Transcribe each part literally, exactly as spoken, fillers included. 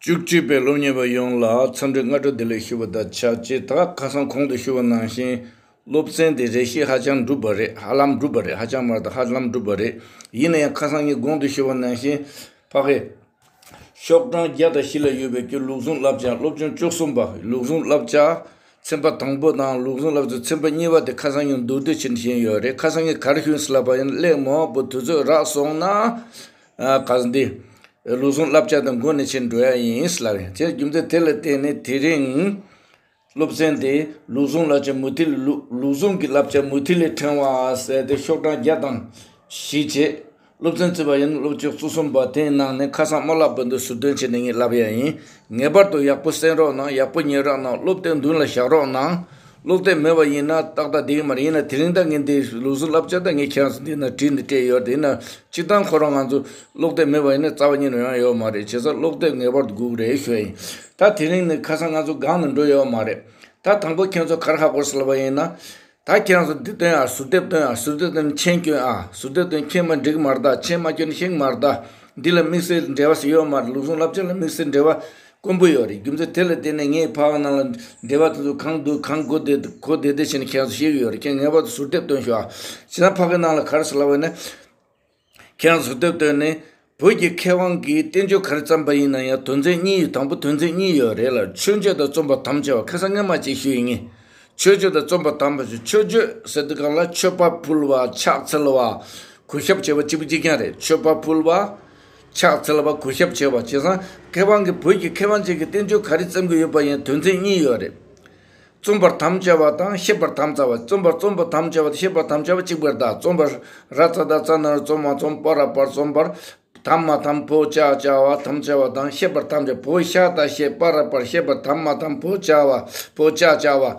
བཅུ་གཅིག་པའི་སློབ་གཉེར་བ་ཡོངས་ལ་འཚམས་འདྲི་སྔ་དྲོ་བདེ་ལེགས་ཞུ་བ་དང་ཆབས་ཅིག་ད་ཁ་སང་གོང་དུ་ཞུ་བ་ནང་བཞིན། སློབ་ཚན་དེ་རེ་ཞིག་ཧ་ཅང་འགྲུབ་པ་རེད། ཧ་ལམ་འགྲུབ་པ་རེད། ཧ་ཅང་མ་རེད་ད་ཧ་ལམ་འགྲུབ་པ་རེད། ཡིན་ན་ཡང་ཁ་སང་ངས་གོང་དུ་ཞུ་བ་ནང་བཞིན། ཕ་གི་ཤོག་གྲངས་བརྒྱ་དང་བཞི་ལ་ཡོད་པའི་གི་ལུགས་ཟུང་བསླབ་བྱ་སློབ་ཆུང་བཅུ་གསུམ་པ་ལུགས་ཟུང་བསླབ་བྱ་ཚན་པ་དང་པོ་དང་ལུགས་ཟུང་བསླབ་བྱ་ཚན་པ་གཉིས་པ་དེ་ཁ་སང་ངས་མདོར་བསྡུས་ཕྱིན་བཞིན་ཡོད་རེད། ཁ་སང་ངས་ག་རེ་ཞུས་ཟེར་ལབ་པ་ཡིན་ན་གླེང་མང་པོ་དུས་ཚོད་རག་སོང་ན། ཨ་ག་ཟེར་འདི། ལུགས་ཟུང་བསླབ་བྱ་དང་འགོ་ནས་ཕྱིན་འགྲོ་ཡ་ཡིན་ཟེར་ལབ་ཡིན། དེ་རྒྱུ་མཚན་དེ་ལ་བརྟེན་ནས་དེ་རིང་སློབ་ཚན་དེ་ལུགས་ཟུང་བསླབ་བྱ་མུ་མཐུད་ལུགས་ལུགས་ཟུང་གི་བསླབ་བྱ་མུ་མཐུད་ལས་ཕྲེང་བ་ཟེར་ཏེ་ཤོག་གྲངས་བརྒྱ་དང་བཞི་བྱས། སློབ་ཚན་བརྩིས་པ་ཡིན་ན་སློབ་ཆུང་བཅུ་གསུམ་པ་དེའི་ནང་ནས་ཁ་སང་མ་བསླབ་པ་འདི་ཟུར་འདོན་བྱས་ནས་ངས་བསླབ་ཡ་ཡིན། ངེས་པར་དུ་ཡག་པོ་གསན་རོགས་གནང་། ཡག་པོ་ཉན་རོགས་གནང་། སློབ་དེབ་མདུན་ལ་བཞག་རོགས་གནང་། ཀློག་དེབ་མེད་པ་ཡིན་ན་ཏག་ཏག་བསྡད་ཀྱི་མ་རེད། ཡིན་ན་དེ་རིང་ད་ངས་འདི་ལུགས་ཟུང་བསླབ་བྱ་ད་ངས་ཁྱེད་རང་ཚོ་འདི་ན་བྲིས་ནས་སྤྲད་ཡོད་རེད། ཡིན་ན་སྤྱིར་བཏང་ཁོ་རང་ང་ཚོ་ཀློག་དེབ་མེད་པ་ཡིན་ན་རྩ་བ་ཉིད་ནས་ཡོང་ཡོད་མ་རེད། བྱས་ཙང་ཀློག་དེབ་ངེས་པར་དུ་དགོས་ཀྱི་རེད་ཞུ་ཡ་ཡིན། ད་དེ་རིང་ནི་ཁ་སང་ང་ཚོ་སྒང་ནས་འགྲོ་ཡོད་མ་རེད། ད་དང་པོ་ཁྱེད་ཚོ་ག་རེ་ཧ་གོ་ཟེར་ལབ་པ་ཡིན་ན། ད་ཁྱེད་རང་ཚོ་འདི་སྟོན་ཨ། ཟུར་དེབ་སྟོན་ཨ། ཟུར་དེབ་སྟོན་མཁྱེན་སྐྱོན་ཨ། ཟུར་དེབ་སྟོན་མཁྱེན་པ་འགྲིག་མ་རེད་ད། མཁྱེན་མ་མཁྱེན་ཤེས་མ་རེད་ད། འདི་ལ་དམིགས་བསལ་འབྲེལ་བ་ཞིག་ཡོད་མ་རེད། ལུགས་ཟུང་བསླབ་བྱ་ལ་དམིགས་བསལ་འབྲེལ་བ་དཀོན་པོ་ཡོད་རེད། རྒྱུ་མཚན་དེ་ལ་བརྟེན་ནས་ངས་ཕ་བ་ནང་ལ་འབྲེལ་བ་དེ་ཚོ་གང་འདུག་གང་གོ་བདེ་གོ་བདེ་བདེ་བྱས་ནས་ཁྱེད་རང་ཚོ་ཤེས་ཀྱི་ཡོད་རེད། ཁྱེད་ངེས་པར་དུ་ཟུར་དེབ་སྟོན་ཤོག་ཨ། བྱས་ཙང་ཕ་གི་ནང་ལ་ག་རེ་ཟེར་ལབ་པ་ཡིན་ན། ཁྱེད་རང་ཚོ་དེབ་བཏོན་ནས་བོད་ཀྱི་མཁས་དབང་གིས་བསྟན་བཅོས་ག་རེ་བརྩམས་པ་ཡིན་ན་ཡང་དོན་ཚན་གཉིས་ཡོད། དང་པོ་དོན་ཚན་གཉིས་ཡོད་རེད་ལ། མཆོད་བརྗོད་དང་རྩོམ་པར་དམ་བཅའ་བ། ཁ་སང་སྔོན་མ་ཅིག་ཞུས་ཡིན་ངེས། མཆོད་བརྗོད་དང་རྩོམ་པར་དམ་པ་ཞུ། མཆོད་བརྗོད་ཟེར་དུས་སྒང་ལ་མཆོད་པ་ཕུལ་བ། ཕྱག་འཚལ་བ། གུས་ཞབས་བྱེད་པ་གཅིག་པུ་གཅིག་རྐྱང་རེད། མཆོད་པ་ཕུལ་བ། ཕྱག་འཚལ་བ། གུས་ཞབས་བྱེད་པ། བྱས་ཙང་མཁས་དབང་གིས་བོད་ཀྱི་མཁས་དབང་ཅིག་གིས་བསྟན་བཅོས་ག་རེ་བརྩམས་ཀྱི་ཡོད་པ་ཡིན་དོན་ཚན་གཉིས་ཡོད་རེད། རྩོམ་པར་དམ་བཅའ་བ་དང་བཤད་པར་དམ་བཅའ་བ། རྩོམ་པར་རྩོམ་པར་དམ་བཅའ་བ་དང་བཤད་པར་དམ་བཅའ་བ་གཅིག་པ་རེད་ད། རྩོམ་པར་ར་ཙ་ད་ཙ་ན་རོ་རྩོ་མ་རྩོམ། པ་ར་པར་རྩོམ་པར། དམ་མ་དམ། བོ་ཅ་བཅའ་བ། དམ་བཅའ་བ་དང་བཤད་པར་དམ་བཅའ། བོ་ཤ་ད་བཤད། པ་ར་པར། བཤད་པར་དམ་མ་དམ། བོ་ཅ་བ། བོ་ཅ་བཅའ་བ།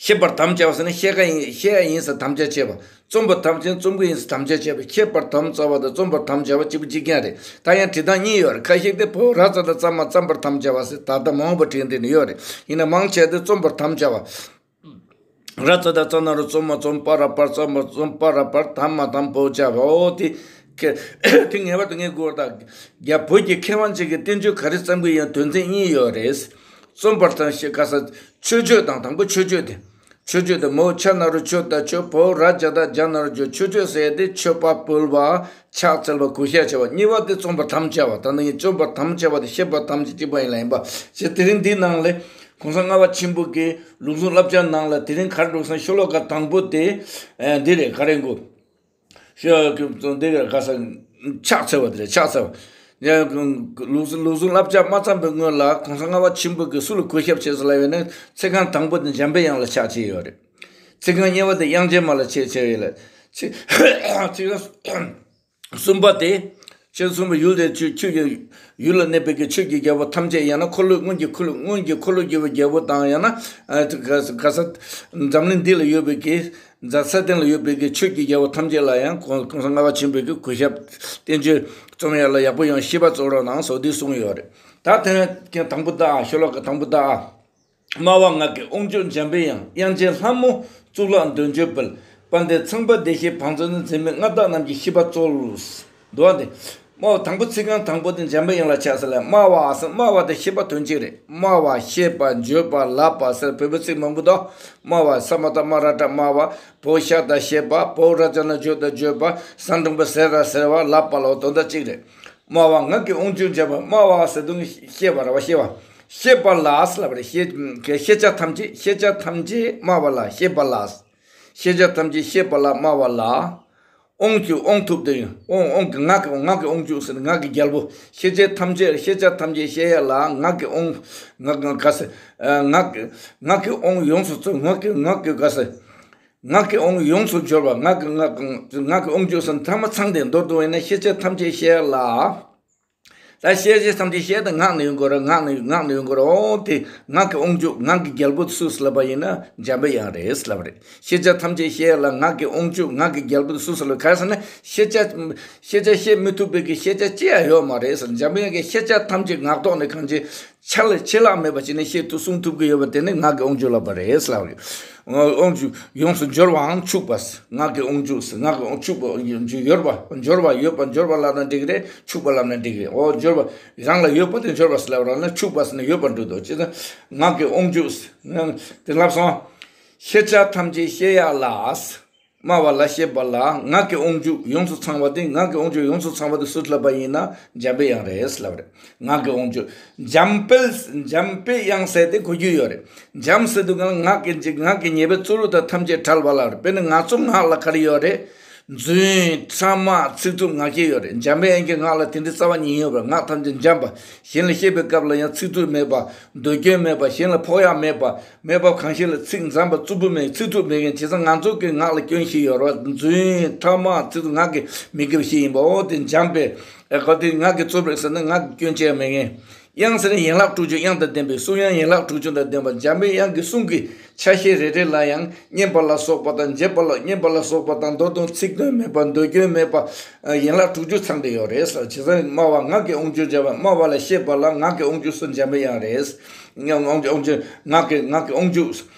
བཤད་པར་དམ་བཅའ་བ་ཟེར་ན་བཤད་ཀ་ཡིན་བཤད་ཡ་ཡིན་ཟེར་དམ་བཅའ་བྱས་པ། རྩོམ་པར་དམ་བཅའ་རྩོམ་གི་ཡིན་ཟེར་དམ་བཅའ་བྱས་པ། བཤད་པར་དམ་བཅའ་བ་དང་རྩོམ་པར་དམ་བཅའ་བ་གཅིག་པུ་གཅིག་རྐྱང་རེད། ད་ཡང་བྲིས་སྟངས་གཉིས་ཡོད་རེད། ཁ་ཤས་དེ་བོ་ར་ཙ་ད་ཙ་མ་རྩོམ་པར་དམ་བཅའ་བ་ཟེར་ད་ལྟ་མང་པོ་བྲིས་འདི་ནི་ཡོད་རེད། ཡིན་ན་མང་ཆེ་དེ་རྩོམ་པར་དམ་བཅའ་བ། ར་ཙ་ད་ཙ་ན་རོ་རྩོ་མ་རྩོམ། པ་ར་པར་རྩོམ་པར་རྩོམ། པ་ར་པར། དམ་མ་དམ། བོ་ཅ་བ། འོ་དེ། དེ་ངེས་པར་དུ་ངས་དགོས་པ་དང་། རྒྱ་བོད་ཀྱི་མཁས་དབང་ཅིག་གིས་བསྟན་བཅོས་ག་རེ་བརྩམས་ཀྱི་ཡང་དོན་ཚན་གཉིས་ཡོད་རེད། རྩོམ་པར་དང་ཞེས་ག་ས། མཆོད་བརྗོད་དང་དང་པོ་མཆོད་བརྗོད་དེ། མཆོད་བརྗོད་དེ་མོ་ཆ་ན་རོ་མཆོ་ད་མཆོད། བོ་ར་ཇ་ད་ཇ་ན་རོ་ཇོ། མཆོད་བརྗོད་ཟེར་ཏེ་མཆོད་པ་ཕུལ་བ། ཕྱག་འཚལ་བ། གུས་ཞབས་བྱ་བ། གཉིས་པ་དེ་རྩོམ་པར་དམ་བཅའ་བ། ད་ནི་རྩོམ་པར་དམ་བཅའ་བ་དེ་བཤད་པར་དམ་བཅའ་གཅིག་པ་ཡིན་ལ་ཡིན་པ། ཞེས་དེ་རིང་འདིའི་ནང་ལས་གོང་ས་ལྔ་པ་ཆེན་པོ་གི་ལུགས་ཟུང་བསླབ་བྱ་ནང་ལ་དེ་རིང་གར་འགྲོ་ས་ཤོ་ལོ་ཀ་དང་པོ་དེ་འདི་རེད། ག་རེ་གོ་ཤོ་ལོ་ཀ་འདི་རེད། ག་ས་ཕྱག་འཚལ་བ་དེ་རེད། ཕྱག་འཚལ་བ། ལུགས་ལུགས་ཟུང་བསླབ་བྱ་མ་བརྩམས་པའི་སྔོན་ལ་གོང་ས་ལྔ་པ་ཆེན་པོ་གིས་སུ་ལ་གུས་ཞབས་བྱས་ཟེར་ལབ་ཡོད་ན། ཚིག་རྐང་དང་པོ་དེ་འཇམ་པའི་དབྱངས་ལ་ཕྱག་བྱས་ཡོད་རེད། ཚིག་རྐང་གཉིས་པ་དེ་དབྱངས་ཅན་མ་ལ་ཕྱག་བྱས་ཡོད་ལ། ཚིག་ཚིག་རྐང་གསུམ་པ་དེ། སྤྱན་གསུམ་པའི་ཡུལ་དེར་ཆོས་ཆོས་ཀྱི་ཡུལ་ལ་གནས་པའི་གི་ཆོས་ཀྱི་རྒྱལ་པོ་ཐམས་ཅད། ཡང་ན་འཁོར་ལོ་སྔོན་གྱི་འཁོར་ལོ་སྔོན་གྱི་འཁོར་ལོས་སྒྱུར་བའི་རྒྱལ་པོ་དང་། ཡང་ན་ཨ་ག་ག་ས་འཛམ་གླིང་འདི་ལ་ཡོད་པའི་གི་འཛམ་ས་སྟེང་ལ་ཡོད་པའི་གི་ཆོས་ཀྱི་རྒྱལ་པོ་ཐམས་ཅད་ལ་ཡང་གོང་གོང་ས་ལྔ་པ་ཆེན་པོའི་གི་གུས་ཞབས་བསྟན་བཅོས་རྩོམ་ཡ་ལ་ཡག་པོ་ཡོང་ཤེས་པ་སྩོལ་རོགས་གནང་སོགས་འདི་གསུངས་ཡོད་རེད། ད་དེ་ནས་དང་པོ་ད་ཨ། ཤོ་ལོ་ཀ་དང་པོ་ད་ཨ། སྨྲ་བ་ངག་གི་དབང་ཕྱུག་འཇམ་པའི་དབྱངས། དབྱངས་ཅན་ལྷ་མོ་གཙུག་ལག་འདོད་འཇོའི་དཔལ། དཔལ་ལྡན་ཚངས་པ་བདེ་གཤེགས་བང་མཛོད་ན། འཛིན་མའི་མངའ་བདག་རྣམས་ཀྱི་བཤེས་པ་སྩོལ། འདུག་བ་འདི། སྨྲ་བ་དང་པོ་ཚིག་རྐང་དང་པོ་དེ་འཇམ་པའི་དབྱངས་ལ་ཕྱག་འཚལ་ལ། སྨྲ་བ་ཟེར་སྨྲ་བ་དེ་བཤེས་པ་དོན་གཅིག་རེད། སྨྲ་བ་བཤེས་པ་བརྗོད་པ་ལབ་པ་ཟེར་བོད་པའི་ཚིག་མང་པོ་འདུག་སྨྲ་བ་ས་མ་བཏགས་སྨ་ར་བཏགས་སྨྲ་བ། བོ་ཤ་བཏགས་བཤད་པ། བོ་ར་ཙ་ན་བརྗོད་བཏགས་བརྗོད་པ། ས་འགྲེང་བུ་ཟེ་ར་ཟེར་བ་ལབ་པ་ལ་དོན་དག་གཅིག་རེད། སྨྲ་བ་ངག་གི་དབང་ཕྱུག་འཇམ་པ། སྨྲ་བ་ཟེར་དུས་ཤེས་པ་རེད་བ། ཤེས་པ། ཤེས་པ་ལ་ཟེར་ལབ་པ་རེད། ཤེས་ཤེས་བྱ་ཐམས་ཅད་ཤེས་བྱ་ཐམས་ཅད་སྨྲ་བ་ལ་ཤེས་པ་ལ། ཤེས་བྱ་ཐམས་ཅད་ཤེས་པ་ལ་སྨྲ་བ་ལ། དབང་ཕྱུག་དབང་ཐུབ་དེ་དབང་དབང་གི་ངག་གི་ངག་གི་དབང་ཕྱུག་ཟེར་ངག་གི་རྒྱལ་པོ། ཤེས་བྱ་ཐམས་ཅད་ཤེས་བྱ་ཐམས་ཅད་ཤེས་ཡ་ལ་ངག་གི་དབང་ངག་ངག་ག་ཟེར། ངག་གི་ངག་གི་དབང་ཡོངས་སུ་རྫོགས། ངག་གི་ངག་གི་ག་ཟེར། ངག་གི་དབང་ཡོངས་སུ་སྦྱོར་བ། ངག་གི་ངག་གི་ངག་གི་དབང་ཕྱུག་ཟེར་ན་ཐ་མ་ཚང་སྟེ་མདོར་བསྡུ་བས་ན་ཤེས་བྱ་ཐམས་ཅད་ཤེས་ཡ་ལ། ད་ཤེས་བྱ་ཐམས་ཅད་ཤེས་དང་ངག་ནས་ཡོང་དགོས་རེད། ངག་ནས་ངག་ནས་ཡོང་དགོས་རེད། འོ་དེ་ངག་གི་དབང་ཕྱུག་ངག་གི་རྒྱལ་པོ་དེ་སུ་ཟེར་ལབ་པ་ཡིན་ན་འཇམ་པའི་དབྱངས་རེད་ཟེར་ལབ་པ་རེད། ཤེས་བྱ་ཐམས་ཅད་ཤེས་ལ་ངག་གི་དབང་ཕྱུག་ངག་གི་རྒྱལ་པོ་དེ་སུ་ཟེར་ལབ་ག་རེ་ཟེར་ན། ཤེས་བྱ་ཤེས་བྱ་ཤེས་མི་ཐུབ་པའི་གི་ཤེས་བྱ་ཅི་ཡང་ཡོད་མ་རེད་ཟེར། འཇམ་པའི་དབྱངས་ཀྱི་ཤེས་བྱ་ཐམས་ཅད་ངག་ཐོག་ནས་གང་ཅི། ཆ་ལ་ཆད་ལྷག་མེད་པ་བྱས་ནས་བཤད་ཐུབ་གསུང་ཐུབ་ཀྱི་ཡོད་པ་དེ་ནི་ངག་གི་དབང་ཕྱུག་ལབ་པ་རེད་ལབ་རེད། དབང་ཕྱུག་ཡོངས་སུ་སྦྱོར་བའམ་ཕྱུག་པ། ངག་གི་དབང་ཕྱུག་ངག་གི་དབང་ཕྱུག་པ་སྦྱོར་བ་སྦྱོར་བ་ཡོད་པ་སྦྱོར་བ་ལབ་ན་འགྲིག་གི་རེད། ཕྱུག་པ་ལབ་ན་འགྲིག་གི་རེད། འོ་སྦྱོར་བ་རང་ལ་ཡོད་པ་དེ་སྦྱོར་བ་ཟེར་ལབ་རང་ལ་ཕྱུག་པ་ཟེར་ན་ཡོད་པར་འགྲོ་འདུག་ཅེས་ངག་གི་དབང་ཕྱུག་དེ་ལབ་སོང་། ཤེས་བྱ་ཐམས་ཅད་ཤེས་ཡག་ལ། སྨྲ་བ་ལ་བཤད་པ་ལ་ངག་གི་དབང་ཕྱུག་ཡོངས་སུ་ཚང་བ་དེ། ངག་གི་དབང་ཕྱུག་ཡོངས་སུ་ཚང་བ་དེ་སུ་ལབ་པ་ཡིན་ན་འཇམ་པའི་དབྱངས་རེད་ལབ་རེད། ངག་གི་དབང་ཕྱུག་འཇམ་དཔལ་འཇམ་པའི་དབྱངས་ཟེར་དེ་གོ་རྒྱུ་ཡོད་རེད། འཇམ་ཟེར་དུས་གང་ངག་གི་ངག་གི་ཉེས་པའི་རྩུབ་རིགས་དང་ཐམས་ཅད་བྲལ་བ་ལབ་རེད། དཔེར་ན་ང་ཚོ་ངག་ལ་ག་རེ་ཡོད་རེད། རྫུན། ཕྲ་མ། ཚིག་རྩུབ། ངག་འཁྱལ་ཡོད་རེད། འཇམ་པའི་དབྱངས་ཀྱི་ངག་ལ་དེ་འདྲའི་རྩ་བ་ཉིད་ཡོད་པར། ངག་ཐམས་ཅད་འཇམ་པ། གཞན་ལ་བཤད་པའི་སྐབས་ལ་ཡང་ཚིག་རྩུབ་མེད་པ། འདོད་སྐྱོན་མེད་པ། གཞན་ལ་ཕོག་ཡག་མེད་པ། མེད་པ་གང་ཞིག་ལ་ཚིག་འཇམ་པ་རྩུབ་པོ་མེད། ཚིག་རྩུབ་མེད་མཁན། བྱས་ཙང་ང་ཚོ་གི་ངག་ལ་སྐྱོན་ཞིག་ཡོད་རེད། རྫུན། ཕྲ་མ། ཚིག་རྩུབ། ངག་གི་མི་དགེ་བ་བཞི་ཡིན་པ། འོ་དེ་འཇམ་པའི་ཨ་ག་དེ་ངག་གི་རྩུབ་རིགས་ཟེར་ན་ངག་གི་སྐྱོན་ཅི་ཡང་མེད་མཁན། དབྱངས་ཟེར་ན་ཡན་ལག་དྲུག་ཅུ་དབྱངས་དང་ལྡན་པའི། གསུང་དབྱངས་ཡན་ལག་དྲུག་ཅུ་དང་ལྡན་པ། འཇམ་པའི་དབྱངས་ཀྱི་གསུང་གི་ཆ་ཤས་རེ་རེ་ལ་ཡང་སྙན་པ་ལ་སོགས་པ་དང་འཇེབས་པ་ལ་སྙན་པ་ལ་སོགས་པ་དང་མདོ་དང་ཚིག་དོན་མེད་པ། འདོད་སྐྱོན་མེད་པ། ཡན་ལག་དྲུག་ཅུ་ཚང་བསྡད་ཡོད་རེད་ཟེར། བྱས་ཙང་སྨྲ་བ་ངག་གི་དབང་ཕྱུག་འཇམ་པ། སྨྲ་བ་ལ་བཤད་པ་ལ་ངག་གི་དབང་ཕྱུག་སུ་འཇམ་པའི་དབྱངས་རེད། ངག་དབང་ཕྱུག་དབང་ཕྱུག་ངག་གི་ངག་གི་དབང་ཕྱུག་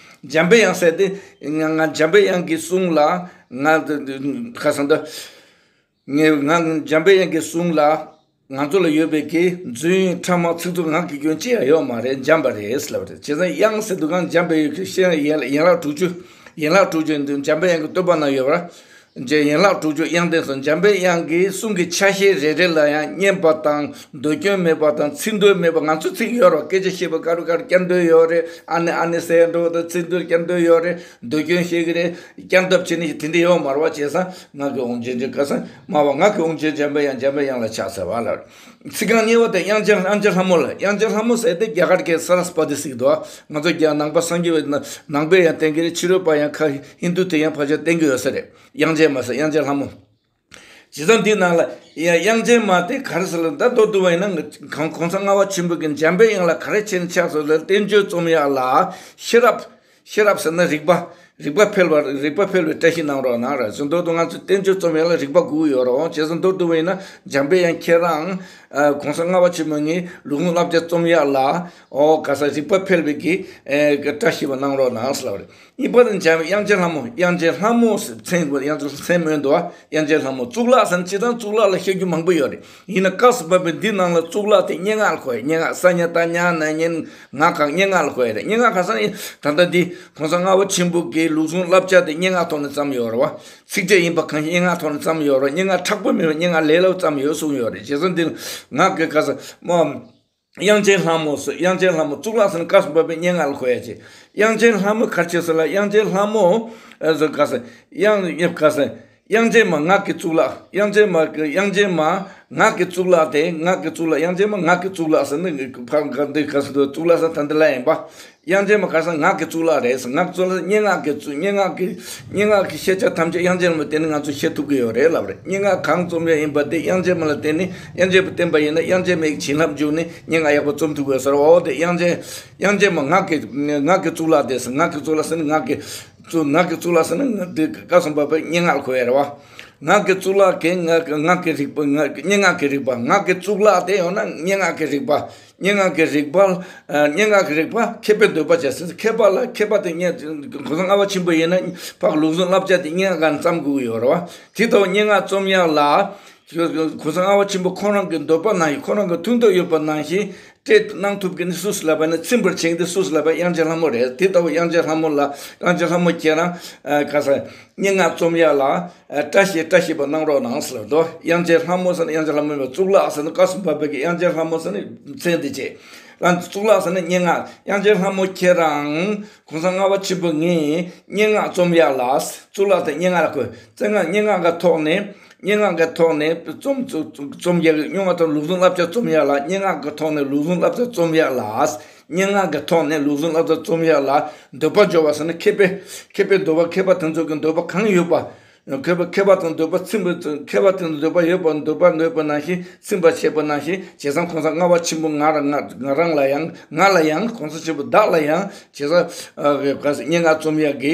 འཇམ་པའི་དབྱངས་ཟེར་ཏེ་ང་ང་འཇམ་པའི་དབྱངས་ཀྱི་གསུང་ལ་ང་ཁ་སང་ད་ངས་ང་འཇམ་པའི་དབྱངས་ཀྱི་གསུང་ལ་ང་ཚོ་ལ་ཡོད་པའི་གི་རྫུན། ཕྲ་མ། ཚིག་རྩུབ། ངག་གི་སྐྱོན་ཅི་ཡང་ཡོད་མ་རེད། འཇམ་པ་རེད་ལབ་རེད། བྱས་ཙང་དབྱངས་ཟེར་དུས་གང་འཇམ་པའི་ཡོད་ཀྱི་ཤེས་ཡན་ཡན་ལག་དྲུག་ཅུ་ཡན་ལག་དྲུག་ཅུ་འདི་འཇམ་པའི་དབྱངས་ཀྱི་བསྟོད་པ་ན་ཡོད་པར། ཅེས་ཡན་ལག་དྲུག་ཅུ་དབྱངས་ལྡན་སོགས། འཇམ་པའི་དབྱངས་ཀྱི་གསུང་གི་ཆ་ཤས་རེ་རེ་ལ་ཡང་སྙན་པ་དང་འདོད་སྐྱོན་མེད་པ་དང་ཚིག་འདོད་མེད་པ། ང་ཚོ་ཚིག་ཡོད་རེད། སྐད་ཆ་བཤད་པ་དཀའ་རུ་དཀའ་རུ་སྐྱོན་འདོད་ཡོད་རེད། ཨ་ནི་ཨ་ནི་ཟེར་འགྲོ་བ་དང་ཚིག་འདོད་སྐྱོན་འདོད་ཡོད་རེད། འདོད་སྐྱོན་བཤད་ཀྱི་རེད། སྐྱོན་འདོད་བྱེད་ནི་དེ་འདྲ་ཡོད་མ་རེད་པ། བྱས་ཙང་ངག་གི་དབང་ཕྱུག་འཇམ། ཁ་སང་སྨྲ་བ་ངག་གི་དབང་ཕྱུག་འཇམ་པའི་དབྱངས། འཇམ་པའི་དབྱངས་ལ་ཕྱག་འཚལ་བ་ལ། ཚིག་རྐང་གཉིས་པ་དེ་དབྱངས་ཅན་དབྱངས་ཅན་ལྷ་མོ་ལ། དབྱངས་ཅན་ལྷ་མོ་ཟེར་དེ་རྒྱ་གར་སྐད་སཱ་ར་སི་པ་ཏི་ཟེར་གྱི་འདུག་ང་ཚོ་རྒྱ་ནང་པ་སངས་རྒྱས་པའི་ནང་པས་ཡང་བསྟན་གྱི་རེད། ཕྱི་རོལ་པ་ཡང་ཁ་ཧིན་དུ་དེ་ཡང་ཕལ་ཆེར་བསྟན་གྱི་ཡོད་ས་རེད། དབྱངས་ཅན་མ་ཟེར། དབྱངས་ཅན་ལྷ་མོ། བྱས་ཙང་འདི་ནང་ལ་ཡ་དབྱངས་ཅན་མ་དེ་ག་རེ་ཟེར་ལ། ད་མདོར་བསྡུ་བ་ཡིན་ན་གོང་གོང་ས་ལྔ་པ་ཆེན་པོ་གི་འཇམ་པའི་དབྱངས་ལ་ག་རེ་བྱས་ནས་ཕྱག་འཚལ་ལ། བསྟན་བཅོས་རྩོམ་ཡག་ལ་ཤེས་རབ། ཤེས་རབ་ཟེར་ན་རིག་པ། རིག་པ་འཕེལ་བ། རིག་པ་འཕེལ་བའི་བཀྲ་ཤིས་གནང་རོགས་གནང་ར་ཟེར། མདོར་བསྡུ་ང་ཚོས་བསྟན་བཅོས་རྩོམ་ཡག་ལ་རིག་པ་དགོས་ཀྱི་ཡོད་རེད། བྱས་ཙང་མདོར་བསྡུ་བ་ཡིན་ན་འཇམ་པའི་དབྱངས་ཁྱེད་རང་གོང་ས་ལྔ་པ་ཆེན་པོ་ངས་ལུགས་ཟུང་བསླབ་བྱ་རྩོམ་ཡག་ལ་ཨོ་ག་ས་རིག་པ་འཕེལ་བའི་གི་བཀྲ་ཤིས་པ་གནང་རོགས་གནང་ཟེར་ལབ་རེད། གཉིས་པ་དེ་འཇམ་དབྱངས་ཅན་ལྷ་མོ། དབྱངས་ཅན་ལྷ་མོ་ཟེར་མཚན་དབྱངས་ཅན་མཚན་སྨོས་འདུག་དབྱངས་ཅན་ལྷ་མོ། གཙུག་ལག་ཟེར་ན་སྤྱིར་བཏང་གཙུག་ལག་ལ་བཤད་རྒྱུ་མང་པོ་ཡོད་རེད། ཡིན་ན་སྐབས་སུ་བབས་པའི་འདི་ནང་ལ་གཙུག་ལག་དེ་སྙན་ངག་ལ་གོ་ཡ། སྙན་ངག་ས་ཉ་བཏགས་སྙ་ན་སྙན། ངག་གང་། སྙན་ངག་ལ་གོ་ཡ་རེད། སྙན་ངག་ག་ས་ཡིན། ད་ལྟ་འདི་གོང་ས་ལྔ་པ་ཆེན་པོ་གི་ལུགས་ཟུང་བསླབ་བྱ་དེ་སྙན་ངག་ཐོག་ནས་བརྩམས་ཡོད་རེད་བ། ཚིགས་བཅད་ཡིན་པ་གང་ཞིག་སྙན་ངག་ཐོག་ནས་བརྩམས་ཡོད་རེད། སྙན་ངག་མཁྲེགས་པོ་མེད་པ། སྙན་ངག་ལས་སླ་པོ་བརྩམས་ཡོད་གསུངས་ཡོད་རེད། བྱས་ཙང་འདི་ངག་གི་ག་ས་མ། དབྱངས་ཅན་ལྷ་མོ་ཟེར། དབྱངས་ཅན་ལྷ་མོ། གཙུག་ལག་ཟེར་ན་སྐབས་སུ་བབས་པའི་སྙན་ངག་ལ་གོ་ཡ་ཅིག་དབྱངས་ཅན་ལྷ་མོ་ག་རེ་བྱས་ཟེར་ལ། དབྱངས་ཅན་ལྷ་མོ་ཨ་ཟེར་ག་ཟེར། དབྱངས་ཡབ་ག་ཟེར། དབྱངས་ཅན་མ་ངག་གི་གཙུག་ལག་དབྱངས་ཅན་མ་གི་དབྱངས་ཅན་མ་ངག་གི་གཙུག་ལག་དེ། ངག་གི་གཙུག་ལག་དབྱངས་ཅན་མ་ངག་གི་གཙུག་ལག་ཟེར་ན་ཕར་ག་འདི་ག་ཟེར་འདུག་གཙུག་ལག་ཟེར་ད་འདི་ལ་ཡིན་པ། དབྱངས་ཅན་མ་ག་ཟེར། ངག་གི་གཙུག་ལག་རེད་ཟེར། ངག་གཙུག་ལག་སྙན་ངག་གི་གཙུག་སྙན་ངག་གི་སྙན་ངག་གི་ཤེས་བྱ་ཐམས་ཅད་དབྱངས་ཅན་མ་བརྟེན་ནས་ང་ཚོས་ཤེས་ཐུབ་ཀྱི་ཡོད་རེད་ལབ་རེད། སྙན་ངག་གང་རྩོམ་ཡ་ཡིན་པ་དེ་དབྱངས་ཅན་མ་ལ་བརྟེན་ནས། དབྱངས་ཅན་མ་བརྟེན་པ་ཡིན་ན་དབྱངས་ཅན་མའི་བྱིན་རླབས་འཇུག་ནས་སྙན་ངག་ཡག་པོ་རྩོམ་ཐུབ་དགོས་ཟེར། འོ་དེ་དབྱངས་ཅན། དབྱངས་ཅན་མ་ངག་གི་ངག་གི་གཙུག་ལག་དེ་ཟེར། ངག་གི་གཙུག་ལག་ཟེར་ན་ངག་གི་གཙུག་ངག་གི་གཙུག་ལག་ཟེར་ན་ང་འདི་སྐབས་སུ་བབས་པའི་སྙན་ངག་ལ་གོ་ཡ་རེད་བ། ངག་གི་གཙུག་ལག་གི་ངག་གི་ངག་གི་རིག་པ། ངག་གི་སྙན་ངག་གི་རིག་པ། ངག་གི་གཙུག་ལག་དེ་ཡང་ན་སྙན་ངག་གི་རིག་པ། སྙན་ངག་གི་རིག་པ། ཨ་སྙན་ངག་གི་རིག་པ་མཁས་པའི་འདོད་པ་བྱ་ཟེར། མཁས་པ་ལ། མཁས་པ་དེ་སྙན། གོང་ས་ལྔ་པ་ཆེན་པོ་ཡིན་ན་ཕར་ལུགས་ཟུང་བསླབ་བྱ་དེ་སྙན་ངག་ག་ནས་བརྩམས་དགོས་ཀྱི་ཡོད་རེད་བ། དེ་ལྟ་བུ་སྙན་ངག་རྩོམ་ཡག་ལ། གོང་ས་ལྔ་པ་ཆེན་པོ་ཁོང་རང་གི་འདོད་པ་ནང་བཞིན། ཁོང་རང་གི་ཐུགས་འདོད་ཡོད་པ་ནང་བཞིན་སྤྲད་གནང་ཐུབ་མཁན་ནི་སུ་ཟེར་ལབ་པ་ན། ཚིམ་པར་བྱེད་མཁན་དེ་སུ་ཟེར་ལབ་པ། དབྱངས་ཅན་ལྷ་མོ་རེད། དེ་ལྟ་བུ་དབྱངས་ཅན་ལྷ་མོ་ལ། དབྱངས་ཅན་ལྷ་མོ་ཁྱེད་རང་ཨ་ག་ས་སྙན་ངག་རྩོམ་ཡག་ལ་ཨ་བཀྲ་ཤིས་བཀྲ་ཤིས་པ་གནང་རོགས་གནང་ཟེར་ལབ་འདུག་དབྱངས་ཅན་ལྷ་མོ་ཟེར་ན་དབྱངས་ཅན་ལྷ་མོ་མེད་པ། གཙུག་ལག་ཟེར་ན་སྐབས་སུ་བབས་པའི་གི་དབྱངས་ཅན་ལྷ་མོ་ཟེར་ན་མཚན་དེ་བྱས། རང་གཙུག་ལག་ཟེར་ན་སྙན་ངག་དབྱངས་ཅན་ལྷ་མོ་ཁྱེད་རང་གོང་ས་ལྔ་པ་ཆེན་པོ་ངས་སྙན་ངག་རྩོམ་ཡག་ལ། གཙུག་ལག་དེ་སྙན་ངག་ལ་གོ། བཙན་ངག་སྙན་ངག་གི་ཐོག་ནས། སྙན་ངག་གི་ཐོག་ནས་རྩོམ་རྩོམ་རྩོམ་ཡག་གི་སྙན་ངག་ཐོག་ལུགས་ཟུང་བསླབ་བྱ་རྩོམ་ཡག་ལ། སྙན་ངག་གི་ཐོག་ནས་ལུགས་ཟུང་བསླབ་བྱ་རྩོམ་ཡག་ལ། སྙན་ངག་གི་ཐོག་ནས་ལུགས་ཟུང་བསླབ་བྱ་རྩོམ་ཡག་ལ་འདོད་པ་འཇོ་བ་ཟེར་ན་མཁས་པའི། མཁས་པའི་འདོད་པ། མཁས་པ་དེ་ཚོ་གི་འདོད་པ་གང་ཡོད་པ། མཁས་པ། མཁས་པ་དང་འདོད་པ་ཚིམ་པའི། མཁས་པ་དེ་ཚོ་འདོད་པ་ཡོད་པ། འདོད་པ་འདོད་པ་ནང་བཞིན་ཚིམ་པར་བྱེད་པ་ནང་བཞིན། བྱས་ཙང་གོང་ས་ལྔ་པ་ཆེན་པོ་ང་རང་ང་ང་རང་ལ་ཡང་། ང་ལ་ཡང་། གོང་ས་ཆེན་པོ་བདག་ལ་ཡང་། བྱས་ཙང་ཨ་ག་ས་སྙན་ངག་རྩོམ་ཡག་གི་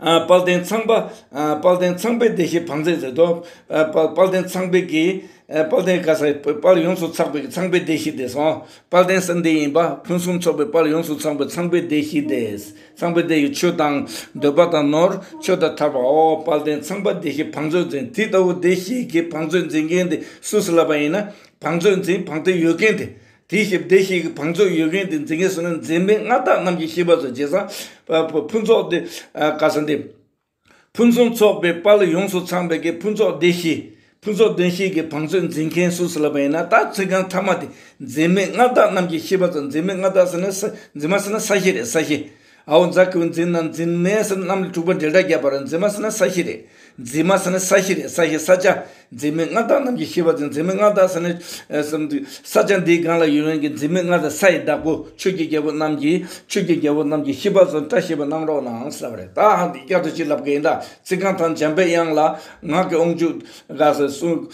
ཨ། དཔལ་ལྡན་ཚངས་པ། ཨ། དཔལ་ལྡན་ཚངས་པའི་བདེ་གཤེགས་བང་མཛོད་ཟེར་དོ། ཨ། དཔལ་དཔལ་ལྡན་ཚངས་པའི་གི། ཨ། དཔལ་ལྡན་ག་ས་དཔལ་ཡོངས་སུ་ཚངས་པའི་གི་ཚངས་པའི་བདེ་གཤེགས་དེ་སོང་། དཔལ་ལྡན་ཟེར་འདི་ཡིན་པ། ཕུན་སུམ་ཚོགས་པའི་དཔལ་ཡོངས་སུ་ཚངས་པའི་ཚངས་པའི་བདེ་གཤེགས་དེ། ཚངས་པའི་བདེ་གཤེགས། ཆོས་དང་འདོད་པ་དང་ནོར། ཆོས་དང་ཐར་པའོ། དཔལ་ལྡན་ཚངས་པ་བདེ་གཤེགས་བང་མཛོད་འཛིན། དེ་ལྟ་བུ་བདེ་གཤེགས་ཀྱི་བང་མཛོད་འཛིན་མཁན་དེ་སུ་ཟེར་ལབ་པ་ཡིན་ན། བང་མཛོད་འཛིན། བང་མཛོད་ཡོད་མཁན་དེ། དེ་བཞིན་བདེ་གཤེགས་ཀྱི་བང་མཛོད་ཡོད་མཁན་དེ་འཛིན་མཁན་སུ་ན། འཛིན་མེད་མངའ་བདག་རྣམས་ཀྱི་ཤིས་པ་སྩོལ། བྱས་ཙང་། ཕུན་ཚོགས་དེ། ཨ། ག་ས་འདི། ཕུན་སུམ་ཚོགས་པའི་དཔལ་ཡོངས་སུ་ཚངས་པའི་གི་ཕུན་ཚོགས་བདེ་གཤེགས། ཕུན་ཚོགས་བདེ་གཤེགས་ཀྱི་བང་མཛོད་འཛིན་མཁན་སུ་ཟེར་ལབ་པ་ཡིན་ན། ད་ཚིག་རྐང་ཐ་མ་དེ། འཛིན་མེད་མངའ་བདག་རྣམས་ཀྱི་ཤིས་པ་སྩོལ། འཛིན་མེད་མངའ་བདག་ཟེར་ན་ས། འཛིན་མ་ཟེར་ན་ས་གཞི་རེད། ས་གཞི། ཨའོ་ཛ་གི་གུ་འཛིན་ན་འཛིན་མེད་ཟེར་ན་རྣམ་དྲུག་པ་འབྲེལ་སྒྲ་བརྒྱབ་པ་རེད། འཛིན་མ་ཟེར་ན་ས་གཞི་རེད། འཛིན་མ་ཟེར་ན་ས་གཞི་རེད། ས་གཞི་ས་ཆ། འཛིན་མེད་མངའ་བདག་རྣམས་ཀྱི་ཤིས་པ་སྩོལ། འཛིན་མེད་མངའ་བདག་ཟེར་ན། ཨ། ས་ཆ་འདིའི་སྒང་ལ་ཡོད་མཁན་གྱི་འཛིན་མེད་མངའ་བདག་ས་ཡི་བདག་པོ། ཆོས་ཀྱི་རྒྱལ་པོ་རྣམས་ཀྱི། ཆོས་ཀྱི་རྒྱལ་པོ་རྣམས་ཀྱི་ཤིས་པ་སྩོལ། བཀྲ་ཤིས་པ་གནང་རོགས་གནང་ཟེར་བ་རེད། ད་ཧ་འདི་བསྐྱར་དུ་ཅིག་ལབ་གི་ཡིན་ད། ཚིག་རྐང་ཐ་མ། འཇམ་པའི་དབྱངས་ལ་ངག་གི་དབང་ཕྱུག་ག་ས་གསུངས།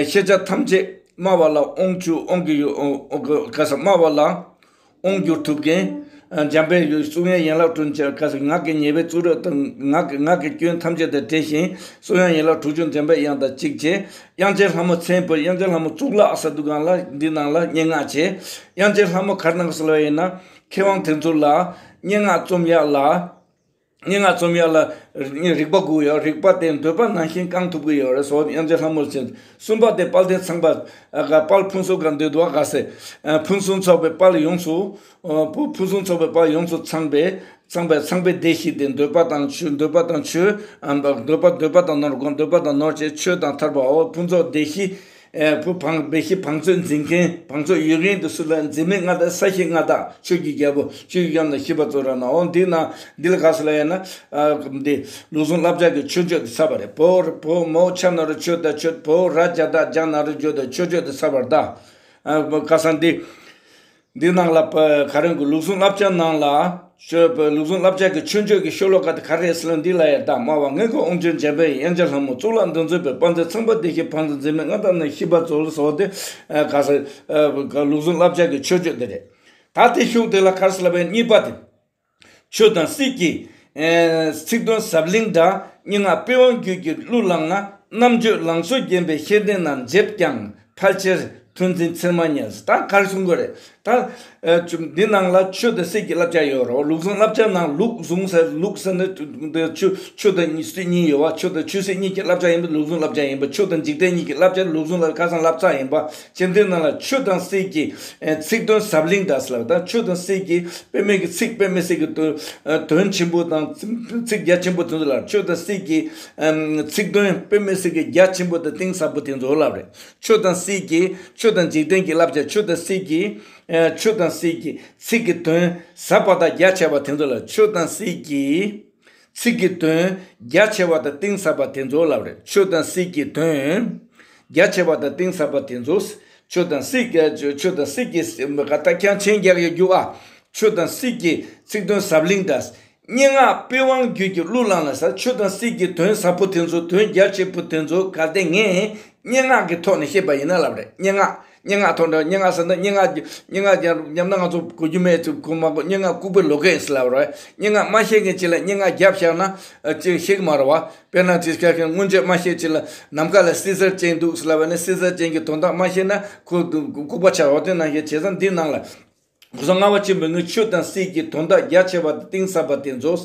ཤེས་བྱ་ཐམས་ཅད་སྨྲ་བ་ལ་དབང་ཕྱུག། དབང་གི་ཡུལ། ག་ས་སྨྲ་བ་ལ་དབང་བསྒྱུར་ཐུབ་མཁན། འཇམ་པའི་གསུང་དབྱངས་ཡན་ལག་དྲུག་ཅུ། ག་ས་ངག་གི་ཉེས་པའི་གཙུག་ལག་དང་། ངག་གི་ངག་གི་སྐྱོན་ཐམས་ཅད་དང་བྲལ་ཞིང་། གསུང་དབྱངས་ཡན་ལག་དྲུག་ཅུ་འཇམ་པའི་དབྱངས་དང་གཅིག་བྱས། དབྱངས་ཅན་ལྷ་མོ་མཚན་ཕུད། དབྱངས་ཅན་ལྷ་མོ་གཙུག་ལག་ཟེར་དུས་སྒང་ལ་འདི་ནང་ལ་སྙན་ངག་བྱས། དབྱངས་ཅན་ལྷ་མོ་ག་རེ་གནང་གི་ཟེར་ལབ་པ་ཡིན་ན། མཁས་དབང་དེ་ཚོ་ལ་སྙན་ངག་རྩོམ་ཡག་ལ། སྙན་ངག་རྩོམ་ཡག་ལ་རིག་པ་དགོས་ཡོད། རིག་པ་དེ་འདོད་པ་ནང་བཞིན་བསྐང་ཐུབ་ཀྱི་ཡོད་རེད་ཟེར། དབྱངས་ཅན་ལྷ་མོ་ཟེར། གསུམ་པ་དེ་དཔལ་ལྡན་ཚངས་པ། ཨ། ག་དཔལ་ཕུན་སུམ་ག་འདོད་དུ་བ་ག་ཟེར། ཨ། ཕུན་སུམ་ཚོགས་པའི་དཔལ་ཡོངས་སུ། ཨ། ཕུ་ཕུན་སུམ་ཚོགས་པའི་དཔལ་ཡོངས་སུ་ཚངས་པའི། ཚངས་པའི་ཚངས་པའི་བདེ་གཤེགས་དེ། འདོད་པ་དང་ཆོས། འདོད་པ་དང་ཆོས། ཨ། འདོད་པ་འདོད་པ་དང་ནོར། འདོད་པ་དང་ནོར་བཅས་ཆོས་དང་ཐར་པའོ། ཕུན་ཚོགས་བདེ་གཤེགས། ཨེ། ཕུ་བང་། བདེ་གཤེགས་བང་མཛོད་འཛིན་མཁན། བང་མཛོད་ཡོད་མཁན་དེ་སུ་ལ། འཛིན་མེད་མངའ་བདག། ས་གཞི་མངའ་བདག། ཆོས་ཀྱི་རྒྱལ་པོ། ཆོས་ཀྱི་རྒྱལ་པོ་ལ་ཤིས་པ་སྩོལ་རོགས་གནང་། འོ་འདི་ན་འདི་ལ་ག་ཟེར་ལབ་ཡ་ན། ཨ། འདི་ལུགས་ཟུང་བསླབ་བྱ་གི་མཆོད་བརྗོད་དེ་ཚར་བ་རེད། བོ་བོ་མོ་ཆ་ན་རོ་མཆོ་ད་མཆོད། བོ་ར་བྱ་བཏགས་བྱ་ན་རོ་བྱོ་ད། མཆོད་བརྗོད་དེ་ཚར་བ་རེད་ད། ཨ། ག་ས་འདི། འདི་ནང་ལ་ཕ་ག་རེ་གི་ལུགས་ཟུང་བསླབ་བྱ་ནང་ལ། ཆོས་པ་ལུགས་ཟུང་བསླབ་བྱ་གི་མཆོད་བརྗོད་ཀྱི་ཤོ་ལོ་ཀ་དེ་ག་རེ་རེད་ཟེར་ན། འདི་ལ་ཡར་ད་སྨྲ་བ་ངེས་དགུའི་དབང་ཕྱུག་འཇམ་པའི་དབྱངས་ཅན་ལྷ་མོ། གཙུག་ལག་མདུན་བརྩེགས་པའི་དཔལ་མཛོད་ཚངས་པ་བདེ་གཤེགས་བང་མཛོད། འཛིན་མེད་མངའ་བདག་རྣམས་ཤིས་པ་སྩོལ་ཟེར་བ་དེ། ཨ། ག་ས། ཨ། ལུགས་ཟུང་བསླབ་བྱ་གི་མཆོད་བརྗོད་དེ་རེད། ད་དེ་ཤུགས་དེ་ལ་ག་རེ་ཟེར་ལབ་པའི་གཉིས་པ་དེ། ཆོས་དང་སྲིད་ཀྱི། ཨེ། ཚིག་དོན་ཟབ་བརླིང་འདྲ། སྙན་ངག་པི་ཝང་རྒྱུད་ཀྱི་གླུ་བླངས་ན། རྣམ་དཔྱོད་ལང་ཚོ་བརྒྱན་པའི་ཤེས་ལྡན་རྣམས། འཇེབས་ཀྱང་ཕལ་ཆེར་ཐོས་འཛིན་ཚེར་མ་ཉལ། ད་ག་རེ་གསུང་གི་རེད། ད། ཨེ། ཆོས་འདི་ནང་ལ་ཆོས་དང་སྲིད་ཀྱི་བསླབ་བྱ་ཡོད་རེད། ལུགས་ཟུང་བསླབ་བྱ་ནང་ལུགས་ཟུང་ཟེར། ལུགས་ཟེར་ན་ཆོས་ཆོས་དང་སྲིད་གཉིས་ཡོད་བ། ཆོས་དང་ཆོས་སྲིད་གཉིས་ཀྱི་བསླབ་བྱ་ཡིན་པ་ལུགས་ཟུང་བསླབ་བྱ་ཡིན་པ། ཆོས་དང་འཇིག་རྟེན་གཉིས་ཀྱི་བསླབ་བྱ་ལུགས་ཟུང་ལ་ཁ་སང་བསླབ་ཚར་ཡིན་པ། ཆོས་འདི་ནང་ལ་ཆོས་དང་སྲིད་ཀྱི། ཨེ། ཚིག་དོན་ཟབ་བརླིང་འདྲ་ཟེར་ལབ། ད་ཆོས་དང་སྲིད་ཀྱི་དཔེ་མེད་ཀྱི་ཚིག། དཔེ་མི་སྲིད་ཀྱི་དོན། ཨ། དོན་ཆེན་པོ་དང་ཚིག་རྒྱ་ཆེན་པོ་དེ་ཚོ་ལ། ཆོས་དང་སྲིད་ཀྱི། ཨམ། ཚིག་དོན་དཔེ་མི་སྲིད་ཀྱི་རྒྱ་ཆེན་པོ་དང་གཏིང་ཟབ་པོ་དེ་ཚོ་ལབ་རེད། ཆོས་དང་སྲིད་ཀྱི། ཆོས་དང་འཇིག་རྟེན་གྱི་བསླབ་བྱ། ཆོས་དང་སྲིད་ཀྱི། ཨ། ཆོས་དང་སྲིད་ཀྱི་ཚིག་གི་དོན་ཟབ་པ་དང་རྒྱ་ཆེ་བ་དེ་ཚོ་ལ། ཆོས་དང་སྲིད་ཀྱི་ཚིག་གི་དོན་རྒྱ་ཆེ་བ་དང་གཏིང་ཟབ་པ་དེ་ཚོ་ལབ་རེད། ཆོས་དང་སྲིད་ཀྱི་དོན་རྒྱ་ཆེ་བ་དང་གཏིང་ཟབ་པ་དེ་ཚོ། ཆོས་དང་སྲིད་ཀྱི། ཆོས་དང་སྲིད་ཀྱི་ད་ཁྱང་ཆེན་རྒྱག་ཡོད་རྒྱུ་ཨ། ཆོས་དང་སྲིད་ཀྱི་ཚིག་དོན་ཟབ་བརླིང་དང་། སྙན་ངག་པི་ཝང་རྒྱུད་ཀྱི་གླུ་བླངས་ལ་ཟེར། ཆོས་དང་སྲིད་ཀྱི་དོན་ཟབ་པོ་དེ་ཚོ། དོན་རྒྱ་ཆེ་པོ་དེ་ཚོ་གལ་ཏེ་ངས་སྙན་ངག་གི་ཐོག་ནས་བཤད་པ་ཡིན་ན་ལབ་རེད། སྙན་ངག་སྙན་ངག་ཐོག་ནས། སྙན་ངག་ཟེར་ན་སྙན་ངག་སྙན་ངག་ཉམས་ན་ང་ཚོ་གོ་རྒྱུ་མེད་ཚུལ་གོ་མ་གོ། སྙན་ངག་ལྐུགས་པའི་ལོ་སྐད་ཟེར་ལབ་རེད། སྙན་ངག་མ་ཤེས་མཁན་ཅིག་ལ་སྙན་ངག་རྒྱབ་བཞག་ན་ཅིག་ཤེས་ཀྱི་མ་རེད་བ། དཔེར་ན་ཅིག་ཁ་ཁ་སྔོན་ཆད་མ་ཤེས་ཅིག་ལ་ནམ་མཁའ་ལ་བསིལ་ཟེར་ཅན་འདུག་ཟེར་ལབ་པ་ནི། བསིལ་ཟེར་ཅན་གྱི་དོན་དག་མ་ཤེས་ན་ཁོ་ལྐུགས་པ་ཆགས། འོ་དེ་ནང་བཞིན་བྱས་ཙང་འདི་ནང་ལ། གོང་ས་ལྔ་པ་ཆེན་པོ་ངས་ཆོས་དང་སྲིད་ཀྱི་དོན་དག་རྒྱ་ཆེ་བ་དང་གཏིང་ཟབ་པ་དེ་ཚོ།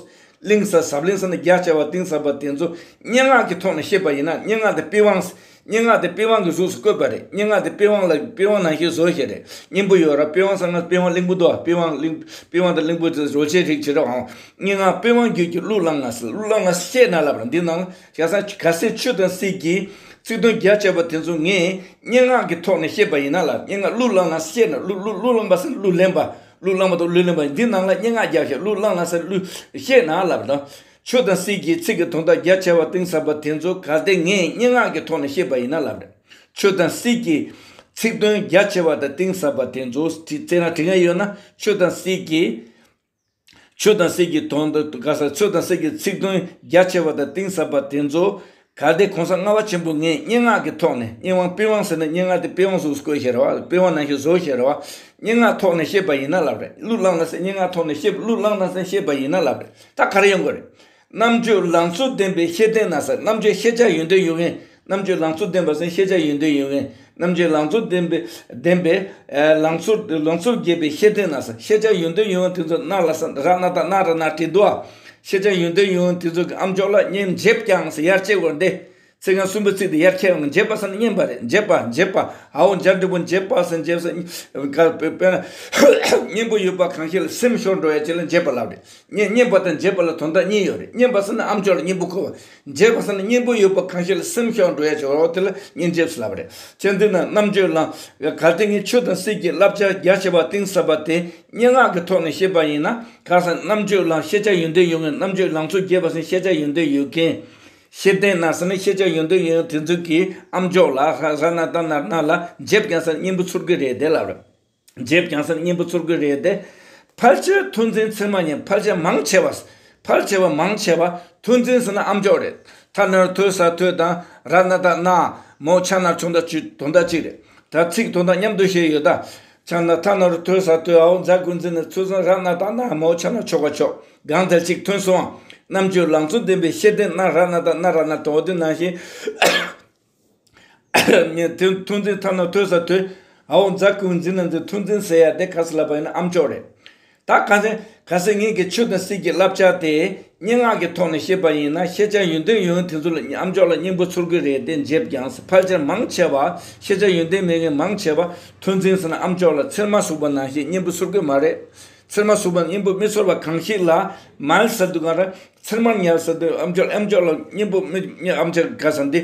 བརླིང་ས། ཟབ་བརླིང་ས་ནི་རྒྱ་ཆེ་བ་གཏིང་ཟབ་པ་དེ་ཚོ་སྙན་ངག་གི་ཐོག་ནས་བཤད་པ་ཡིན་ན། སྙན་ངག་དེ་པི་ཝང་། སྙན་ངག་དེ་པི་ཝང་གི་གཟུགས་སུ་བཀོད་པ་རེད། སྙན་ངག་དེ་པི་ཝང་ལ། པི་ཝང་ནང་བཞིན་བཟོ་བཞག་རེད། སྙིང་པོ་ཡོད་ར། པི་ཝང་ཟེར་ན་པི་ཝང་གླིང་བུ་འདུག་པི་ཝང་གླིང་། པི་ཝང་དང་གླིང་བུ་དེ་རོལ་ཆའི་རིགས་བྱེད་རོགས་ཨང་། སྙན་ངག་པི་ཝང་རྒྱུད་ཀྱི་གླུ་བླངས་ལ་ཟེར། གླུ་བླངས་ལ་བཤད་ན་ལབ་ར། འདི་ནང་ལ་བྱས་ཙང་གལ་སྲིད་ཆོས་དང་སྲིད་ཀྱི་ཚིག་དོན་རྒྱ་ཆེ་བ་དེ་ཚོ་ངས་སྙན་ངག་གི་ཐོག་ནས་བཤད་པ་ཡིན་ན་ལ། སྙན་ངག་གླུ་བླངས་ལ་བཤད་ན། གླུ་གླུ་གླུ་བླངས་པ་ཟེར་གླུ་ལེན་པ། གླུ་བླངས་པ་དང་གླུ་ལེན་པ། འདི་ནང་ལ་སྙན་ངག་རྒྱབ་བཞག་གླུ་བླངས་ལ་ཟེར་གླུ་བཤད་ན་ལབ་དང་། ཆོས་དང་སྲིད་ཀྱི་ཚིག་གི་དོན་དག་རྒྱ་ཆེ་བ་གཏིང་ཟབ་པ་དེ་ཚོ་གལ་ཏེ་ངས་སྙན་ངག་གི་ཐོག་ནས་བཤད་པ་ཡིན་ན་ལབ་རེད། ཆོས་དང་སྲིད་ཀྱི་ཚིག་དོན་རྒྱ་ཆེ་བ་དང་གཏིང་ཟབ་པ་དེ་ཚོ་དེ་ཚེ་ན་དྲི་ངན་ཡོད་ན། ཆོས་དང་སྲིད་ཀྱི། ཆོས་དང་སྲིད་ཀྱི་དོན་དུ་ག་ས། ཆོས་དང་སྲིད་ཀྱི་ཚིག་དོན་རྒྱ་ཆེ་བ་དང་གཏིང་ཟབ་པ་དེ་ཚོ་གལ་ཏེ་གོང་ས་ལྔ་པ་ཆེན་པོ་ངས་སྙན་ངག་གི་ཐོག་ནས། སྙན་ངག་པི་ཝང་ཟེར་ན་སྙན་ངག་དེ་པི་ཝང་གཟུགས་སུ་བཀོད་བཞག་རེད་བ། པི་ཝང་ནང་བཞིན་བཟོ་བཞག་རེད་བ། སྙན་ངག་ཐོག་ནས་བཤད་པ་ཡིན་ན་ལབ་རེད། གླུ་བླངས་ལ་ཟེར། སྙན་ངག་ཐོག་ནས་བཤད། གླུ་བླངས་ལ་ཟེར་བཤད་པ་ཡིན་ན་ལབ་རེད། ད་ག་རེ་ཡོང་གི་རེད། རྣམ་དཔྱོད་ལང་ཚོ་ལྡན་པའི་ཤེས་ལྡན་ན་ཟེར། རྣམ་དཔྱོད་ཤེས་བྱ་ཡོན་ཏན་ཡོད་མཁན། རྣམ་དཔྱོད་ལང་ཚོ་ལྡན་པ་ཟེར་ཤེས་བྱ་ཡོན་ཏན་ཡོད་མཁན། རྣམ་དཔྱོད་ལང་ཚོ་ལྡན་པའི་ལྡན་པའི་ཨ་ལང་ཚོ་ལང་ཚོ་རྒྱས་པའི་ཤེས་ལྡན་ན་ཟེར། ཤེས་བྱ་ཡོན་ཏན་ཡོད་མཁན་དེ་ཚོ་ན་ལ་ཟེར། ར་ན་ད་ན་ར་ན་བྲིས་འདུག་ཨ། ཤེས་བྱ་ཡོན་ཏན་ཡོད་མཁན་དེ་ཚོ་གི་ཨམ་ཅོག་ལ་སྙན་འཇེབས་ཀྱང་ཟེར། ཡར་བཅད་དགོས་འདི། ཚིག་རྐང་གསུམ་པའི་ཚིག་དེ་ཡར་ཁྱེར་ཡོང་། འཇེབས་པ་ཟེར་ན་སྙན་པ་རེད། འཇེབས་པ་འཇེབས་པ། ཨའོ་འཇར་འབྲི་པོ་འཇེབས་པ་ཟེར། འཇེབས་ཟེར་ག་དཔེར་ན་སྙན་པོ་ཡོད་པ་གང་ཞིག་ལ་སེམས་ཤོར་འགྲོ་ཡ་ཅིག་ལ་འཇེབས་པ་ལབ་རེད། སྙན་སྙན་པ་དང་འཇེབས་པ་ལ་དོན་དག་གཉིས་ཡོད་རེད། སྙན་པ་ཟེར་ན་ཨམ་ཅོག་ལ་སྙན་པོ་གོ་བ། འཇེབས་པ་ཟེར་ན་སྙན་པོ་ཡོད་པ་གང་ཞིག་ལ་སེམས་ཤོར་འགྲོ་ཡ་ཅིག་འོ་དེ་ལ་སྙན་འཇེབས་ཟེར་ལབ་རེད། བྱས་འདི་ན་རྣམ་དཔྱོད་ལ་གལ་ཏེ་ངས་ཆོས་དང་སྲིད་ཀྱི་བསླབ་བྱ་རྒྱ་ཆེ་བ་གཏིང་ཟབ་པ་དེ་སྙན་ངག་གི་ཐོག་ནས་བཤད་པ་ཡིན་ན། ག་ཟེར། རྣམ་དཔྱོད་ལ་ཤེས་བྱ་ཡོན་ཏན་ཡོད་མཁན། རྣམ་དཔྱོད་ལང་ཚོ་རྒྱས་པ་ཟེར་ན་ཤེས་བྱ་ཡོན་ཏན་ཡོད་མཁན། ཤེས་ལྡན་ན་ཟེར་ན་ཤེས་བྱ་ཡོན་ཏན་ཡོད་མཁན་དེ་ཚོ་གི་ཨམ་ཅོག་ལ་ཧ་ཧ་ན་ད་ན་ན་ལ་འཇེབས་ཀྱང་ཟེར་ན་སྙན་པོ་ཚོར་གི་རེད་དེ་ལབ་རེད། འཇེབས་ཀྱང་ཟེར་ན་སྙན་པོ་ཚོར་གི་རེད་དེ། ཕལ་ཆེར་ཐོས་འཛིན་ཚད་མ་ཉམས། ཕལ་ཆེར་མང་ཆེ་བ། ཕལ་ཆེ་བ་མང་ཆེ་བ་ཐོས་འཛིན་ཟེར་ན་ཨམ་ཅོག་རེད། ཐ་ན་རོ་ཐོས་ས་ཐོས་དང་ར་ན་ད་ན་མོ་ཆ་ན་ཆུང་ད་ཆུ་དོན་དག་གཅིག་རེད། ད་ཚིག་དོན་དག་མཉམ་དུ་བཤད་ཡོད་ད། ཆ་ན་ཐ་ན་རོ་ཐོས་ས་ཐོས། ཨའོ་འཛའ་ཀུན་འཛིན་ན་ཚུལ་སོང་ར་ན་ད་ན་མོ་ཆ་ན་ཆོག་ག་ཆོག་གང་ལྟར་གཅིག་ཐོན་སོང་། རྣམ་དཔྱོད་ལང་ཚོ་ལྡན་པའི་ཤེས་ལྡན་ན་ར་ན་ད་ན་ར་ན་དོ་དེ་ནང་བཞིན། ཐོས་འཛིན་ཐ་ན་ཐོས་ས་ཐོས། ཨའོ་འཛའ་ཀུན་འཛིན་ན་འཛིན། ཐོས་འཛིན་ཟེར་ཡ་དེ་ག་ཟེར་ལབ་པ་ཡིན་ན་ཨམ་ཅོག་རེད། ད་ག་ཟེར་ག་ཟེར་ངེད་ཀྱི་ཆོས་དང་སྲིད་ཀྱི་བསླབ་བྱ་དེ་སྙན་ངག་གི་ཐོག་ནས་བཤད་པ་ཡིན་ན། ཤེས་བྱ་ཡོན་ཏན་ཡོད་མཁན་དེ་ཚོ་ལ་ཨམ་ཅོག་ལ་སྙན་པོ་ཚོར་གི་རེད་དེ་འཇེབས་ཀྱང་ཟེར། ཕལ་ཆེར་མང་ཆེ་བ། ཤེས་བྱ་ཡོན་ཏན་མེད་མཁན་མང་ཆེ་བ་ཐོས་འཛིན་ཟེར་ན་ཨམ་ཅོག་ལ་ཚེར་མ་ཟུག་པ་ནང་བཞིན་སྙན་པོ་ཚོར་གི་མ་རེད། ཚེར་མ་ཟུག་པ་སྙན་པོ་མི་ཚོར་བ་གང་ཞིག་ལ་མལ་ཟེར་དུས་ག་ར་ཚེར་མར་ཉལ་ཟེར་དུས་ཨམ་ཅོག་ཨམ་ཅོག་ལ་སྙན་པོ་མི་ཨམ་ཅོག་ག་ཟེར་འདི།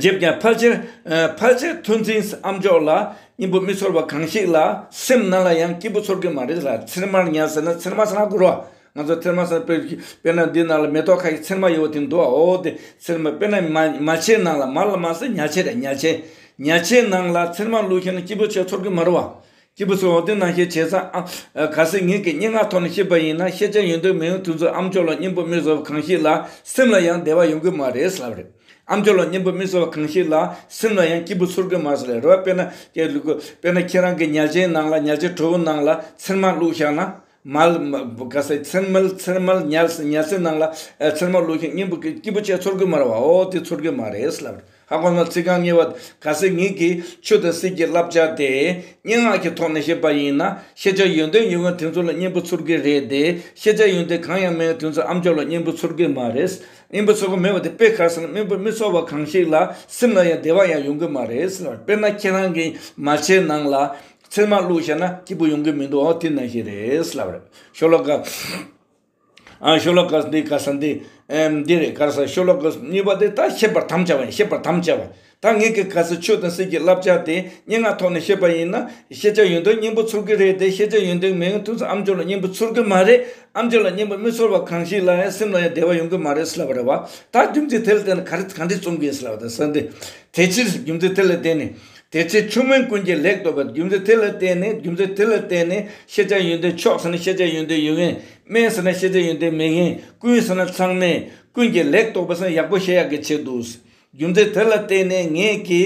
འཇེབས་ཀྱང་ཕལ་ཆེར། ཕལ་ཆེར་ཐོས་འཛིན་ཨམ་ཅོག་ལ་སྙན་པོ་མི་ཚོར་བ་གང་ཞིག་ལ་སེམས་ནང་ལ་ཡང་སྐྱིད་པོ་ཚོར་གི་མ་རེད་ལ། ཚེར་མར་ཉལ་ཟེར་ན་ཚེར་མ་ཟེར་ན་དགོས་རོ། ང་ཚོ་ཚེར་མ་ཟེར་དཔེ་དཔེར་ན་འདི་ནང་ལ་མེ་ཏོག་ཁ་ཡི་ཚེར་མ་ཡོད་པ་དེ་འདུག་ཨ། འོ་དེ་ཚེར་མ་དཔེར་ན་མལ་མལ་ཆའི་ནང་ལ། མལ་ལ་མལ་ཟེར་ཉལ་ཆས་རེད། ཉལ་ཆས་ཉལ་ཆས་ནང་ལ་ཚེར་མ་བླུགས་ཤེ་ན་སྐྱིད་པོ་ཆེ་ཚོར་གི་མ་རེད་བ། སྐྱིད་པོ་ཚོར་བ་དེ་ནང་བཞིན་བྱས་ཙང་། ཨ་གལ་སྲིད་ངེད་ཀྱིས་སྙན་ངག་ཐོག་ནས་བཤད་པ་ཡིན་ན། ཤེས་བྱ་ཡོན་ཏན་མེད་མཁན་དེ་ཚོ་ཨམ་ཅོག་ལ་སྙན་པོ་མི་ཚོར་བ་གང་ཞིག་ལ་སེམས་ལ་ཡང་བདེ་བ་ཡོང་གི་མ་རེད་ལབ་རེད། ཨམ་ཅོག་ལ་སྙན་པོ་མི་ཚོར་བ་གང་ཞིག་ལ་སེམས་ལ་ཡང་སྐྱིད་པོ་ཚོར་གི་མ་རེད་ལབ་རེད་བ། དཔེར་ན་ཀྱེ་ལུ་གུ་དཔེར་ན་ཁྱེད་རང་གི་ཉལ་ཆའི་ནང་ལ་ཉལ་ཆའི་གྲོགས་པོ་ནང་ལ་ཚེར་མ་བླུགས་བཞག་ན། མལ་མ་ག་ཟེར་ཚེར་མལ་ཚེར་མལ་ཉལ་ཉལ་སའི་ནང་ལ་ཨ་ཚེར་མ་བླུགས་ཤིང་སྙན་པོ་སྐྱིད་པོ་བྱས་ཚོར་གི་མ་རེད་བ། འོ་དེ་ཚོར་གི་མ་རེད་ལབ་རེད། ཧ་གོ་སོང་། ཚིག་རྐང་གཉིས་པ། གལ་སྲིད་ངེད་ཀྱིས་ཆོས་དང་སྲིད་ཀྱི་བསླབ་བྱ་དེ་སྙན་ངག་གི་ཐོག་ནས་བཤད་པ་ཡིན་ན། ཤེས་བྱ་ཡོན་ཏན་ཡོད་མཁན་དེ་ཚོ་ལ་སྙན་པོ་ཚོར་གི་རེད་དེ། ཤེས་བྱ་ཡོན་ཏན་གང་ཡང་མེད་མཁན་དེ་ཚོ་ཨམ་ཅོག་ལ་སྙན་པོ་ཚོར་གི་མ་རེད། སྙན་པོ་ཚོར་གི་མེད་པ་དེ་དཔེ་ག་རེ་ཟེར་ན། སྙན་པོ་མི་ཚོར་བ་གང་ཞིག་ལ་སེམས་ལ་ཡང་བདེ་བ་ཡང་ཡོང་གི་མ་རེད་ལབ། དཔེར་ན་ཁྱེད་རང་གི་མལ་ཆའི་ནང་ལ་ཚེར་མ་བླུགས་བཞག་ན་སྐྱིད་པོ་ཡོང་གི་མི་འདུག་འོ་དེ་ནང་བཞིན་རེད་ལབ་རེད། ཤོ་ལོ་ཀ་ཨ་ཤོ་ལོ་ཀ་འདི་ག་ས་འདི། ཨེམ། འདི་རེད། ག་རེ་ཟེར། ཤོ་ལོ་ཀ་གཉིས་པ་དེ་ད་བཤད་པར་དམ་བཅའ་བ་ཡིན། བཤད་པར་དམ་བཅའ་བ། ད་ངེད་ཀྱིས་གལ་སྲིད་ཆོས་དང་སྲིད་ཀྱི་བསླབ་བྱ་དེ་སྙན་ངག་ཐོག་ནས་བཤད་པ་ཡིན་ན། ཤེས་བྱ་ཡོན་ཏན་སྙན་པོ་ཚོར་གི་རེད་དེ། ཤེས་བྱ་ཡོན་ཏན་མེད་མཁན་དེ་ཚོ་ཨམ་ཅོག་ལ་སྙན་པོ་ཚོར་གི་མ་རེད། ཨམ་ཅོག་ལ་སྙན་པོ་མི་ཚོར་བ་གང་ཞིག་ལ་ཡང་སེམས་ལ་ཡང་བདེ་བ་ཡོང་གི་མ་རེད་ལབ་པ་རེད་བ། ད་རྒྱུ་མཚན་དེ་ལ་བརྟེན་ནས་ག་རེ་ག་འདྲས་རྩོམ་གི་ཡིན་ལབ་པ་དང་ཟེར་འདི། དེ་ཕྱིར་རྒྱུ་མཚན་དེ་ལ་བརྟེན་ནས། དེ་ཕྱིར་ཆུང་དམན་ཀུན་གྱིས་ལེགས་རྟོགས་པའི། རྒྱུ་མཚན་དེ་ལ་བརྟེན་ནས། རྒྱུ་མཚན་དེ་ལ་བརྟེན་ནས་ཤེས་བྱ་ཡོན་ཏན། མཆོག་ཟེར་ན་ཤེས་བྱ་ཡོན་ཏན་ཡོད་མཁན། དམན་ཟེར་ན་ཤེས་བྱ་ཡོན་ཏན་མེད་མཁན། ཀུན་ཟེར་ན་ཚང་མས། ཀུན་གྱིས་ལེགས་རྟོགས་པ་ཟེར་ན་ཡག་པོ་ཤེས་ཡག་གི་ཆེད་དུ། རྒྱུ་མཚན་དེ་ལ་བརྟེན་ནས་ངེད་ཀྱི་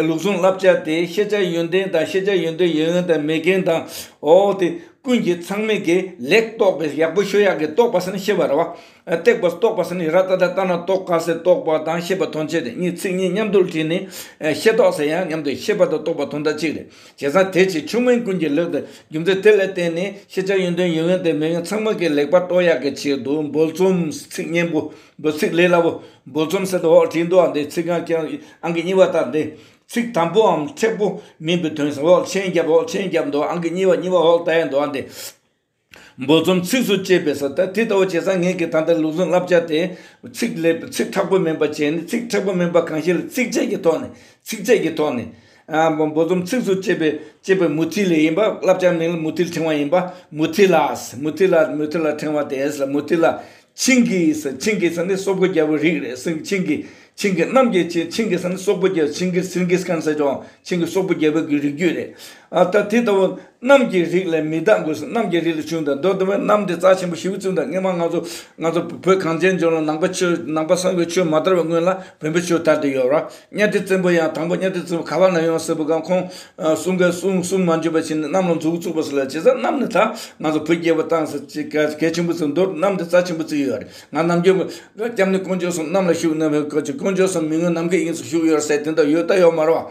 ལུགས་ཟུང་བསླབ་བྱ་དེ་ཤེས་བྱ་ཡོན་ཏན་དང་། ཤེས་བྱ་ཡོན་ཏན་ཡོད་མཁན་དང་མེད་མཁན་དང་། འོ་དེ་ཀུན་གྱིས་ཚང་མས་ཀྱིས་ལེགས་རྟོགས་པའི། ཡག་པོ་ཤེས་ཡག་གི། རྟོགས་པ་ཟེར་ན་ཤེས་པ་རེད་བ། ཨ་རྟོགས་པ། རྟོགས་པ་ཟེར་ན་ར་ཏ་ཏ་ཏ་ན་རྟོགས། ཀ་ས་རྟོགས་པ་དང་ཤེས་པ་དོན་བྱེད་དེ་གཉིས་ཚིག་གཉིས་མཉམ་དུ་བྲིས་ནས། ཨ་ཤེས་རྟོགས་ཟེར་ཡང་མཉམ་དུ། ཤེས་པ་དང་རྟོགས་པ་དོན་དག་གཅིག་རེད། བྱས་ཙང་དེ་ཕྱིར་ཆུང་དམན་ཀུན་གྱིས་ལེགས་རྟོགས། རྒྱུ་མཚན་དེ་ལ་བརྟེན་ནས་ཤེས་བྱ་ཡོན་ཏན་ཡོད་མཁན་དང་མེད་མཁན་ཚང་མ་གིས་ལེགས་པར་རྟོགས་ཡག་གི་ཆེད་དུ། འབོལ་རྩོམ་ཚིག་སྙན་པོ། འབོལ་ཚིག་ལས་སླ་པོ། འབོལ་རྩོམ་ཟེར་དུས་འོག་བྲིས་འདུག་ཨ། འདི་ཚིག་རྐང་ཀྱང་ཨང་ཀི་གཉིས་པ་ལྟར་འདི། ཚིག་དང་པོའམ་མཁྲེགས་པོ་མིན་པའི་དོན་ཟེར། འོག་མཆན་བརྒྱབ། འོག་མཆན་བརྒྱབ་འདུག་ཨང་ཀི་གཉིས་པ་གཉིས་པ་འོག་ལྟ་ཡག་འདུག་ཨ། འདི། འབོལ་རྩོམ་ཚིགས་སུ་བཅད་པའི་ཟེར། ད་དེ་ལྟ་བུ་བྱས་ཙང་ངེད་ཀྱིས་ད་ལྟ་ལུགས་ཟུང་བསླབ་བྱ་དེ་ཚིག་ལས། ཚིག་མཁྲེགས་པོ་མིན་པ་བྱས་ནས། ཚིག་མཁྲེགས་པོ་མིན་པ་གང་ཞིག་ལ་ཚིགས་བཅད་ཀྱི་ཐོག་ནས། ཚིགས་བཅད་ཀྱི་ཐོག་ནས། ཨ་འབོལ་རྩོམ་ཚིགས་སུ་བཅད་པའི། བཅད་པའི་མུ་ཏིག་ལས་ཡིན་པ། བསླབ་བྱ་མིང་ལ་མུ་ཏིག་ཕྲེང་བ་ཡིན་པ། མུ་ཏིག་ལ། མུ་ཏིག་ལ། མུ་ཏིག་ལ་ཕྲེང་བ་དེ་ལ་མུ་ཏིག་ལ། ཆིང་གི་ཟེར། ཆིང་གི་ཟེར་ནི་སོག་པོ་རྒྱལ་པོའི་རིགས་རེད། ཆིང་གི། ཆིང་གི་རྣམ་རྒྱལ་ཆེ། ཆིང་གི་ཟེར་ནི་སོག་པོ་རྒྱལ། ཆིང་གི་སིང་གིས་ཁཱན་ཟེར་ཀྱང་ཆིང་གི་སོག་པོ་རྒྱལ་པོ་གི་རིགས་རྒྱུད་རེད། ཨ་ད་དེ་ལྟ་བུ་གནམ་གྱི་རིགས་ལས་མི་བདག་འགོས་སོ། གནམ་གྱི་རིགས་ལས་བྱུང་དང་མདོར་བསྡུ་བའི་གནམ་དེ་རྩ་ཆེན་པོ་ཞེ་པོ་བཙུན་དང་། སྔོན་མ་ང་ཚོ་ང་ཚོ་བོད་གངས་ཅན་ལྗོངས་ལ་ནང་པ་ཆོས་ནང་པ་སངས་རྒྱས་ཆོས་མ་དར་བའི་སྔོན་ལ་བོན་པོའི་ཆོས་དར་དུ་ཡོད་ར། གཉའ་ཁྲི་བཙན་པོ་ཡང་དང་པོ་གཉའ་ཁྲི་བཙན་པོ་ག་བ་ན་ཡོང་ཟེར་བ་གང་ཁོང་གསུང་ག་གསུང་གསུང་མ་འཇུག་པ་བྱས་ནས་གནམ་ལ་མཛུབ་བཙུགས་པ་ཟེར་ལ། བྱས་ཙང་གནམ་ནི་ད་ང་ཚོ་བོད་རྒྱལ་པོ་བཏང་ཟེར་ཅིག་གལ་ཆེན་པོ་བརྩི་མདོར་གནམ་དེ་རྩ་ཆེན་པོ་བརྩི་ཡོད་རེད། ང་ནམ་རྒྱུན་སྐྱབས་གནས་དཀོན་མཆོག་གསུམ་གནམ་ལ་བཞུགས་ན་དཀོན་མཆོག་གསུམ་མི་མངོན་ནམ་མཁའི་དབྱིངས་སུ་བཞུགས་ཡོད་ཟེར་དེ་འདྲ་ཡོད་ད་ཡོད་མ་རེད་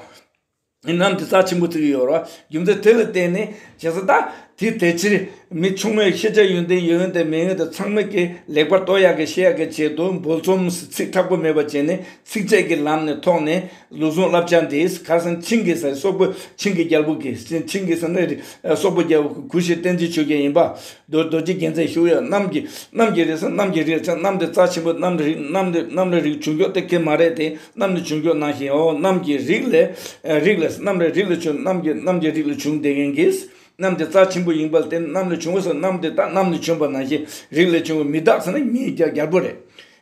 བ། གནམ་དེ་རྩ་ཆེན་པོ་བརྩི་གི་ཡོད་རེད་བ། རྒྱུ་མཚན་དེ་ལ་བརྟེན་ནས་བྱས་ཙང་ད་དེ་དེ་ཕྱིར་མི་ཆུང་མས་ཤེས་བྱ་ཡོན་ཏན་ཡོན་ཏན་མེད་ཡོན་ཏན་ཚང་མས་ཀྱི་ལེགས་པར་རྟོགས་ཡག་གི་ཤེས་ཡག་གི་ཆེད་དུ་འབོལ་རྩོམ་ཚིག་མཁྲེགས་པོ་མེད་པ་བྱས་ནས་ཚིགས་བཅད་ཀྱི་ལམ་ནས་ཐོག་ནས་ལུགས་ཟུང་བསླབ་བྱ་འདི་གར་སང་ཆིང་གི་ས་སོག་པོ་ཆིང་གི་རྒྱལ་པོ་གི་ཆིང་གི་ས་ནས་སོག་པོ་རྒྱལ་པོ་གུ་ཤྲི་བསྟན་འཛིན་ཆོས་རྒྱལ་ཡིན་པ། རྡོ་རྡོ་རྗེ་རྒྱལ་མཚན་བཞུགས་ཡོད། གནམ་གྱི་གནམ་གྱི་རིགས་སུ་གནམ་གྱི་རིགས་ཆ་གནམ་དེ་རྩ་ཆེན་པོ་གནམ་རིགས་གནམ་དེ་གནམ་ལ་རིགས་བྱུང་ཀྱོག་དེ་ཁེ་མ་རེད་དེ། གནམ་ནས་བྱུང་ཀྱོག་ནང་བཞིན་འོ། གནམ་གྱི་རིགས་ལས་རིགས་ལས་གནམ་རིགས་རིགས་ལས་བྱུང་། གནམ་གྱི་གནམ་གྱི་རིགས་ལས་བྱུང་བསྡད་མཁན་གྱིས། གནམ་དེ་རྩ་ཆེན་པོ་ཡིན་པ་ལ་བརྟེན་གནམ་ནས་བྱུང་བ་སོགས་གནམ་དེ་དག་གནམ་ནས་བྱུང་བ་ནང་བཞིན་རིགས་ལས་བྱུང་བ། མི་བདག་ཟེར་ན་མིའི་རྒྱལ་རྒྱལ་པོ་རེད།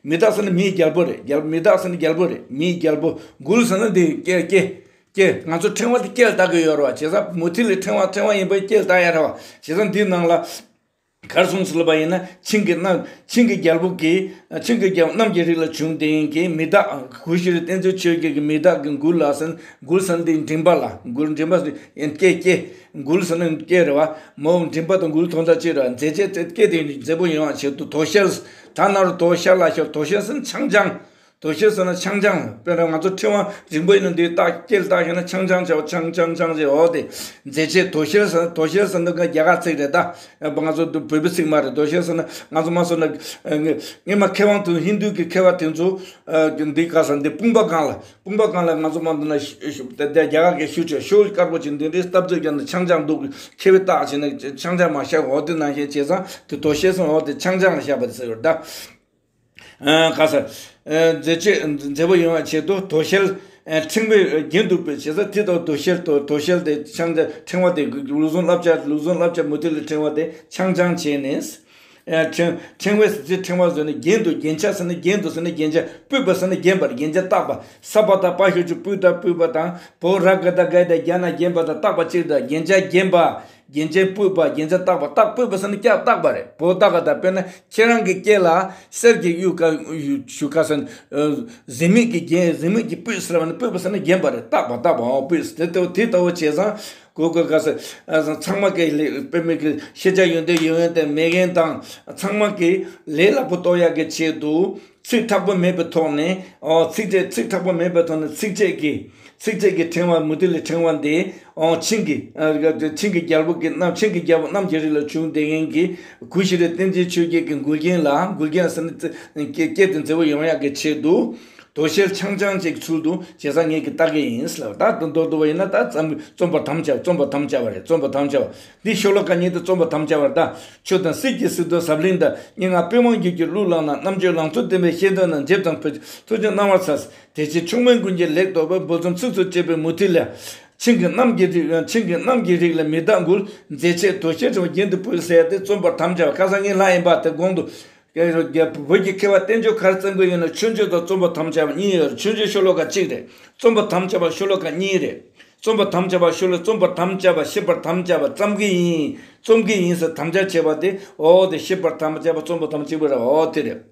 མི་བདག་ཟེར་ན་མིའི་རྒྱལ་པོ་རེད། རྒྱལ་མི་བདག་ཟེར་ན་རྒྱལ་པོ་རེད། མིའི་རྒྱལ་པོ། མགུལ་ཟེར་ན་འདི་སྐེ་སྐེ་སྐེ། ང་ཚོ་ཕྲེང་བ་དེ་སྐེ་ལ་བཏགས་ཀྱི་ཡོད་རེད་བ། བྱས་ཙང་མུ་ཏིག་ལ་ཕྲེང་བ་ཕྲེང་བ་ཡིན་པའི་སྐེ་ལ་བཏགས་ཡ་རེད་བ། བྱས་ཙང་འདིའི་ནང་ལ། གར་སོང་ཟེར་ལབ་པ་ཡིན་ན་ཆིང་གི་གནམ་ཆིང་གི་རྒྱལ་པོ་གི་ཆིང་གི་རྒྱལ་པོ་གནམ་གྱི་རིགས་ལ་བྱུང་དེ་ཡིན་གྱི་མི་བདག་གུ་ཤྲི་བསྟན་འཛིན་ཆོས་རྒྱལ་གྱི་མི་བདག་གི་མགུལ་ལ་ཟེར། མགུལ་ཟེར་འདི་མགྲིན་པ་ལ་མགུལ་མགྲིན་པ་ཟེར་སྐེ་སྐེ། མགུལ་ཟེར་ན་སྐེ་རེད་བ། མོ་མགྲིན་པ་དང་མགུལ་ཐོག་མཐའ་གཅིག་རེད་བ། མཛེས་བྱེད་དེ་སྐེ་དེ་མཛེས་པོ་ཡོང་བ་ཆེད་དུ་དོ་ཤལ། ད་ན་རུ་དོ་ཤལ་ལ་ཤོར། དོ་ཤལ་ཟེར་ན་ཆང་ཆང་། དོ་ཤལ་ཟེར་ན་ཆང་ཆང་། དཔེར་ན་ང་ཚོ་ཕྲེང་བ་རིང་པོ་ཡིན་ན་འདི་བཏགས་སྐེ་ལ་བཏགས་ཤེ་ན་ཆང་ཆང་བྱ་བ་ཆང་ཆང་ཆང་ཟེར་འོ་དེ། མཛེས་བྱེད་དོ་ཤལ་ཟེར་ན་དོ་ཤལ་ཟེར་ན་རྒྱ་གར་ཚིག་རེད་ད། ང་ཚོ་བོད་པའི་ཚིག་མ་རེད། དོ་ཤལ་ཟེར་ན་ང་ཚོ་མ་སོ་ན་སྔོན་མ་མཁས་དབང་དུ་ཧིན་རྡུ་གི་མཁས་པ་དེ་ཚོ་འདི་ག་ས་འདི་དཔུང་པ་སྒང་ལ་དཔུང་པ་སྒང་ལ་ང་ཚོ་མ་འདི་ན་རྒྱ་གར་གི་ཤུ་ཆེ་ཤོ་དཀར་པོ་ཅིག་འདི་འདྲའི་སྟབས་བཅོས་ཀྱང་ཆང་ཆང་འདུག་མཁས་པའི་རྟགས་བྱས་ན་ཆང་ཆང་མ་བཞག་འོ་དེ་ནང་བཞིན་བྱས་ཙང་དེ་དོ་ཤལ་ཟེར་ན་འོ་དེ་ཆང་ཆང་ལ་བཞག་པ་དེ་ཟེར་ཡོད་ད། ཨ་ག་ས། ཨ་མཛེས་བྱེད་མཛེས་པོ་ཡོང་བའི་ཆེད་དུ་དོ་ཤལ། ཨ་ཕྲེང་བའི་རྒྱན་དུ་སྤེལ་བྱས་ཙང་དེ་དང་དོ་ཤལ་དོ་དོ་ཤལ་དེ་ཆང་ཕྲེང་བ་དེ་ལུགས་ཟུང་བསླབ་བྱ་ལུགས་ཟུང་བསླབ་བྱ་མུ་ཏིག་ལ་ཕྲེང་བ་དེ་ཆང་ཆང་བྱས་ནས། ཨ་ཕྲེང་ཕྲེང་བའི་ཟེར་ཚེ་ཕྲེང་བ་བཟོས་ནས་རྒྱན་དུ་རྒྱན་ཆ་ཟེར་ན་རྒྱན་དུ་ཟེར་ན་རྒྱན་ཆ་སྤུད་པ་ཟེར་ན་རྒྱན་པར་རྒྱན་ཆ་བཏགས་པ། ས་པ་དང་པ་ཤོ་ཆུ་སྤུད་དང་སྤུད་པ་དང་བོ་ར་ག་དང་ག་དང་རྒྱ་ན་རྒྱན་པ་དང་བཏགས་པ་གཅིག་དང་རྒྱན་ཆ་རྒྱན་པ། རྒྱན་ཆ་སྤུད་པ་རྒྱན་ཆ་བཏགས་པ་བཏགས་སྤུད་པ་ཟེར་ན་སྐྱ་བཏགས་པ་རེད། བོ་བཏགས་པ་དང་དཔེར་ན་ཁྱེད་རང་གི་སྐེ་ལ་གསེར་གྱི་གཡུ་ག་གཡུ་ག་ཟེར་ན་གཟི་མིག་གི་རྒྱན་གཟི་མིག་གི་སྤུད་ཟེར་བ་ནི་སྤུད་པ་ཟེར་ན་རྒྱན་པ་རེད། བཏགས་པ་བཏགས་པ་འོ་སྤུད་ཟེར་དེ་ལྟ་བུ་དེ་ལྟ་བུ་བྱས་ཙང་གོ་གོ་ག་ཟེར་ཚང་མ་གི་ལེགས་དཔེ་མེད་ཀྱི་ཤེས་བྱ་ཡོན་ཏན་ཡོན་ཏན་མེད་མཁན་དང་ཚང་མ་གི་ལས་སླ་པོ་རྟོགས་ཡག་གི་ཆེད་དུ། ཚིག་མཁྲེགས་པོ་མེད་པའི་ཐོག་ནས་ཨོ་ཚིགས་བཅད་ཚིག་མཁྲེགས་པོ་མེད་པའི་ཐོག་ནས་ཚིགས་བཅད་ཀྱི་ཚིགས་བཅད་ཀྱི་ཕྲེང་བ་མུ་ཏིག་ལ་ཕྲེང་བ་འདི་ཨོ་ཆིང་གི་ཨ་ཆིང་གི་རྒྱལ་པོ་གི་གནམ་ཆིང་གི་རྒྱལ་པོ་གནམ་གྱི་རིགས་ལ་བྱུང་བསྡད་མཁན་གྱི་གུ་ཤྲི་བསྟན་འཛིན་ཆོས་རྒྱལ་གྱི་མགུལ་རྒྱན་ལ་མགུལ་རྒྱན་ཟེར་ན་སྐེ་སྐེ་དེ་མཛེས་པོ་ཡོང་ཡག་གི་ཆེད་དུ་དོ་ཤལ་ཆང་ཆང་ཅིག་ཚུལ་དུ་བྱས་ཙང་ངས་ཀྱི་བཏགས་ཀྱི་ཡིན་ཟེར་ལབ། ད་དུ་མདོར་བསྡུ་བ་ཡིན་ན་ད་རྩོམ་པར་དམ་བཅའ་རྩོམ་པར་དམ་བཅའ་བ་རེད། རྩོམ་པར་དམ་བཅའ་བ། འདི་ཤོ་ལོ་ཀ་གཉིས་དེ་རྩོམ་པར་དམ་བཅའ་བར་གདའ། ཆུ་དང་སྲིད་ཀྱི་སྲིད་དུ་ཟབ་བརླིང་དང་། སྙན་ངག་པི་ཝང་རྒྱུད་ཀྱི་གླུ་བླངས་ན། རྣམ་དཔྱོད་ལང་ཚོ་ལྡན་པའི་ཤེས་འདོད་རྣམས། འཇེབས་དང་ཕུལ་ཐུགས་རྗེ་གནང་བར་འཚལ། དེ་ཕྱིར་ཆུང་མའི་མགུལ་རྒྱན་ལེགས་རྟོགས་པའི། འབོལ་རྩོམ་ཚིགས་སུ་བཅད་པའི་མུ་ཏིག་ལ། ཆིང་གི་གནམ་གྱི་རིགས་ཆིང་གི་གནམ་གྱི་རིགས་ལ་མི་བདག་མགུལ། མཛེས་བྱེད་དོ་ཤལ་ཕྲེང་བ་རྒྱན་དུ་སྤུད་ཟེར་ཏེ་རྩོམ་པར་དམ་བཅའ་བ། ཁ་སང་ངས་ལྷག་ཡིན་པ་དེ་གོང་དུ། བོད་ཀྱི་མཁས་པ་བསྟན་བཅོས་ག་རེ་བརྩམས་ཀྱི་ཡོད་ན་མཆོད་བརྗོད་དང་རྩོམ་པར་དམ་བཅའ་བ་གཉིས་ཡོད་རེད། མཆོད་བརྗོད་ཤོ་ལོ་ཀ་གཅིག་རེད། རྩོམ་པར་དམ་བཅའ་བ་ཤོ་ལོ་ཀ་གཉིས་རེད། རྩོམ་པར་དམ་བཅའ་བ་ཤོ་ལོ་རྩོམ་པར་དམ་བཅའ་བ་བཤད་པར་དམ་བཅའ་བ་བརྩམ་གྱི་ཡིན། རྩོམ་གྱི་ཡིན་ཟེར་དམ་བཅའ་བྱས་པ་དེ་འོ་དེ་བཤད་པར་དམ་བཅའ་བ་རྩོམ་པར་དམ་བཅའ་བ་རེད། འོ་དེ་རེད།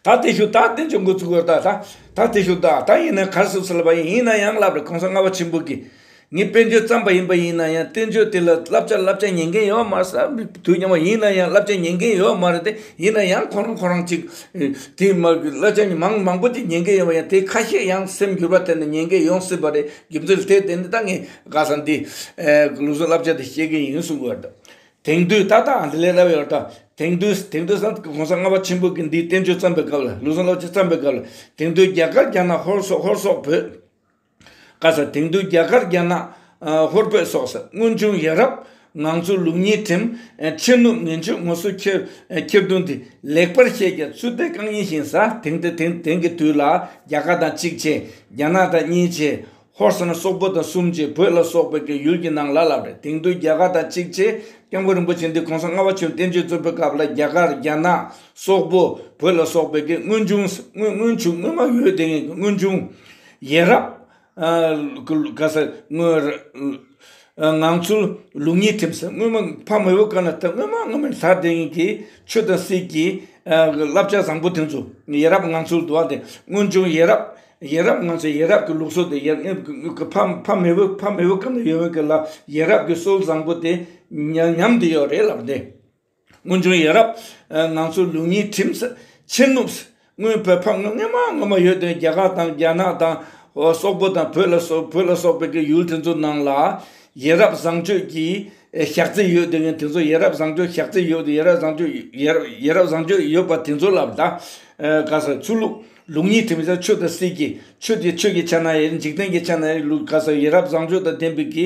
ད་དེ་ཞུ་ད་བསྟན་བཅོས་འགོ་ཚུགས་པར་ད་ད་ད་དེ་ཞུ་ད་ད་ཡིན་ན་གར་སོང་ཟེར་ལབ་པ་ཡིན། ཡིན་ན་ཡང་ལབ་རེད། གོང་ས་ལྔ་པ་ཆེན་པོ་གིས། ངས་དཔེར་བརྗོད་བརྩམས་པ་ཡིན་པ་ཡིན་ན་ཡང་བསྟན་བཅོས་དེ་ལ་བསླབ་བྱ་བསླབ་བྱ་ཉན་མཁན་ཡོད་མ་རེད་ས། དུས་མཉམ་པ་ཡིན་ན་ཡང་བསླབ་བྱ་ཉན་མཁན་ཡོད་མ་རེད་དེ། ཡིན་ན་ཡང་ཁོ་རང་ཁོ་རང་ཅིག་དེ་མ་བསླབ་བྱ་མང་མང་པོ་ཅིག་ཉན་མཁན་ཡོད་པ་ཡང་དེ་ཁ་ཤས་ཡང་སེམས་འགྱུར་བ་ཐེབས་ནས་ཉན་མཁན་ཡོང་སྲིད་པ་རེད། རྒྱུ་མཚན་དེ་དེ་ནི་ད་ངས་ག་ས་འདི་ལུགས་སྲོལ་བསླབ་བྱ་དེ་བཤད་མཁན་ཡིན་གསུང་གི་ཡོད་རེད། དེང་དུས་ད་ལྟའང་དེ་ལས་སླ་བའི་བར་དུ་དེང་དུས་དེང་དུས་སམ་གོང་ས་ལྔ་པ་ཆེན་པོ་གིས་འདིའི་བསྟན་བཅོས་བརྩམས་པའི་སྐབས་ལ་ལུགས་སྲོལ་བསླབ་བྱ་བརྩམས་པའི་སྐབས་ལ་དེང་དུས་རྒྱ་གར་རྒྱ་ནག་ཧོར་སོག་ཧོར་སོག་བོད། ག་ས་དེང་དུས་རྒྱ་གར་རྒྱ་ནག་ཨ་ཧོར་བོད་སོགས་སུ་སྔོན་བྱུང་ཡ་རབས་ངང་ཚུལ་ལུགས་གཉིས་ཁྲིམས་ཨ་ཕྱི་ནུབ་ངན་ཆོས་ངོ་སོ་ཁྱེར་ཨ་ཁྱེར་དོན་དེ་ལེགས་པར་ཤེས་ཀྱང་ཚུལ་དེ་རྐང་གཉིས་ཤིང་ས། དེང་དེ་དེང་དེང་གི་དུས་ལ་རྒྱ་གར་དང་གཅིག་བྱས། རྒྱ་ནག་དང་གཉིས་བྱས། ཧོར་ཟེར་ན་སོག་པོ་དང་གསུམ་བྱས། བོད་ལ་སོགས་པའི་གི་ཡུལ་གྱི་ནང་ལ་ལབ་རེད། དེང་དུས་རྒྱ་གར་དང་གཅིག་བྱས། སྐྱབས་མགོན་རིན་པོ་ཆེ་འདི་གོང་ས་ལྔ་པ་ཆེན་པོ་བསྟན་བཅོས་རྩོམ་པའི་སྐབས་ལ་རྒྱ་གར་རྒྱ་ནག་སོག་པོ་བོད་ལ་སོགས་པའི་གི་སྔོན་བྱུང་སྔོན་སྔོན་བྱུང་སྔོན་མ་ཡོད་དེ་སྔོན་བྱུང་ཡ་རབས་ཨ་ག་ས་སྔོན་ ངང་ཚུལ་ལུགས་གཉིས་ཁྲིམས་ཟེར། སྔོན་མ་ཕ་མེས་པོ་ཀ་ན་ད་སྔོན་མ་སྔོན་མ་དར་དེ་ཡིན་གྱི་ཆོས་དང་སྲིད་ཀྱི་བསླབ་བྱ་བཟང་པོ་དེ་ཚོ། ཡ་རབས་ངང་ཚུལ་འདུག་བ་དེ། སྔོན་བྱུང་ཡ་རབས་ཡ་རབས་ངང་ཚུལ་ཡ་རབས་ཀྱི་ལུགས་སྲོལ་དེ། ཡ་ཕ་ཕ་མེས་པོ་ཕ་མེས་པོ་ཀ་ན་ཡོད་མཁན་གྱི་ལ་ཡ་རབས་ཀྱི་སྲོལ་བཟང་པོ་དེ་ཉམས་ཉམས་དེ་ཡོད་རེད་ལབ་དེ། སྔོན་བྱུང་ཡ་རབས་ངང་ཚུལ་ལུགས་གཉིས་ཁྲིམས་ཕྱིར་ནུབ། སྔོན་བོད་ཕ་སྔོན་མ་སྔོན་མ་ཡོད་དོན་རྒྱ་གར་དང་རྒྱ་ནག་དང་། སོག་པོ་དང་བོད་ལ་སོགས་བོད་ལ་སོགས་པའི་གི་ཡུལ་དེ་ཚོ་ནང་ལ་ཡ་རབས་བཟང་སྤྱོད་ཀྱི་ཞག་རྩི་ཡོད་དོན་དེ་ཚོ། ཡ་རབས་བཟང་སྤྱོད་ཞག་རྩི་ཡོད་དེ། ཡ་རབས་བཟང་སྤྱོད་ཡ་རབས་ཡ་རབས་བཟང་སྤྱོད་ཡོད་པ་དེ་ཚོ་ལབ་ད། ག་ས་ཚུལ་ལུགས་ལུགས་གཉིས་ཁྲིམས་ཟེར། ཆོས་དང་སྲིད་ཀྱི་ཆོས་དེ་ཆོས་ཀྱི་ཆ་ན་ཡང་འཇིག་རྟེན་གྱི་ཆ་ན་ཡང་ལུགས་ག་ས་ཡ་རབས་བཟང་སྤྱོད་དང་ལྡན་པའི་གི་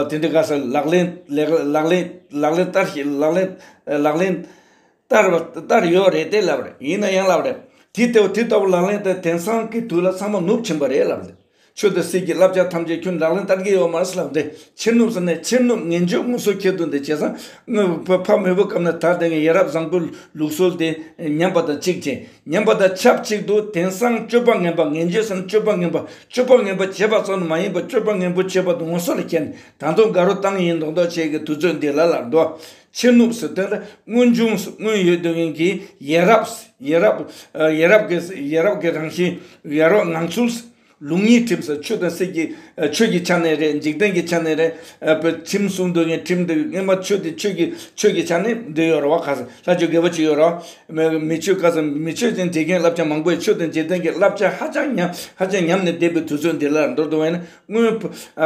དེ་འདྲ་ག་ས་ལག་ལེན་ལག་ལག་ལེན་ལག་ལེན་བསྟར་ཞིག་ལག་ལེན་ལག་ལེན་བསྟར་བ་བསྟར་ཡོད་རེད་དེ་ལབ་རེད། ཡིན་ན་ཡང་ལབ་རེད། དེ་ལྟ་བུ་དེ་ལྟ་བུ་ལག་ལེན་དེ་དེང་སང་གི་དུས་ལ་ཚང་མ་ནུབ་ཕྱིན་པ་རེད་ལབ་རེད། ཆོས་དང་སྲིད་ཀྱི་བསླབ་བྱ་ཐམས་ཅད་ཁྱོད་ལག་ལེན་བསྟར་གྱི་ཡོད་མ་རེད་ལབ་སྟེ། ཕྱིར་ནུབ་ཟེར་ནས་ཕྱིར་ནུབ་ངན་སྤྱོད་ངོ་སོ་ཁྱེར་དུ་འདི་བྱས་ཙང་། སྔོན་ཕ་ཕ་མེས་པོ་སྐབས་ནས་དར་དེ་ངས་ཡ་རབས་བཟང་པོའི་ལུགས་སྲོལ་དེ་ཉམས་པ་དང་གཅིག་བྱས། ཉམས་པ་དང་ཆབས་ཅིག་ཏུ་དེང་སང་སྤྱོད་པ་ངན་པ། ངན་སྤྱོད་ཟེར་ན་སྤྱོད་པ་ངན་པ། སྤྱོད་པ་ངན་པ་བྱས་པ་ཙམ་མ་ཡིན་པར་སྤྱོད་པ་ངན་པོ་བྱས་པ་དེ་ངོ་སོ་ལ་ཁྱེར་ནས་ད་དུང་དགའ་རོགས་བཏང་ཡིན་མདོག་མདོག་བྱས་ཀྱི་དུས་ཚོད་འདི་ལ་ལབ་འདུག་ཕྱིར་ནུབ་ཟེར་དོན་ལ་སྔོན་བྱུང་སྔོན་ཡོད་དོན་ཡིན་གྱི་ཡ་རབས་ཡ་རབས་ཡ་རབས་ཀྱི་ཡ་རབས་ཀྱི་རང་བཞིན་ཡ་རབས་ངང་ཚུལ། ལུགས་གཉིས་ཁྲིམས་ཟེར། ཆོས་དང་སྲིད་ཀྱི་ཆོས་ཀྱི་ཆ་ནས་རེད། འཇིག་རྟེན་གྱི་ཆ་ནས་རེད། ཁྲིམས་སྲུང་འདོད་མཁན་ཁྲིམས་དེ་སྔོན་མ་ཆོས་དེ་ཆོས་ཀྱི་ཆོས་ཀྱི་ཆ་ནས་འདི་ཡོད་རེད་བ། ག་ས་ལྷ་ཆོས་དགེ་བ་ཆོས་ཡོད་རེད་བ། མི་ཆོས་ག་ས་མི་ཆོས་ཅན་འདྲེ་རྒན་བསླབ་བྱ་མང་པོ་ཡོད། ཆོས་དང་འཇིག་རྟེན་གྱི་བསླབ་བྱ་ཧ་ཅང་ཉམས་ཧ་ཅང་ཉམས་ནས་བསྡད་པའི་དུས་ཚོད་འདི་ལ་མདོར་བསྡུ་བ་ཡིན་ན། སྔོན་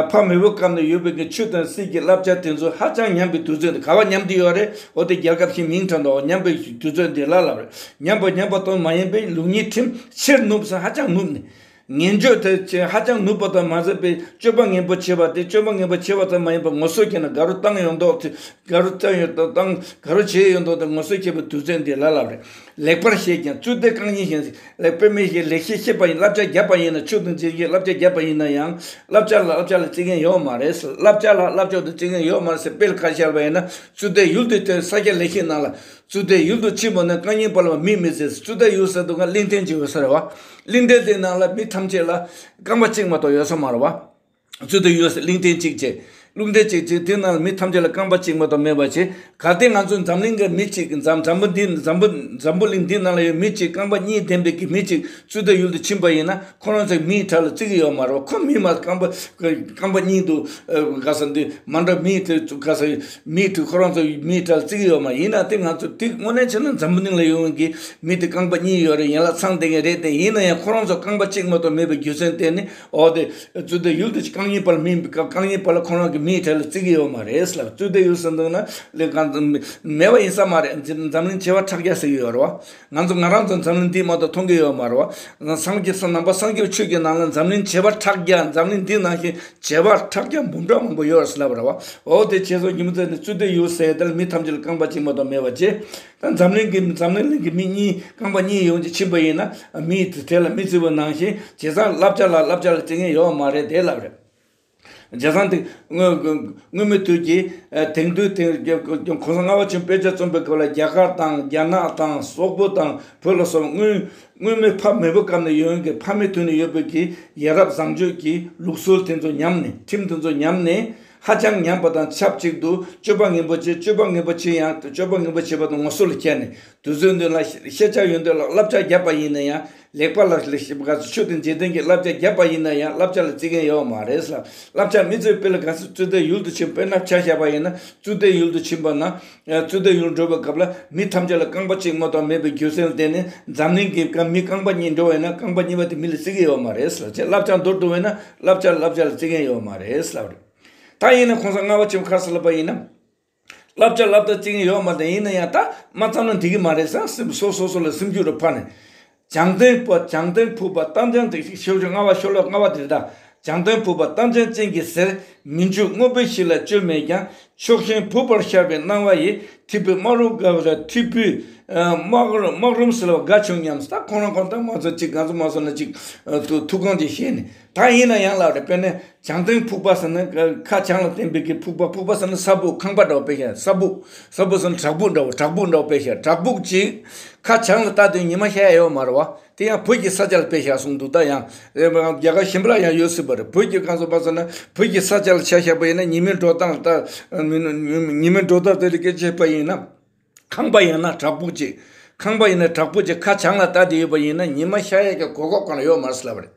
ཕ་མེས་པོ་སྐབས་ནས་ཡོད་པའི་གི་ཆོས་དང་སྲིད་ཀྱི་བསླབ་བྱ་དེ་ཚོ་ཧ་ཅང་ཉམས་པའི་དུས་ཚོད་འདི། ག་བ་ཉམས་ཏེ་ཡོད་རེད། འོ་དེ་རྒྱལ་ཁབ་ཞིག་མིང་ཐོན་འདུག་ཉམས་པའི་དུས་ཚོད་འདི་ལ་ལབ་རེད། ཉམས་པ་ཉམས་པ་དང་མ་ཡིན་པའི་ལུགས་གཉིས་ཁྲིམས་ཕྱིར་ནུབ་ཟེར། ཧ་ཅང་ནུབ་ནས། ངན་སྤྱོད་དེ་ཆེ་ཧ་ཅང་ནུབ་པ་དང་མ་ཟད་པའི་སྤྱོད་པ་ངན་པོ་བྱེད་པ་དེ། སྤྱོད་པ་ངན་པོ་བྱེད་པ་ཙམ་མ་ཡིན་པར་ངོ་སོ་ཁྱེར་ནས་དགའ་རོགས་བཏང་ཡོང་མདོག་དེ། དགའ་རོགས་བཏང་ཡོང་མདོག་དང་དགའ་རོགས་བྱས་ཡོང་མདོག་དེ་ངོ་སོ་ཁྱེར་པའི་དུས་ཚོད་འདི་ལ་ལབ་རེད། ལེགས་པར་བཤད་ཀྱང་བཅུད་དེ་རྐང་གཉིས་ཤིང་། ལེགས་པའི་མི་ཞིག་ལེགས་བཤད་བཤད་པ་ཡིན། བསླབ་བྱ་བརྒྱབ་པ་ཡིན་ན། ཆོས་དང་འཇིག་རྟེན་བསླབ་བྱ་བརྒྱབ་པ་ཡིན་ན་ཡང་བསླབ་བྱ་ལ་བསླབ་བྱ་ལ་བརྩི་མཁན་ཡོད་མ་རེད། བསླབ་བྱ་ལ་བསླབ་བྱ་དང་བརྩི་མཁན་ཡོད་མ་རེད་ཟེར། དཔེ་ལ་ཁ་བཤད་པ་ཡིན་ན། བཅུད་དེ་ཡུལ་དུ་ས་སྐྱ་ལེགས་བཤད་ནང་ལ། བཅུད་དེ་ཡུལ་དུ་ཕྱིན་པ་ན། རྐང་གཉིས་པ་ལ་མིས་མི་བཟོད། བཅུད་དེ་ཡུལ་ཟེར་དུས་སྒང་གླིང་རྟེན་ཅིག་ཡོད་ས་རེད་བ། གླིང་རྟེན་དེ་ནང་ལ་མི་ཐམས་ཅད་ལ་རྐང་པ་གཅིག་མ་གཏོགས་ཡོད་ས་མ་རེད་བ། བཅུད་དེ་ཡུལ་ཟེར་གླིང་རྟེན་གཅིག་བྱས། གླིང་རྟེན་གཅིག་བྱས། དེ་ནང་ལ་མི་ཐམས་ཅད་ལ་རྐང་པ་གཅིག་མ་གཏོགས་མེད་པ་བྱས། གལ་ཏེ་ང་ཚོ་འཛམ་གླིང་གི་མི་གཅིག་འཛམ་འཛམ་བུ་འདི་འཛམ་བུ་འཛམ་བུ་གླིང་འདི་ནང་ལ་ཡོད་མི་གཅིག་རྐང་པ་གཉིས་ལྡན་པའི་གི་མི་གཅིག་བཅུད་དེ་ཡུལ་དུ་ཕྱིན་པ་ཡིན་ན། ཁོ་རང་ཚོའི་མིའི་གྲལ་ལ་བརྩི་གི་ཡོད་མ་རེད། ཁོ་མི་མ་རྐང་པ་རྐང་པ་གཉིས་འདུག་ག་ས་འདི་མ་འདྲ་མིའི་གྲལ་ག་ས་མིའི་གྲལ་ཁོ་རང་ཚོའི་མིའི་གྲལ་ལ་བརྩི་གི་ཡོད་མ་ཡིན་ན། དེ་ང་ཚོ་དེ་དངོས་གནས་བྱས་ན་འཛམ་བུ་གླིང་ལ་ཡོང་གི་མི་དེ་རྐང་པ་གཉིས་ཡོད་རེད། ཡན་ལག་ཚང་བསྡད་མཁན་རེད་དེ། ཡིན་ན་ཡང་ཁོ་རང་ཚོ་རྐང་པ་གཅིག་མ་གཏོགས་མེད་པའི་རྒྱུ་མཚན་དེ་ནི། འོ་དེ་བཅུད་དེ་ཡུལ་དུ་རྐང་གཉིས་པ་ལ་མི་རྐང་གཉིས་པ་ལ་ཁོ་རང་གི་མིའི་གྲལ་ལ་བརྩི་གི་ཡོད་མ་རེད་ལབ། བཅུད་དེ་ཡུལ་ཟེར་འདུག་ན་ལས་གང་མེད་པ་ཡིན་ས་མ་རེད། འཛམ་གླིང་བྱེ་བ་ཕྲག་བརྒྱ་ཟེར་གི་ཡོད་རེད་བ། ང་ཚོ་ང་རང་ཚོ་འཛམ་གླིང་འདི་མ་གཏོགས་མཐོང་གི་ཡོད་མ་རེད་བ། སངས་རྒྱས་སམ་ནང་པ་སངས་རྒྱས་ཆོས་ཀྱི་ནང་ལ་འཛམ་གླིང་བྱེ་བ་ཕྲག་བརྒྱ། འཛམ་གླིང་འདི་ནང་བཞིན་བྱེ་བ་ཕྲག་བརྒྱ་འབུམ་ཕྲག་མང་པོ་ཡོད་རེད་ཟེར་ལབ་པ་རེད་བ། འོ་དེ་བྱས་ཙང་རྒྱུ་མཚན་དེ་ནི་བཅུད་དེ་ཡུལ་ཟེར་དེ་ལ་མི་ཐམས་ཅད་ལ་རྐང་པ་གཅིག་མ་གཏོགས་མེད་པ་བྱས། ད་འཛམ་གླིང་གི་འཛམ་གླིང་གི་མི་གཉིས་རྐང་པ་གཉིས་ཡོང་ཅིག་ཕྱིན་པ་ཡིན་ན། མི་དེ་དེ་ལ་མི་བརྩི་བ་ནང་བཞིན། བྱས་ཙང་བསླབ་བྱ་ལ་བསླབ་བྱ་ལ་བརྩི་མཁན་ཡོད་མ་རེད་དེ་ལབ་རེད། བྱས་ཙང་དེ་སྔོན་སྔོན་མའི་དུས་ཀྱི་དེང་དུས་དེང་གོང་ས་ལྔ་པ་ཆེན་པོས་དཔེ་ཆ་རྩོམ་པའི་སྐབས་ལ་རྒྱ་གར་དང་རྒྱ་ནག་དང་སོག་པོ་དང་བོད་ལ་སོགས་སྔོན་སྔོན་མའི་ཕ་མེས་པོ་སྐབས་ནས་ཡོང་གི་ཕ་མའི་དུས་ནས་ཡོད་པའི་གི་ཡ་རབས་བཟང་སྤྱོད་ཀྱི་ལུགས་སྲོལ་དེ་ཚོ་ཉམས་ནས། ཁྲིམས་དེ་ཚོ་ཉམས་ནས། ཧ་ཅང་ཉམས་པ་དང་ཆབས་ཅིག་ཏུ་སྤྱོད་པ་ངན་པོ་བྱེད། སྤྱོད་པ་ངན་པོ་བྱེད་ཡང་སྤྱོད་པ་ངན་པོ་བྱེད་པ་དང་ངོ་སོ་ལ་བཅར་ནས། དུས་ཚོད་འདི་ལ་ཤེས་བྱ་ཡོད་འདོད་ལ་བསླབ་བྱ་བརྒྱབ་པ་ཡིན་ན་ཡང་། ལེགས་པ་ལ་ལེགས་ཤེས་པ་ག་ཚོད་ཆོས་དང་འཇིག་རྟེན་གྱི་བསླབ་བྱ་བརྒྱབ་པ་ཡིན་ན་ཡང་བསླབ་བྱ་ལ་བརྩི་མཁན་ཡོད་མ་རེད་ལ། བསླབ་བྱ་མི་བརྩི་དཔེ་ལ་ག་ཚོད་བཅུད་དེ་ཡུལ་དུ་ཕྱིན། དཔེར་ན་ཆ་བཞག་པ་ཡིན་ན་བཅུད་དེ་ཡུལ་དུ་ཕྱིན་པ་ན། བཅུད་དེ་ཡུལ་འགྲོ་བའི་སྐབས་ལ་མི་ཐམས་ཅད་ལ་རྐང་པ་གཅིག་མ་གཏོགས་མེད་པའི་རྒྱུ་མཚན་ལ་བརྟེན་ནས། འཛམ་གླིང་གི་མི་རྐང་པ་གཉིས་འགྲོ་བ་ཡིན་ན་རྐང་པ་གཉིས་པ་དེ་མི་ལ་བརྩི་གི་ཡོད་མ་རེད་ལ། བྱས་བསླབ་བྱ་མདོར་བསྡུ་བ་ཡིན་ན་བསླབ་བྱ་བསླབ་བྱ་ལ་བརྩི་མཁན་ཡོད་མ་རེད་ལབ་རེད། ད་ཡིན་ན་གོང་ས་ལྔ་པ་ཆེན་པོ་ག་རེ་ཟེར་ལབ་པ་ཡིན་ན། བསླབ་བྱ་བསླབ་བྱ་བརྩི་མཁན་ཡོད་མ་རེད། ཡིན་ན་ཡང་ད་མ་བརྩམས་ན་འགྲིག་གི་མ་རེད་ཟེར། སེམས་སོ་སོ་སོ་ལ་སེམས་རྒྱུད་ལ་ཕར་ནས། བྱང་སྟེང་ཕུ་བ་བྱང་སྟེང་ཕུ་བ་རྟ་མགྲིན་དེ་ཤོག་ཆུ་ལྔ་པ་ཤོ་ལོ་ལྔ་པ་དེ་རེད་ད། བྱང་སྟེང་ཕུ་བ་རྟ་མགྲིན་ཅན་གྱི་ཟེར། མི་འཇུག་དངོས་པོའི་གཤིས་ལ་བཅོས་མེད་ཀྱང་ ཕྱོགས་ཞེན་བུག་པར་ཤར་བའི་སྣང་བ་ཡིས། ཐིབས་པའི་སྨག་རུམ་དགའ་བ་ལ། ཐིབས་པའི་སྨག་རུམ་སྨག་རུམ་ཟེར་བ་དགའ་བྱུང་སྙམ། ད་ཁོ་རང་ཁོ་ད་མ་ཚོ་གཅིག་ང་ཚོ་མ་སོང་ན་གཅིག་ཐུགས་དགོངས་ཀྱིས་བཞེས་ནས། ད་ཡིན་ན་ཡང་ལབ་རེད། དཔེར་ན་བྱང་སྟེང་ཕུག་པ་ཟེར་ན་ཁ་བྱང་ལ་བསྟན་པའི་གི་ཕུག་པ། ཕུག་པ་ཟེར་ན་ས་སྦུག་ཁང་པ་འདྲ་བོ་དཔེ་བཞག་ས་སྦུག་ས་སྦུག་ཟེར་ན་བྲག་ཕུག་འདྲ་བོ། བྲག་ཕུག་འདྲ་བོ་དཔེ་བཞག་བྲག་ཕུག་ཅིག་ཁ་བྱང་ལ་བལྟས་དུས་ཉི་མ་ཤར་ཡ་ཡོད་མ་རེད་བ། དེ་ཡང་བོད་ཀྱི་ས་ཆ་ལ་དཔེ་བཞག་གསུངས་འདུག་ད་ཡང་རྒྱ་གར་གཞན་པ་ལ་ཡང་ཡོད་སྲིད་པ་རེད། བོད་ཀྱི་གང་ཟེར་བ་ཟེར་ན་བོད་ཀྱི་ས་ཆ་ལ་ཆ་བཞག་པ་ཡིན་ན་ཉི་མའི་འགྲོ་སྟངས་ལ་ལྟ། ཉི་མའི་འགྲོ་སྟངས་དེ་ལ་སྐད་ཆ་བཤད་པ་ཡིན་ན། ཁང་པ་ཡང་ན་བྲག་ཕུག་ཅིག་ཁང་པ་ཡིན་ན་བྲག་ཕུག་ཅིག་ཁ་བྱང་ལ་ལྟ་དེ་ཡོད་པ་ཡིན་ན་ཉི་མ་ཤར་ཡས་ཀྱི་གོ་སྐབས་གང་ལ་ཡོད་མ་རེད་ཟེར་ལབ་པ་རེད།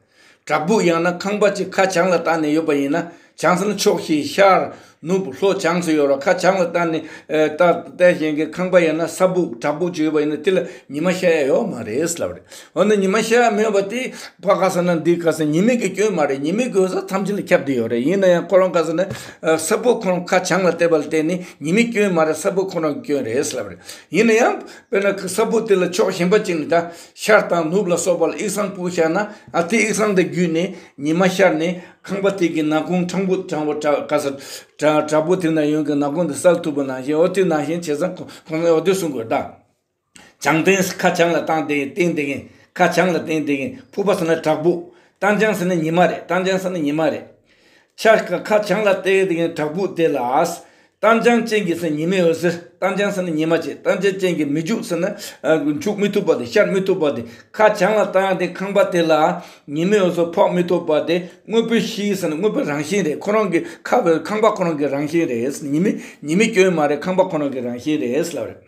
བྲག་ཕུག་ཡང་ན་ཁང་པ་ཅིག་ཁ་བྱང་ལ་ལྟ་ནས་ཡོད་པ་ཡིན་ན། བྱང་ས་ནི་ཕྱོགས་བཞི་ཤར་ནུབ་ལྷོ་བྱང་ཟེར་ཡོད་རེད། ཁ་བྱང་ལ་ལྟ་ནས་ལྟ་ལྟ་བཞིན་གྱི་ཁང་པ་ཡང་ན་ས་སྦུག་བྲག་ཕུག་ཅིག་ཡོད་པ་ཡིན་ན་དེ་ལ་ཉི་མ་ཤར་ཡས་ཡོད་མ་རེད་ཟེར་ལབ་པ་རེད། འོ་ན་ཉི་མ་ཤར་མེད་པ་དེ་ཕ་ག་ས་ན་འདི་ག་ས་ཉི་མའི་གི་སྐྱོན་མ་རེད། ཉི་མའི་གི་འོད་ཟེར་ཐམས་ཅད་ལ་ཁྱབ་བསྡད་ཡོད་རེད། ཡིན་ན་ཡང་ཁོ་རང་ག་ས་ན་ས་སྦུག་ཁོ་རང་ཁ་བྱང་ལ་བལྟས་པ་ལ་བརྟེན་ནས་ཉི་མའི་སྐྱོན་མ་རེད། ས་སྦུག་ཁོ་རང་གི་སྐྱོན་རེད་ཟེར་ལབ་རེད། ཡིན་ན་ཡང་དཔེར་ན་ས་སྦུག་དེ་ལ་ཕྱོགས་གཞན་པ་ཅིག་ནས་ད་ཤར་དང་ནུབ་ལ་སོགས་པ་ལ་དབྱིག་གསང་སྤུངས་བཞག་ན་ཨ་དེ་དབྱིག་གསང་དེ་བརྒྱུད་ནས་ཉི་མ་ཤར་ནས་ཁང་པ་དེ་གི་ནག་ཁུང་ཕྲང་པོ་ཕྲང་པོ་བྲག་ག་ས་བྲག་བྲག་ཕུག་དེ་ན་ཡོང་གི་ནག་ཁུང་དེ་སེལ་ཐུབ་པ་ནང་བཞིན། འོ་དེ་ནང་བཞིན་བྱས་ཙང་ཁོང་ཁོང་ཚོས་འོ་དེ་གསུང་དགོས་ད། བྱང་སྟེང་ཁ་བྱང་ལ་བཏང་སྟེ་བསྟན་བསྡད་མཁན། ཁ་བྱང་ལ་བསྟན་བསྡད་མཁན། ཕུག་པ་ཟེར་ན་བྲག་ཕུག་བརྟན་བྱང་ཟེར་ན་ཉི་མ་རེད། བརྟན་བྱང་ཟེར་ན་ཉི་མ་རེད། ཆ་ཁ་བྱང་ལ་བལྟས་བསྡད་མཁན་བྲག་ཕུག་དེ་ལ། བརྟན་བྱང་ཅན་གྱི་ཟེར་ཉི་མའི་འོད་ཟེར། བརྟན་བྱང་ཟེར་ན་ཉི་མ་བྱས། བརྟན་བྱང་ཅན་གྱི་མི་འཇུག་ཟེར་ན་འཇུག་མི་ཐུབ་པ་དེ། ཤར་མི་ཐུབ་པ་དེ། ཁ་བྱང་ལ་བཏང་སྟེ་ཁང་པ་དེ་ལ་ཉི་མའི་འོད་ཟེར་ཕོག་མི་ཐུབ་པ་དེ། དངོས་པོའི་གཤིས་ཟེར་ན་དངོས་པོའི་རང་བཞིན་རེད། ཁོ་རང་གི་ཁ་བའི་ཁང་པ་ཁོ་རང་གི་རང་བཞིན་རེད། ཉི་མའི་ཉི་མའི་སྐྱོན་མ་རེད། ཁང་པ་ཁོ་རང་གི་རང་བཞིན་རེད་ལབ་རེད།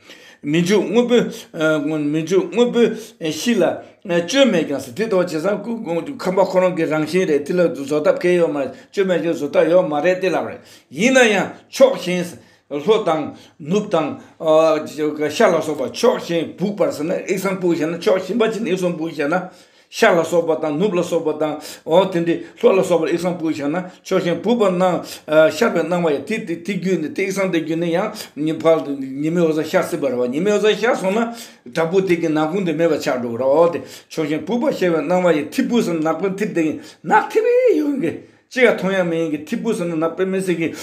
མི་འཇུག་དངོས་པོའི་ཨ། མི་འཇུག་དངོས་པོའི་གཤིས་ལ་སྤྱོད་མེད་ཀྱང་ཟེར། དེ་ལྟ་བུ་བྱས་ཙང་ཁོ་ཁོ་ཁང་པ་ཁོ་རང་གི་རང་བཞིན་རེད། དེ་ལ་བཟོ་ལྟ་གང་ཡང་ཡོད་མ་རེད། སྤྱོད་མེད་ཀྱང་བཟོ་ལྟ་ཡོད་མ་རེད་དེ་ལབ་རེད། ཡིན་ན་ཡང་ཕྱོགས་གཞན་ལྷོ་དང་ནུབ་དང་ཨ། ཤར་ལ་སོགས་པ་ཕྱོགས་གཞན་བུག་པར་ཟེར་ན་དབྱིག་གསང་སྤུངས་བཞག་ན། ཕྱོགས་གཞན་པ་ཅིག་ནས་དབྱིག་གསང་སྤུངས་བཞག་ན། ཤར་ལ་སོགས་པ་དང་ནུབ་ལ་སོགས་པ་དང་། འོ་དེ་འདྲའི་ལྷོ་ལ་སོགས་པར་དབྱིག་གསང་སྤུངས་བཞག་ན། ཕྱོགས་གཞན་བུག་པར་སྣང་། ཨ། ཤར་བའི་སྣང་བ་ཡིས། དེ་དེ་དེ་བརྒྱུད་ནས་དེ་དབྱིག་གསང་དེ་བརྒྱུད་ནས་ཡང་ཉི་ཕར་ཉི་མའི་འོད་ཟེར་ཤར་སྲིད་པ་རེད་བ། ཉི་མའི་འོད་ཟེར་ཤར་སོང་ན་བྲག་ཕུག་དེ་གི་ནག་ཁུང་དེ་མེད་པ་ཆགས་འགྲོ་གི་རེད། འོ་དེ་ཕྱོགས་གཞན་བུག་པར་ཤར་བའི་སྣང་བ་ཡིས། ཐིབས་པ་ཟེར་ན་ནག་པོ་ཐིབས་བསྡད་མཁན། ནག་ཐིབས་ཡོང་གི་ཅི་ཡང་མཐོང་ཡ་མེད་མཁན་གྱི་ཐིབས་པ་ཟེར་ན་ནག་པོ་མི་སྲིད་ཀྱི།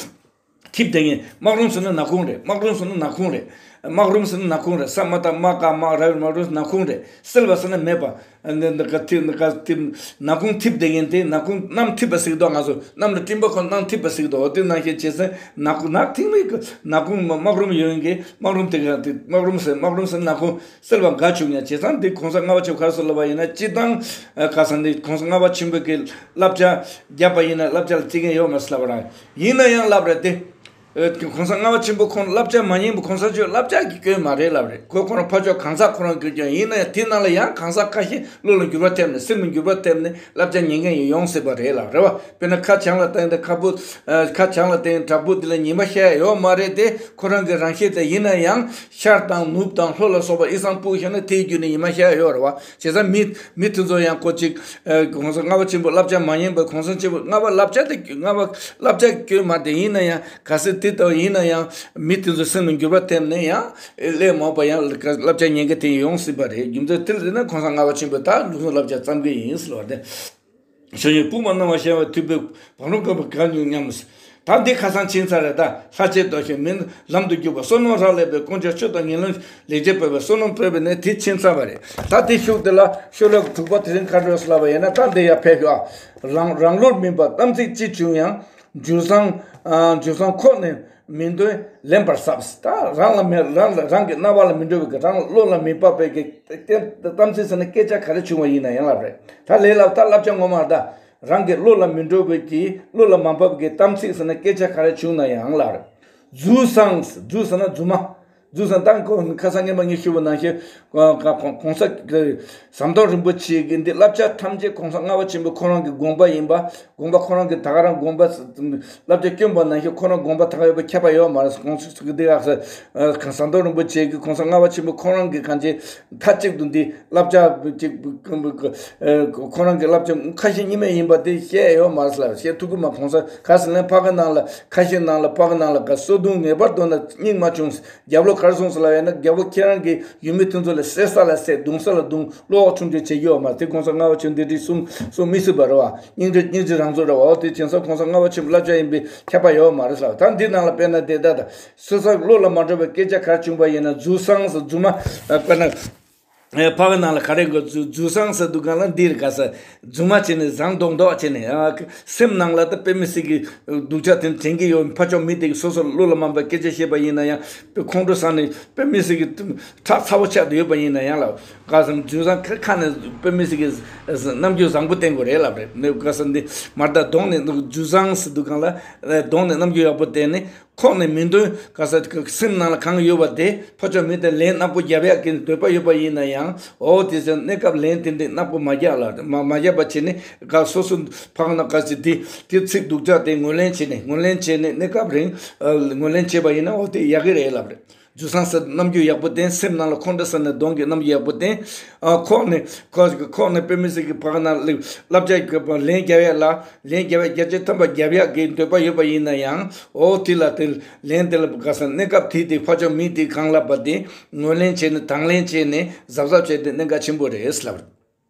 ཐིབས་བསྡད་མཁན། སྨག་རུམ་ཟེར་ན་ནག་ཁུང་རེད། སྨག་རུམ་ཟེར་ན་ནག་ཁུང་རེད། སྨག་རུམ་ཟེར་ན་ནག་ཁུང་རེད། ས་མ་བཏགས་སྨ་ག་སྨག་ར། སྨག་རུམ་ཟེར་ན་ནག་ཁུང་རེད། སེལ་བ་ཟེར་ན་མེད་པ། ནི་ནི་ག་ཐིབས་ནི་ག་ཐིབས། ནག་ཁུང་ཐིབས་བསྡད་མཁན་དེ། ནག་ཁུང་གནམ་འཐིབས་པ་ཟེར་གི་འདུག་ང་ཚོ་གནམ་ལ་སྤྲིན་པ་ཁོ་གནམ་འཐིབས་པ་ཟེར་གི་འདུག་འོ་དེ་ནང་བཞིན་བྱས་ཙང་ནག་ཁུང་ནག་ཐིང་མའི་གི་ནག་ཁུང་སྨག་རུམ་ཡོད་མཁན་གྱི་སྨག་རུམ་དེ་ག་དེ་སྨག་རུམ་ཟེར། སྨག་རུམ་ཟེར་ན་ནག་ཁུང་། སེལ་བ་འགའ་བྱུང་ཡང་བྱས་ཙང་། འདི་གོང་ས་ལྔ་པ་ཆེན་པོ་ག་རེ་ཟེར་ལབ་པ་ཡིན་ན། སྤྱིར་བཏང་ཨ། ག་ས་འདི་གོང་ས་ལྔ་པ་ཆེན་པོ་གི་བསླབ་བྱ་བརྒྱབ་པ་ཡིན་ན་བསླབ་བྱ་ལ་བརྩི་མཁན་ཡོད་མ་རེད་ལབ་པ་རེད། ཡིན་ན་ཡང་ལབ་རེད་དེ། ཨ། གོང་ས་ལྔ་པ་ཆེན་པོ་ཁོང་བསླབ་བྱ་མ་ཉན་པ་གོང་ས་མཆོག་བསླབ་བྱ་གི་སྐྱོན་མ་རེད་ལབ་རེད། ཁོ་ཁོ་རང་ཕར་ཕྱོགས་གང་ཟག་ཁོ་རང་གི་སྐྱོན། ཡིན་ན་ཡང་དེ་ནང་ལ་ཡང་གང་ཟག་ཁ་ཤས་བློ་ལ་འགྱུར་བ་ཐེབས་ནས། སེམས་ལ་འགྱུར་བ་ཐེབས་ནས་བསླབ་བྱ་ཉན་མཁན་ཡང་ཡོང་སྲིད་པ་རེད་ལབ་རེད་བ། དཔེར་ན་ཁ་བྱང་ལ་བསྟན་ཏེ་ཁ་བུ། ཨ། ཁ་བྱང་ལ་བསྟན་བྲག་ཕུག་དེ་ལ་ཉི་མ་ཤར་ཡོད་མ་རེད་དེ། ཁོ་རང་གི་རང་བཞིན་དེ། ཡིན་ན་ཡང་ཤར་དང་ནུབ་དང་ལྷོ་ལ་སོགས་པ་དབྱིག་གསང་སྤུངས་བཞག་ན་དེའི་བརྒྱུད་ནས་ཉི་མ་ཤར་ཡོད་རེད་བ། བྱས་ཙང་མི་མི་དེ་ཚོ་ཡང་ཁོ་ཅིག་ཨ། གོང་ས་ལྔ་པ་ཆེན་པོ་བསླབ་བྱ་མ་ཉན་པ། གོང་ས་ཆེན་པོ་ལྔ་པ་བསླབ་བྱ་དེ། ལྔ་པ་བསླབ་བྱ་གི་སྐྱོན་མ་རེད། ཡིན་ན་ཡང་གལ་སྲིད་དེ་ལྟ་བུ་ཡིན་ན་ཡང་མི་དེ་ཚོ་སེམས་ལ་འགྱུར་བ་ཐེབས་ནས་ཡང་གླེང་མོ་པ་ཡང་བསླབ་བྱ་ཉན་མཁན་དེ་ཡོང་སྲིད་པ་རེད། རྒྱུ་མཚན་དེ་ལ་བརྟེན་ན་གོང་ས་ལྔ་པ་ཆེན་པོས་ད་ལུགས་སྲོལ་བསླབ་བྱ་བརྩམས་མཁན་ཡིན་ཟེར་བ་དེ། ཕྱོགས་ཞེན་བུག་པར་སྣང་བ་ཤར་བའི། ཐིབས་པའི་སྨག་རུམ་དགའ་བ་ལ་སྙོམས། ད་འདི་ཁ་སང་ཕྱིན་ཚར་རེད་ད། ལྷར་བཅས་ལྟོ་ཤེས་མིན་ལམ་དུ་རྒྱུག་པ། བསོད་ནམས་རག་ལས་པའི་དཀོན་མཆོག་ཆོས་དང་ཉེ་ལམ་ལེགས་སྤྱད་པ་བས། བསོད་ནམས་སྤེལ་བའི་གནས་དེ་ཕྱིན་ཚར་བ་རེད། ད་དེ་ཤུགས་དེ་ལ་ཤོ་ལོ་ཀ་དྲུག་པ་དེ་རིང་ག་འདྲ་ཡོད་ལབ་པ་ཡིན་ན། ད་འདི་ཡར་ཕེབས་ཤོག་ཨ། རང་རང་བློར་སྨིན་པ་དམ་ཚིག་ཅི་བྱུང་ཡང་། འཇུ་བཟང་ཨ། འཇུ་བཟང་ཁོག་ནས་མི་འདོན་ལེན་པར་ཟབ། ད་རང་ལ་མི་རང་ལ་རང་གི་རྣ་བ་ལ་མི་འགྲོ་བའི་གི། རང་བློ་ལ་མི་འབབ་པའི་གི་དམ་ཚིག་ཟེར་ན་སྐད་ཆ་ག་རེ་བྱུང་བ་ཡིན་ན་ཡང་ལབ་རེད། ད་ལས་ལབ་ད་བསླབ་བྱ་ངོ་མ་ད་རང་གི་བློ་ལ་མི་འགྲོ་བའི་གི། བློ་ལ་མ་འབབ་པའི་གི་དམ་ཚིག་ཟེར་ན་སྐད་ཆ་ག་རེ་བྱུང་ན་ཡང་ལབ་རེད། རྫུ་བཟང་། རྫུ་ཟེར་ན་རྫུན་མ། རྫུ་བཟང་། ད་ཁོ་ཁ་སང་ངས་མ་ངས་ཞུས་པ་ནང་བཞིན་གོང་ས་ཟམ་གདོང་རིན་པོ་ཆེ་གི་འདི་བསླབ་བྱ་ཐམས་ཅད་གོང་ས་ལྔ་པ་ཆེན་པོ་ཁོ་རང་གི་དགོངས་པ་ཡིན་པ། དགོངས་པ་ཁོ་རང་གི་ད་ག་རང་དགོངས་པ། བསླབ་བྱ་བསྐྱོན་པ་ནང་བཞིན་ཁོ་རང་དགོངས་པ་ད་ག་ཡོད་པ་ཁྱབ་པ་ཡོད་མ་རེད། གོང་ས་གི་འདི་ཨ་ཟམ་གདོང་རིན་པོ་ཆེ་གི་གོང་ས་ལྔ་པ་ཆེན་པོ་ཁོ་རང་གི་གང་ཅི་མཐའ་གཅིག་ཏུ་འདི་བསླབ་བྱ་གཅིག་ཁོ་རང་གི་བསླབ་བྱ་ཁ་ཞེ་གཉིས་མེད་ཡིན་པ་དེ་བཤད་ཡོད་མ་རེད་ལབ། བཤད་ཐུབ་ཀྱི་མ། གོང་ས་ག་ཟེར་ན་ཕ་གི་ནང་ལ་ཁ་ཞེ་ནང་ལ་ཕ་གི་ནང་ལ་ག་སོ་བདུན་ངེས་པར་འདོན་ན་སྙིང་མ་ཆུང་། རྒྱབ་ལོ། གར་སོང་ཟེར་ལབ་ཡ་ན། རྒྱལ་པོ་ཁྱེད་རང་གི་ཡུལ་མི་དེ་ཚོ་ལ་བསད་ས་ལ་བསད། རྡུང་ས་ལ་རྡུང་། བློ་ཁོག་ཆུང་ཆུང་བྱེད་རྒྱུ་ཡོད་མ་རེད། དེ་གོང་ས་ལྔ་པ་ཆོས་འདི་འདྲའི་གསུང་གསུང་མི་སྲིད་པ་རེད་བ། སྙིང་རྗེ་སྙིང་རྗེ་རང་ཚོ་རེད་བ། འོ་དེ་བྱས་ཙང་གོང་ས་ལྔ་པ་ཆོས་བླ་བྱ་ཡིན་པའི་ཁྱབ་པ་ཡོད་མ་རེད་ཟེར་བ། ད་འདི་ནང་ལ་དཔེར་ན་དེ་ད་ད་སོ་སོ་བློ་ལ་མ་འགྲོ་བའི་སྐད་ཆ་ག་རེ་བྱུང་བ་ཡིན་ན། རྫུན་བཟང་ཟེར་རྫུན་མ་དཔེར་ན། ཨེ། ཕ་གི་ནང་ལ་ག་རེ་དགོས། རྫུ་རྫུན་བཟང་ཟེར་དུས་སྒང་ལ་འདི་རེད། ག་ས་རྫུན་མ་བྱས་ནས་བཟང་མདོག་མདོག་བྱས་ནས། ཨ། སེམས་ནང་ལ་ད་དཔེ་མི་སྲིད་ཀྱི་སྡུག་ཅག་དེ་དྲན་གྱི་ཡོད། ཕ་ཕྱོགས་མི་དེ་གིས་སོ་སོ་བློ་ལ་མ་འབབ་སྐད་ཆ་བཤད་པ་ཡིན་ན་ཡང་། ཁོང་ཁྲོ་ཟ་ནས་དཔེ་མི་སྲིད་ཀྱི་ཁྲག་ཚ་པོ་ཆགས་བསྡད་ཡོད་པ་ཡིན་ན་ཡང་ལ། ག་ས་རྫུན་བཟང་ཁ་ཁ་ནས་དཔེ་མི་སྲིད་ཀྱི་རྣམ་འགྱུར་བཟང་པོ་བསྟན་དགོས་རེད་ལབ་རེད། ནས་ག་ས་འདི་མར་ད་གདོང་ནས་རྫུན་བཟང་ཟེར་དུས་སྒང་ལ་གདོང་ནས་རྣམ་འགྱུར་ཡག་པོ་བསྟན་ནས། ཁོག་ནས་མི་འདོན། ག་ས་སེམས་ནང་ལ་གང་ཡོད་པ་དེ་ཕ་ཕྱོགས་མི་དེར་ལན་ནག་པོ་རྒྱབ་ཡག་གི་འདོད་པ་ཡོད་པ་ཡིན་ན་ཡང་། འོ་དེ་ཚོ་གནས་སྐབས་ལན་དེ་འདྲའི་ནག་པོ་མ་རྒྱག་ལ། མ་མ་རྒྱབ་པ་བྱས་ནས། ག་སོ་སོ་ཕ་གི་ནང་ག་ཅི་དེ་དེ་ཚིག་སྡུག་ཅག་དེ་ངོས་ལེན་བྱས་ནས། ངོས་ལེན་བྱས་ནས་གནས་སྐབས་རིང་ངོས་ལེན་བྱས་པ་ཡིན་ན། འོ་དེ་ཡག་གི་རེད་ལབ་རེད། རྫུན་བཟང་ཟེར་རྣམ་འགྱུར་ཡག་པོ་བསྟན། སེམས་ནང་ལ་ཁོང་ཁྲོ་ཟ་ནས་གདོང་གི་རྣམ་འགྱུར་ཡག་པོ་བསྟན། ཨ། ཁོག་ནས་ཁོག་ཁོག་ནས་དཔེ་མི་སྲིད་ཀྱི་ཕ་གི་ནང་བསླབ་བྱ་གི་ལན་རྒྱབ་ཡག་ལ། ལན་རྒྱབ་ཡག་བརྒྱ་ཆ་ཐམ་པ་རྒྱབ་ཡག་གི་འདོད་པ་ཡོད་པ་ཡིན་ན་ཡང་། འོ་དེ་ལ་དེ་ལན་དེ་ལ་ག་ས་གནས་སྐབས་དེ་དེ་ཕ་ཕྱོགས་མི་དེ་གང་ལབ་པ་དེ་ངོས་ལེན་བྱས་ནས། དང་ལེན་བྱས་ནས་གཟབ་གཟབ་བྱས་ཏེ་གནད་འགག་ཆེན་པོ་རེད་ལབ།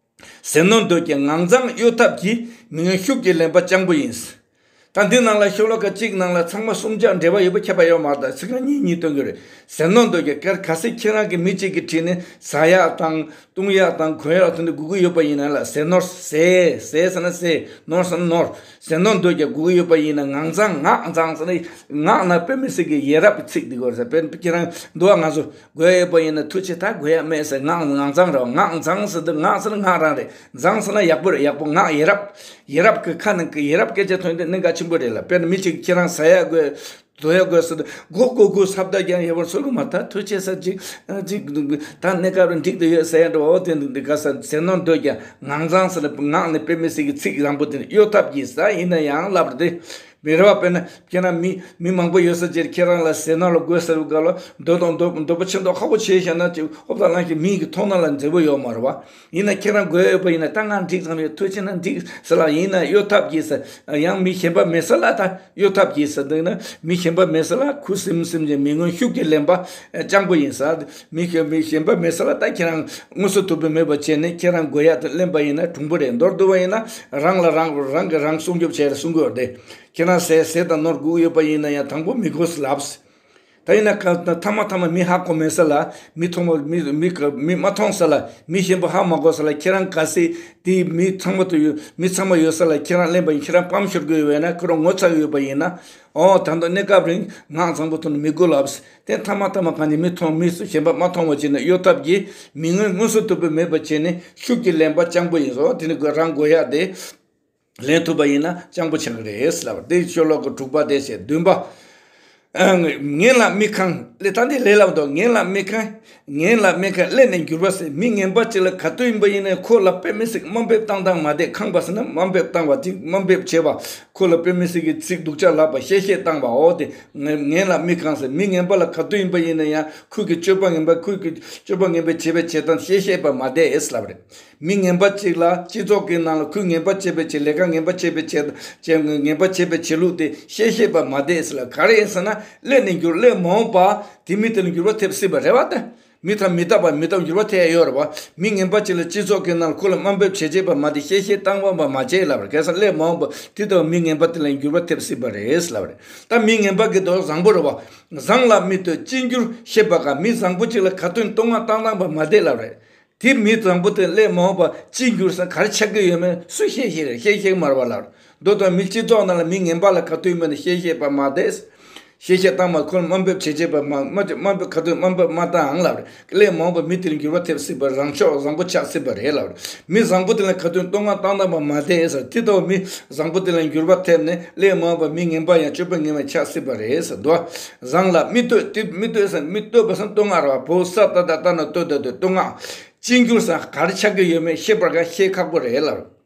ཟས་ནོར་འདོད་ཀྱང་ངང་མཚང་གཡོ་ཐབས་ཀྱིས། མི་མངོན་ཤུགས་ཀྱིས་ལེན་པ་སྤྱང་པོ་ཡིན། ད་འདི་ནང་ལ་ཤོ་ལོ་ཀ་གཅིག་ནང་ལ་ཚང་མ་གསུམ་ཆར་འབྲེལ་བ་ཡོད་པ་ཁྱབ་པ་ཡོད་མ་རེད། ད་ཚིག་རྐང་གཉིས་གཉིས་སྟོན་གྱི་རེད། ཟས་ནོར་འདོད་ཀྱང་། གལ་གལ་སྲིད་ཁྱེད་རང་གིས་མི་གཅིག་གིས་ཁྲིད་ནས་ཟ་ཡག་དང་བཏུང་ཡག་དང་གོན་ཡག་དེ་འདྲ་དགོས་ཀྱི་ཡོད་པ་ཡིན་ན་ལ། ཟས་ནོར། ཟས། ཟས་ཟེར་ན་ཟས། ནོར་ཟེར་ན་ནོར། ཟས་ནོར་འདོད་ཀྱང་དགོས་ཀྱི་ཡོད་པ་ཡིན་ན། ངང་མཚང་། ངང་མཚང་ཟེར་ན། ངང་ན་དཔེ་མི་སྲིད་ཀྱི་ཡ་རབས་ཚིག་འདི་དགོས་ཟེར། དཔེར་ན་ཁྱེད་རང་འདུག་ཨ། ང་ཚོ་དགོས་ཡོད་པ་ཡིན་ན། ཐུགས་རྗེ་ཆེ། ད་དགོས་ཡག་མེད་ཟེར། ངང་ངང་མཚང་རེད་བ། ངང་མཚང་ཟེར་དུས་ངང་ཟེར་ན་ངང་རང་རེད། མཚང་ཟེར་ན་ཡག་པོ་རེད། ཡག་པོ། ངང་ཡ་རབས། ཡ་རབས་ཀྱི་ཁ་ནང་གི་ཡ་རབས་སྐད་ཆ་ཐོན་དུས་གནད་འགག་ཆེན་པོ་རེད་ལ། དཔེར་ན་མི་གཅིག་ཁྱེད་རང་ཟ་ཡག་དགོས། དོ་ཡག་དགོས་ཟེར་དུས་མགོ་སྐོར་སྐོར་ཧབ་ད་རྒྱག་ཡོད་པར་སོ་གི་མ། ད་ཐུགས་རྗེ་ཆེ་ཟེར་ཅིག་ཅིག་ད་གནས་སྐབས་འགྲིག་ཏུ་ཡོད་ཟེར་ཡག་འདྲ་བོ། དེ་འདི་ག་ས་ཟས་ནོར་འདོད་ཀྱང་ངང་མཚང་ཟེར་ན། ངང་ནས་དཔེ་མི་སྲིད་ཀྱི་ཚིག་བཟང་པོ་དེ་ནི་གཡོ་ཐབས་ཀྱིས་ཟེར། ཡིན་ན་ཡང་ལབ་རེད་དེ། མི་རེ་བ། དཔེར་ན་ཁྱེད་རང་མི་མི་མང་པོ་ཡོད་ས་ཅིག་ཁྱེད་རང་ལ་ཟས་ནོར་ལ་དགོས་ཟེར་བའི་སྐབས་ལ། འདོད་དང་འདོད་འདོད་པ་ཆེ་མདོག་ཁ་པོ་བྱས་བཞག་ན་ཅིག་ཧོབ་ད་ལངས་ཤིག་མི་གི་མཐོང་སྣང་ལ་མཛེས་པོ་ཡོད་མ་རེད་བ། ཡིན་ན་ཁྱེད་རང་དགོས་ཡོད་པ་ཡིན་ན། ད་ང་འགྲིག་ཙམ་ཡོད། ཐུགས་རྗེ་ཆེ་ན་འགྲིག་ཟེར་ལ། ཡིན་ན་གཡོ་ཐབས་ཀྱིས་ཟེར། ཡང་མི་གཞན་པ་མེད་ས་ལ། ད་གཡོ་ཐབས་ཀྱིས་ཟེར་འདུག་ན། མི་གཞན་པ་མེད་ས་ལ་ཁུ་སིམ་སིམ་གྱི་མི་མངོན་ཤུགས་ཀྱིས་ལེན་པ་སྤྱང་པོ་ཡིན་ཟེར། མི་གཞན་མི་གཞན་པ་མེད་ས་ལ་ད་ཁྱེད་རང་མངོན་སུམ་དུ་མེད་པ་བྱས་ནས་ཁྱེད་རང་དགོས་ཡག་དེ་ལེན་པ་ཡིན་ན་གྲུང་པོ་རེད། མདོར་བསྡུ་བ་ཡིན་ན་རང་ལ་རང་རང་གིས་རང་སྲུང་སྐྱོབ་བྱས་རེད། སྲུང་དགོས་རེད། ཁྱེད་རང་ཟས་ཟས་དང་ནོར་དགོས་ཡོད་པ་ཡིན་ན་ཡང་དང་པོ་མི་དགོས་ལབ། ད་ཡིན་ན་ག་ཐ་མ་ཐ་མ་མི་ཧ་གོ་མེད་ས་ལ། མི་མཐོང་བ་མི་མི་མི་མ་མཐོང་ས་ལ། མི་གཞན་པ་ཧ་མ་གོ་ས་ལ། ཁྱེད་རང་གལ་སྲིད་དེ་མི་ཚང་མ་དུ་ཡོད། མི་ཚང་མ་ཡོད་ས་ལ་ཁྱེད་རང་ལེན་པ་ཡིན། ཁྱེད་རང་སྤམ་ཤོར་དགོས་ཡོད་ན། ཁོ་རང་ངོ་ཚ་ཡོད་པ་ཡིན་ན། ཨོ་ད་དུང་གནས་སྐབས་རིང་ངག་བཟང་པོ་ཐོན་མི་དགོས་ལབ། དེ་ཐ་མ་ཐ་མ་གང་ནས་མི་མཐོང་མི་གཞན་པ་མ་མཐོང་བ་བྱས་ནས་གཡོ་ཐབས་ཀྱིས་མི་མངོན་མངོན་སུམ་དུ་མེད་པ་བྱས་ནས་ཤུགས་ཀྱིས་ལེན་པ་སྤྱང་པོ་ཡིན་སོ། དེ་ནི་རང་དགོས་ཡག་དེ། ལེན་ཐུབ་པ་ཡིན་ན་སྤྱང་པོ་ཆགས་ཀྱི་རེད་ལབ། དེ་ཤོ་ལོ་ཀ་དྲུག་པ་དེ་བྱས། བདུན་པ། ཨ། ངན་ལ་མི་ཁང་། ལས་ད་འདི་ལས་ལབ་འདུག་ངན་ལ་མི་ཁང་། ངན་ལ་མི་ཁང་། ཀླད་ནས་འགྱུར་བ་ཟད། མི་ངན་པ་ཅིག་ལ་ག་དུས་ཡིན་པ་ཡིན་ན་ཁོ་ལ་དཔེ་མི་སྲིད་དམའ་འབེབས་བཏང་སྟངས་མ་བདེ། ཁང་པ་ཟེར་ན་དམའ་འབེབས་བཏང་བ་ཅིག་དམའ་འབེབས་བྱས་པ། ཁོ་ལ་དཔེ་མི་སྲིད་ཀྱི་ཚིག་སྡུག་ཅག་ལབ་པ། གཤེ་གཤེ་བཏང་བ། འོ་དེ་ངན་ངན་ལ་མི་ཁང་ཟེར། མི་ངན་པ་ལ་ག་དུས་ཡིན་པ་ཡིན་ན་ཡང་ཁོ་གི་སྤྱོད་པ་ངན་པ། ཁོ་གི་སྤྱོད་པ་ངན་པའི་བྱེད་པའི་བྱེད་སྟངས་གཤེ་གཤེ་བ་མ་བདེ་ལབ་རེད། མི་ངན་པ་གཅིག་ལ་སྤྱི་ཚོགས་ཀྱི་ནང་ལ་ཁོས་ངན་པ་བྱས་པའི་ཆེད། ལས་ཀ་ངན་པ་བྱས་པའི་ཆེད། ཆེད་ངན་པ་བྱས་པའི་ཆེད་ལུགས་དེ་གཤེ་གཤེ་བ་མ་བདེ་ཟེར་ལ། ག་རེ་ཡིན་ཟེར་ན་ཀླད་ནས་འགྱུར། ཀླད་མ་འོངས་པ་དེ་མི་དེ་ལ་འགྱུར་བ་ཐེབས་སྲིད་པ་རེད་བ། ད་མི་ཐ་མི་རྟག་པ་མི་རྟག་འགྱུར་བ་ཐེབས་ཡོད་རེད་བ། མི་ངན་པ་གཅིག་ལ་སྤྱི་ཚོགས་ཀྱི་ནང་ལ་ཁོ་ལ་དམའ་འབེབས་བྱས་བྱས་པ་མ་བདེ། གཤེ་གཤེ་བཏང་བ་མ་བྱས་ལབ་རེད། གལ་སྲིད་ཀླད་མ་འོངས་པ་དེ་ལྟ་བུ་མི་ངན་པ་དེ་ལ་འགྱུར་བ་ཐེབས་སྲིད་པ་རེད་ལབ་རེད། ད་མི་ངན་པ་གི་དོན་བཟང་པོ་རེད་བ། བཟང་ལ་མི་ལྟོས་གཅིག་འགྱུར་ཤེས་པ་ག་མི་བཟང་པོ་གཅིག་ལ་ག་དུས་བསྟོད་བསྔགས་བཏང་བཏང་བ་མ་བདེ་ལབ་རེད། དེ་མི་བཟང་པོ་དེ་ཀླད་མ་འོངས་པ་གཅིག་འགྱུར་ས་ག་རེ་ཆགས་ཀྱི་ཡོད་མེད་སུས་ཤེས་ཤེས་རེད། ཤེས་ཤེས་མ་རེད་བ་ལབ། མདོ་དང་མི་སྤྱི་ཚོགས་ནང་ལ་མི་ངན་པ་ལ་ག་དུས་མིན་ན་གཤེ་གཤེ་བ་མ་བདེ། གཤེ་གཤེ་བཏང་བ་ཁོ་ལ་དམའ་འབེབས་བྱེད་བྱེད་པ་མ་མ་དམའ་འབེབས་ག་དུས་དམའ་འབེབས་མ་བཏང་ལབ་རེད། ཀླད་མ་འོངས་པ་མི་དེར་འགྱུར་བ་ཐེབས་སྲིད་པ། རང་ཕྱོགས་བཟང་པོ་ཆགས་སྲིད་པ་རེད་ལབ་རེད། མི་བཟང་པོ་དེ་ལ་ག་དུས་བསྟོད་བསྔགས་བཏང་བཏང་བ་མ་བདེ་ཟེར། དེ་ལྟ་བུ་མི་བཟང་པོ་དེ་ལ་འགྱུར་བ་ཐེབས་ནས་ཀླད་མ་འོངས་པ་མི་ངན་པ་ཡང་སྤྱོད་པ་ངན་པ་ཆགས་སྲིད་པ་རེད་ཟེར་འདུག་བཟང་ལ་མི་ལྟོས། དེ་མི་ལྟོས་ཟེར། མི་ལྟོས་པ་ཟེར་བསྟོད་བསྔགས་རེད་བ། བོ་ས་ཏ་ད་ཏ་ན་ལྟོས་ད་ལྟོས། བསྟོད་བསྔགས། གཅིག་འགྱུར་ས་ག་རེ་ཆགས་ཀྱི་ཡོད་མེད་ཤེས་པར་ག་ཤེས་ཁག་པོ་རེད་ལབ།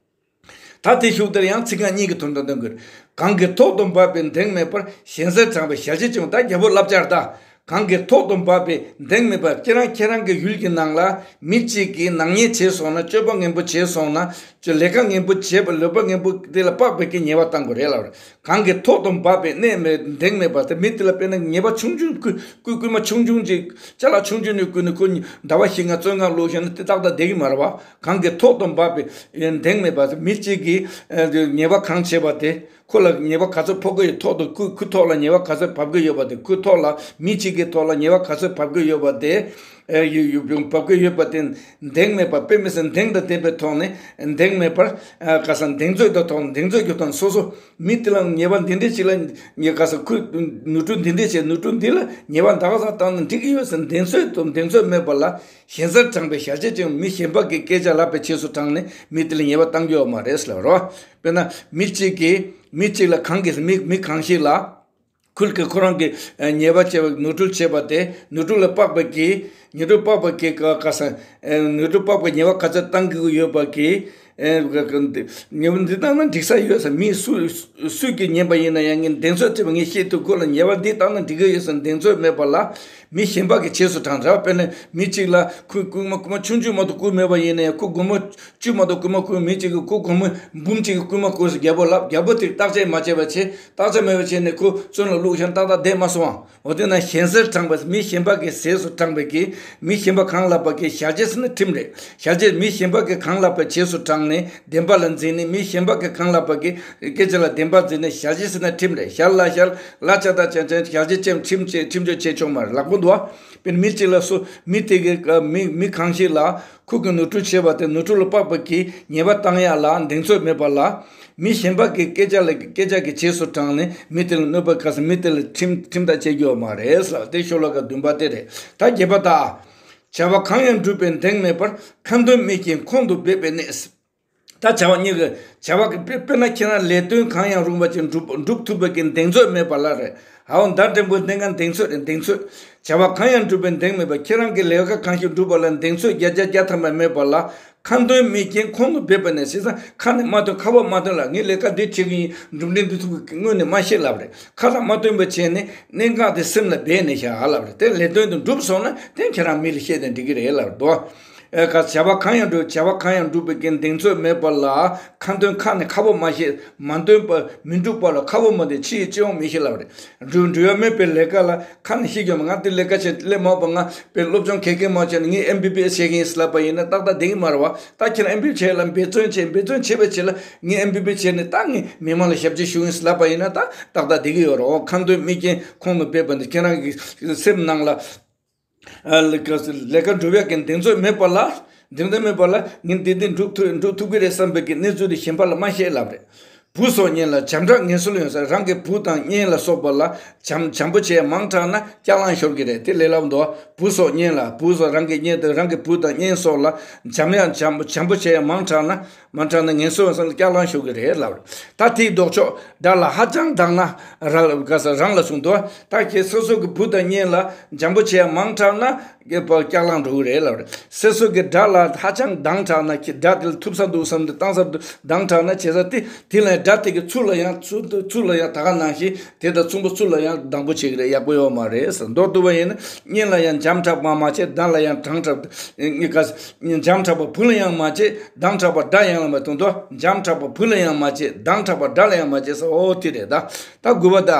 ད་དེ་ཤུགས་དེར་ཡང་ཚིག་རྐང་གཉིས་ཀྱི་དོན་དུ་འདོན་དགོས། གང་གི་ཐོག་ཏུ་འབབ་པའི་འབྲིང་མེད་པར། གཞན་སེལ་དྲང་བའི་ཞལ་ཆེ་ཆུང་། ད་རྒྱལ་པོ་བསླབ་བྱར་ད། གང་གིས་ཐོག་ཏུ་འབབ་པའི་གདེང་མེད་པ། ཁྱེད་རང་ཁྱེད་རང་གི་ཡུལ་གྱི་ནང་ལ་མི་གཅིག་གིས་ནག་ཉེས་བྱས་སོང་ན། སྤྱོད་པ་ངན་པོ་བྱས་སོང་ན། ལས་ཀ་ངན་པོ་བྱས་པ། ལས་པ་ངན་པོ་དེ་ལ་དཔག་པའི་གི་ཉེས་པ་བཏང་དགོས་རེད་ལབ་རེད། གང་གིས་ཐོག་ཏུ་འབབ་པའི་གནས་མེད་གདེང་མེད་པ་དེ། མི་དེ་ལ་དཔེར་ན་ཉེས་པ་ཆུང་ཆུང་བསྐུལ་བསྐུལ་བསྐུལ་མ་ཆུང་ཆུང་ཅིག་ཅ་ལག་ཆུང་ཆུང་ནས་བསྐུལ་ནས་ཁོ་ཟླ་བ་བཞི་ལྔ་བཙོན་ཁང་བླུགས་ཤེ་ན་དེ་ཏག་ཏག་བསྡད་ཀྱི་མ་རེད་བ། གང་གིས་ཐོག་ཏུ་འབབ་པའི་གདེང་མེད་པ་དེ། མི་གཅིག་གིས་ཉེས་པ་གང་བྱས་པ་དེ། ཁོ་ལ་ཉེས་པ་ག་ཚོད་ཕོག་གི་ཡོད། ཐོག་ཏུ་ཁོ་ཁོའི་ཐོག་ལ་ཉེས་པ་ག་ཚོད་བབས་ཀྱི་ཡོད་པ་དེ། ཁོའི་ཐོག་ལ་མི་གཅིག་གི་ཐོག་ལ་ཉེས་པ་ག་ཚོད་བབས་ཀྱི་ཡོད་པ་དེ། ཨེ་ཡོད་ཡོད་ཡོད་བབས་ཀྱི་ཡོད་པ་དེ་གདེང་མེད་པ། དཔེ་མི་སྲིད་གདེང་དང་ལྡན་པའི་ཐོག་ནས་གདེང་མེད་པར། ཨ་ག་ས་གདེང་ཚོད་དང་ཐོག་གདེང་ཚོད་ཀྱི་ཐོག་ནས་སོ་སོ་མི་དེ་ལ་ཉེས་པ་འདི་འདྲས་ཅིག་ལ་ཉེས་ག་ས་ཁོས་ནོར་འཁྲུལ་འདི་འདྲས་བྱས། ནོར་འཁྲུལ་འདི་ལ་ཉེས་པ་འདི་ག་ས་བཏང་ན་འགྲིག་གི་ཡོད་ཟེར་གདེང་ཚོད་དང་གདེང་ཚོད་མེད་པ་ལ། ཞན་སར་དྲངས་པའི་ཞལ་བྱེད་ཅིང་མི་གཞན་པ་གི་སྐད་ཆ་ལབ་པའི་རྗེས་སུ་འབྲངས་ནས་མི་དེ་ལ་ཉེས་པ་བཏང་རྒྱུ་ཡོད་མ་རེད་ཟེར་ལབ་རོ། དཔེར་ན་མི་གཅིག་གིས་མི་གཅིག་ལ་གང་གིས་མི་མི་གང་ཞིག་ལ་ཁུལ་གྱི་ཁོ་རང་གི་ཉེས་པ་བྱས་པ། ནོར་འཁྲུལ་བྱས་པ་དེ། ནོར་འཁྲུལ་ལ་དཔག་པ་གི་ནོར་འཁྲུལ་དཔག་པ་གི་ག་ག་ས་ནོར་འཁྲུལ་དཔག་པའི་ཉེས་པ་ག་ཚོད་བཏང་གི་ཡོད་པ་གི། ཉེས་པ་འདི་བཏང་ན་འགྲིག་ས་ཡོད་ས། མི་སུ་སུས་ཀྱིས་ཉན་པ་ཡིན་ན་ཡང་ངས་གདེང་ཚོད་བྱས་པ་ངས་ཤེས་ཐུབ། ཁོ་ལ་ཉེས་པ་འདི་བཏང་ན་འགྲིག་གི་ཡོད་ས་གདེང་ཚོད་མེད་པ་ལ། མི་གཞན་པ་གི་རྗེས་སུ་འབྲངས་ར། དཔེར་ན་མི་གཅིག་ལ་ཁོས་རྐུན་མ་རྐུན་མ་ཆུང་ཆུང་མ་གཏོགས་རྐུ་མེད་པ་ཡིན་ན་ཡང་ཁོ་སྒོར་མོ་བཅུ་མ་གཏོགས་རྐུན་མ་རྐུ། མི་གཅིག་གིས་ཁོ་སྒོར་མོ་འབུམ་གཅིག་གི་རྐུན་མ་རྐུས་ཟེར་རྒྱལ་པོ་ལབ། རྒྱལ་པོ་དེས་བརྟག་དཔྱད་མ་བྱས་པ་བྱས། བརྟག་དཔྱད་མེད་པ་བྱས་ནས་ཁོ་བཙོན་ལ་བླུགས་ཤིང་ཏག་ཏག་བསྡད་མ་སོང་ཨ། འོ་དེ་ན་ཞན་སར་དྲངས་པ། མི་གཞན་པ་གི་རྗེས་སུ་འབྲངས་པའི་གི་མི་གཞན་པ་གང་ལབ་པ་གི་ཞལ་བྱེད་ཟེར་ན་ཁྲིམས་རེད། ཞལ་བྱེད་མི་གཞན་པ་གི་གང་ལབ་པའི་རྗེས་སུ་འབྲངས་ནས་བདེན་པ་ལ་འཛིན་ནས། མི་གཞན་པ་གི་གང་ལབ་པ་གི་སྐད་ཆ་ལ་བདེན་པ་འཛིན་ནས་ཞལ་བྱེད་ཟེར་ན་ཁྲིམས་རེད། ཞལ་ལ་ཞལ་ལ་ཆ་དང་ཆ་ཆ་ཞལ་བྱེད་ཅེས་ཁྲིམས་བཅད་ཁྲིམས་གཅོད་བྱེད་ཆོག་མ་རེད། ལག་པོ་འདུག་ཨ། དཔེར་ན་མི་གཅིག་ལ་སུ་མི་དེ་གི་མི་མི་གང་ཞིག་ལ་ཁོ་གི་ནོར་འཁྲུལ་བྱས་པ་དེ་ནོར་འཁྲུལ་ལ་དཔག་པ་གི་ཉེས་པ་བཏང་ཡ་ལ་གདེང་ཚོད་མེད་པ་ལ། མི་གཞན་པ་གི་སྐད་ཆ་ལ་སྐད་ཆ་གི་རྗེས་སུ་འབྲངས་ནས་མི་དེ་ལ་གནོད་པ་ག་ས་མི་དེ་ལ་ཁྲིམས་ཁྲིམས་ཐག་བཅད་རྒྱུ་ཡོད་མ་རེད་ཟེར་བ་དེ་ཤོ་ལོ་ཀ་བདུན་པ་དེ་རེད། ད་བརྒྱད་པ་དག་བྱ་བ་གང་ཡང་སྒྲུབ་པའི་གདེང་མེད་པར། ཁ་འདོན་མི་རྐྱེན་ཁོང་དུ་སྦས་པའི་གནས། ད་བྱ་བ་གཉིས་ཀྱི་བྱ་བ་གི་དཔེ་དཔེར་ན་ཁྱེད་རང་ལས་དོན་གང་ཡང་རུང་བ་ཅིག་འགྲུབ་འགྲུབ་ཐུབ་པའི་གི་གདེང་ཚོད་མེད་པ་ལ་རེད། ཧའོ་ད་འདྲེན་པོ་གདེང་ང་གདེང་ཚོད་རེད། གདེང་ཚོད། བྱ་བ་གང་ཡང་སྒྲུབ་པའི་གདེང་མེད་པ། ཁྱེད་རང་གི་ལས་ཀ་གང་ཞིག་འགྲུབ་པ་ལ་གདེང་ཚོད་བརྒྱ་ཆ་བརྒྱ་ཐམ་པ་མེད་པ་ལ། ཁ་འདོན་མི་རྐྱེན་ཁོང་དུ་སྦས་པ་ནས། བྱས་ཙང་ཁ་ནས་མ་འདོན། ཁ་བ་མ་འདོན་ལ། ངས་ལས་ཀ་འདི་བྱེད་ཀྱི་ཡིན། འགྲུབ་འདྲེན་འདི་ཐུབ་ཀྱི་སྔོན་ནས་མ་ཤེས་ལབ་རེད། ཁ་ལ་མ་འདོན་པ་བྱས་ནས་གནད་འགག་དེ་སེམས་ལ་སྦས་ནས་བཞག་ལབ་རེད། དེ་ལས་དོན་དུ་འགྲུབ་སོང་ན་དེ་ཁྱེད་རང་མི་ལ་བཤད་དེ་འགྲིག་གི་རེད་ལབ་རེད་དོ། ཨེ་ཁ་བྱ་བ་གང་ཡང་འགྲུབ་བྱ་བ་གང་ཡང་འགྲུབ་པའི་གི་གདེང་ཚོད་མེད་པ་ལ། ཁ་འདོན་ཁ་ནས་ཁ་བ་མ་བཤད། མ་འདོན་པ་མི་འགྲུབ་པ་ལ་ཁ་བ་མ་འདོན། ཕྱི་ཡི་སྤྱི་ཡོངས་མི་ཤེས་ལབ་རེད། འགྲུབ་འགྲུབ་ཡ་མེད་པའི་ལས་ཀ་ལ་ཁ་ནས་ཤེས་རྒྱུ་མ། ང་དེ་ལས་ཀ་བྱེད་ལས་མ་འོངས་པ་ང་དཔེ་སློབ་སྦྱོང་ག་གེ་མ་བྱས་ནས་ངས་ཨེམ་བི་བི་ཨེས་བྱེད་ཀྱི་ཡིན་ཟེར་ལབ་པ་ཡིན་ན་ཏག་ཏག་བསྡད་ཀྱི་མ་རེད་བ། ད་ཁྱེད་རང་ཨེམ་བི་བི་བྱས་ལ་འབད་བརྩོན་བྱས། འབད་བརྩོན་བྱས་པའི་རྗེས་ལ་ངས་ཨེམ་བི་བི་བྱས་ནས་ད་ངས་མི་མང་ལ་ཞབས་ཕྱི་ཞུ་ཡིན་ཟེར་ལབ་པ་ཡིན་ན་ད་ཏག་ཏག་བསྡད་ཀྱི་ཡོད་རེད། ཁ་འདོན་མི་རྐྱེན་ཁོང་དུ་སྦས་པ་འདི་ཁྱེད་རང་གི་སེམས་ནང་ལ། ཨ་ལས་ཀ་ལས་ཀ་འགྲུབ་ཡག་གི་གདེང་ཚོད་མེད་པ་ལ། གདེང་ཚོད་མེད་པ་ལ་ངས་འདི་འདི་འགྲུབ་ཐུབ་འགྲུབ་ཐུབ་ཀྱི་རེད་བསམ་པའི་གི་གནས་ཚུལ་དེ་གཞན་པ་ལ་མ་བཤད་ལབ་རེད། བུ་སོགས་གཉེན་ལ་བྱམས་སྐྲག་ངན་སོང་ཡོང་ས། རང་གི་བུ་དང་གཉེན་ལ་སོགས་པ་ལ་བྱམས་བྱམས་པོ་བྱས་མང་དྲགས་ན་སྐྱག་ལང་ཤོར་གི་རེད། དེ་ལས་སླ་པོ་འདུག་བུ་སོགས་གཉེན་ལ་བུ་སོགས་རང་གི་གཉེན་དང་རང་གི་བུ་དང་གཉེན་སོགས་ལ་བྱམས་ཡང་བྱམས་བྱམས་པོ་བྱས་མང་དྲགས་ན། མ་དྲག་ན་ངན་སོང་ས་ལ་སྐྱག་ལང་ཤོར་གི་རེད་ལབ་རེད། ད་དེའི་ལྡོག་ཕྱོགས་དགྲ་ལ་ཧ་ཅང་སྡང་ན་ར་ལ་ག་ས་རང་ལ་གསུངས་འདུག་ད་ཁྱེད་སོ་སོ་གི་བུ་དང་གཉེན་ལ་འཇམ་པོ་བྱས་མང་དྲགས་ན་སྐྱག་ལང་འགྲོ་གི་རེད་ལབ་རེད། སོ་སོ་གི་དགྲ་ལ་ཧ་ཅང་སྡང་དྲགས་ན་ཁྱེད་དགྲ་དེ་ལ་ཐུབ་ས་འདུག་བསམ་དུ་བཏང་ས་འདུག་སྡང་དྲགས་ན་བྱས་ས་དེ་དེ་ལ་དགྲ་དེ་གི་ཚུར་ལ་ཡང་ཚུར་ཚུར་ལ་ཡང་ད་ག་ནང་བཞིན་དེ་དང་མཚུངས་པ་ཚུར་ལ་ཡང་སྡང་པོ་བྱེད་ཀྱི་རེད། ཡག་པོ་ཡོད་མ་རེད་ཟེར། མདོར་བསྡུ་བ་ཡིན་ན་གཉེན་ལ་ཡང་འཇམ་དྲགས་པ་མ་བྱེད། སྡང་ལ་ཡང་དྲང་དྲགས་ཨེ་ག་འཇམ་དྲགས་པ་བུ་ལ་ཡང་མ་བྱེད། སྡང་དྲགས་པ་དགྲ་ཡང་ལ་མ་གཏོང་དོ། འཇམ་དྲགས་པ་བུ་ལ་ཡང་མ་བྱེད། སྡང་དྲགས་པ་དགྲ་ལ་ཡང་མ་བྱེད་ཟེར། འོ་དེ་རེད་ད། ད་དགུ་པ་ད།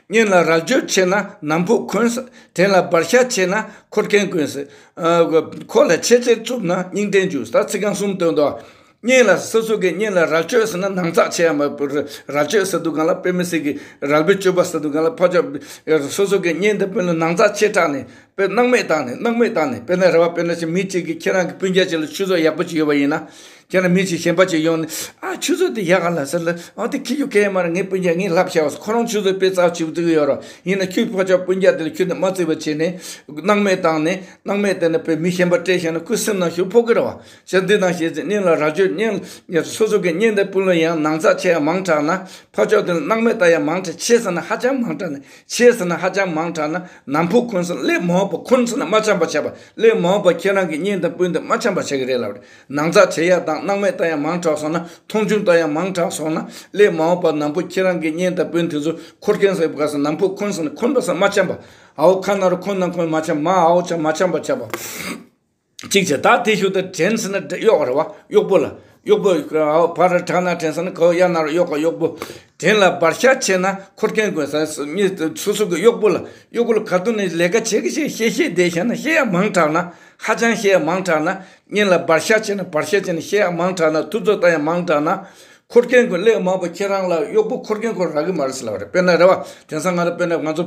གཉེན་ལ་རལ་གཅོད་ཆེ་ན་ནམ་ཕུགས་འཁོན། བྲན་ལ་བར་ཤ་ཆེ་ན་འཁོར་མཁན་དཀོན་ཟེར། ཨ་ཁོ་ལ་ཆེ་ཆེར་བཙུགས་ན་སྙིང་བྲན་འཇུག་ད་ཚིག་རྐང་གསུམ་བཏོན་དོ། གཉེན་ལ་སོ་སོ་གི་གཉེན་ལ་རལ་གཅོད་ཟེར་ན་ནང་ཚགས་ཆེ་ཡ་མ་རལ་གཅོད་ཟེར་དུས་སྒང་ལ་དཔེ་མི་སྲིད་ཀྱི་རལ་པའི་གཅོད་པ་ཟེར་དུས་སྒང་ལ་ཕ་ཆོས་སོ་སོ་གི་གཉེན་དང་སྤུན་ལ་ནང་ཚགས་ཆེ་དྲགས་ནས་དཔེ་སྣང་མེད་བཏང་ནས་སྣང་མེད་བཏང་ནས་དཔེར་ན་རེ་བ་དཔེར་ན་ཅིག་མི་གཅིག་གིས་ཁྱེད་རང་གི་སྤུན་ཀྱག་ཅིག་ལ་ཆུ་ཚོད་ཡག་པོ་ཅིག་ཡོད་པ་ཡིན་ན། ཁྱེད་རང་མི་གཅིག་གཞན་པ་ཅིག་ཡོང་ནས་ཨ་ཆུ་ཚོད་དེ་ཡག་ག་ལ་ཟེར་ལ་ཨ་དེ་ཁྱི་རྒྱུ་སྐད་མ་རེད། ངའི་སྤུན་ཀྱག་ངས་ལབ་བྱས་པ་ཁོ་རང་ཆུ་ཚོད་དཔེ་རྩ་ཆེ་པོ་བརྩི་གི་ཡོད་རོགས་ཡིན་ན་ཁྱོད་ཕ་ཆོས་སྤུན་ཀྱག་དེ་ལ་ཁྱོད་ནས་མ་བརྩི་བ་བྱས་ནས་སྣང་མེད་བཏང་ནས་སྣང་མེད་བསྟན་ནས་དཔེ་མི་གཞན་པ་སྤྲད་བཞག་ན་ཁོའི་སེམས་ནང་ཞུགས་ཕོག་གི་རེད་བ། ཞེས་འདི་དང་ཞེས་ཚིག་གཉེན་ལ་ར་ཆོས་གཉེན་སོ་སོ་གི་གཉེན་དང་སྤུན་ལ་ཡང་ནང་ཚགས་ཆེ་ཡང་མང་དྲགས་ན་ཕ་ཕྱོགས་དེ་ལ་སྣང་མེད་ལྟ་ཡང་མང་དྲགས། ཆེ་ཟེར་ན་ཧ་ཅང་མང་དྲགས་ནས་ཆེ་ཟེར་ན་ཧ་ཅང་མང་དྲགས་ན་ནམ་ཕུགས་འཁོན་ཟེར་སླད་མ་འོངས་པ་འཁོན་ཟེར་ན་མ་འཆམ་པ་བྱས་པ་སླད་མ་འོངས་པ་ཁྱེད་རང་གི་གཉེན་དང་སྤུན་དེ་མ་འཆམ་པ་བྱེད་ཀྱི་རེད་ལབ་རེད། ནང་ཚགས་ཆེ་ཡ་དང་སྣང་མེད་ལྟ་ཡང་མང་དྲགས་སོང་ན་མཐོང་ ཆུང་ཆུང་ལྟ་ཡང་མང་དྲགས་སོང་ན་ལས་མ་འོངས་པ་ནམ་ཕུགས་ཁྱེད་རང་གི་གཉེན་དང་སྤུན་དེ་ཚོ་འཁོར་མཁན་ཟེར་བ་ག་ས་ནམ་ཕུགས་འཁོན་སོང་ན་འཁོན་པ་ས་མ་འཆམ་པ། ཨའོ་ཁ་ན་རུ་འཁོན་ན་འཁོན་མ་འཆམ་མ་ཨའོ་ཆ་མ་འཆམ་པ་ཆགས་པ། གཅིག་བྱས་ད་དེ་ཤུགས་དེ་དྲན་ཟེར་ན་གཡོག་རེད་བ། གཡོག་པོ་ལ་གཡོག་པོ་ཨའོ་བར་དྲག་ན་དྲན་ཟེར་ན་གའོ་གཡག་ན་རུ་གཡོག་ག་གཡོག་པོ། དྲན་ལ་བར་ཤ་ཆེ་ན་འཁོར་མཁན་དགོས་ས་མི་སོ་སོ་གི་གཡོག་པོ་ལ་གཡོག་པོ་ལ་ག་དུས་ནས་ལས་ཀ་བྱེད་ཀྱི་བྱེད་བཤད་བཤད་བསྡད་བཞག་ན་བཤད་ཡ་མང་དྲགས་ན་ཧ་ཅང་བཤད་ཡ་མང་དྲགས་ན། གཉེན་ལ་བར་ཤ་ཆེ་ན་བར་ཤ་ཆེ་ན་བཤད་ཡ་མང་དྲགས་ན་ཐུབ་ཚོད་ལྟ་ཡ་མང་དྲགས་ན། འཁོར་མཁན་ཀུན་ལས་མང་པོ་ཁྱེད་རང་ལ་གཡོག་པོ་འཁོར་མཁན་ཀུན་རག་གི་མ་རེད་ཟེར་ལབ་རེད། དཔེར་ན་རེད་བ། དེང་སང་ང་རང་དཔེར་ན་ང་ཚོ་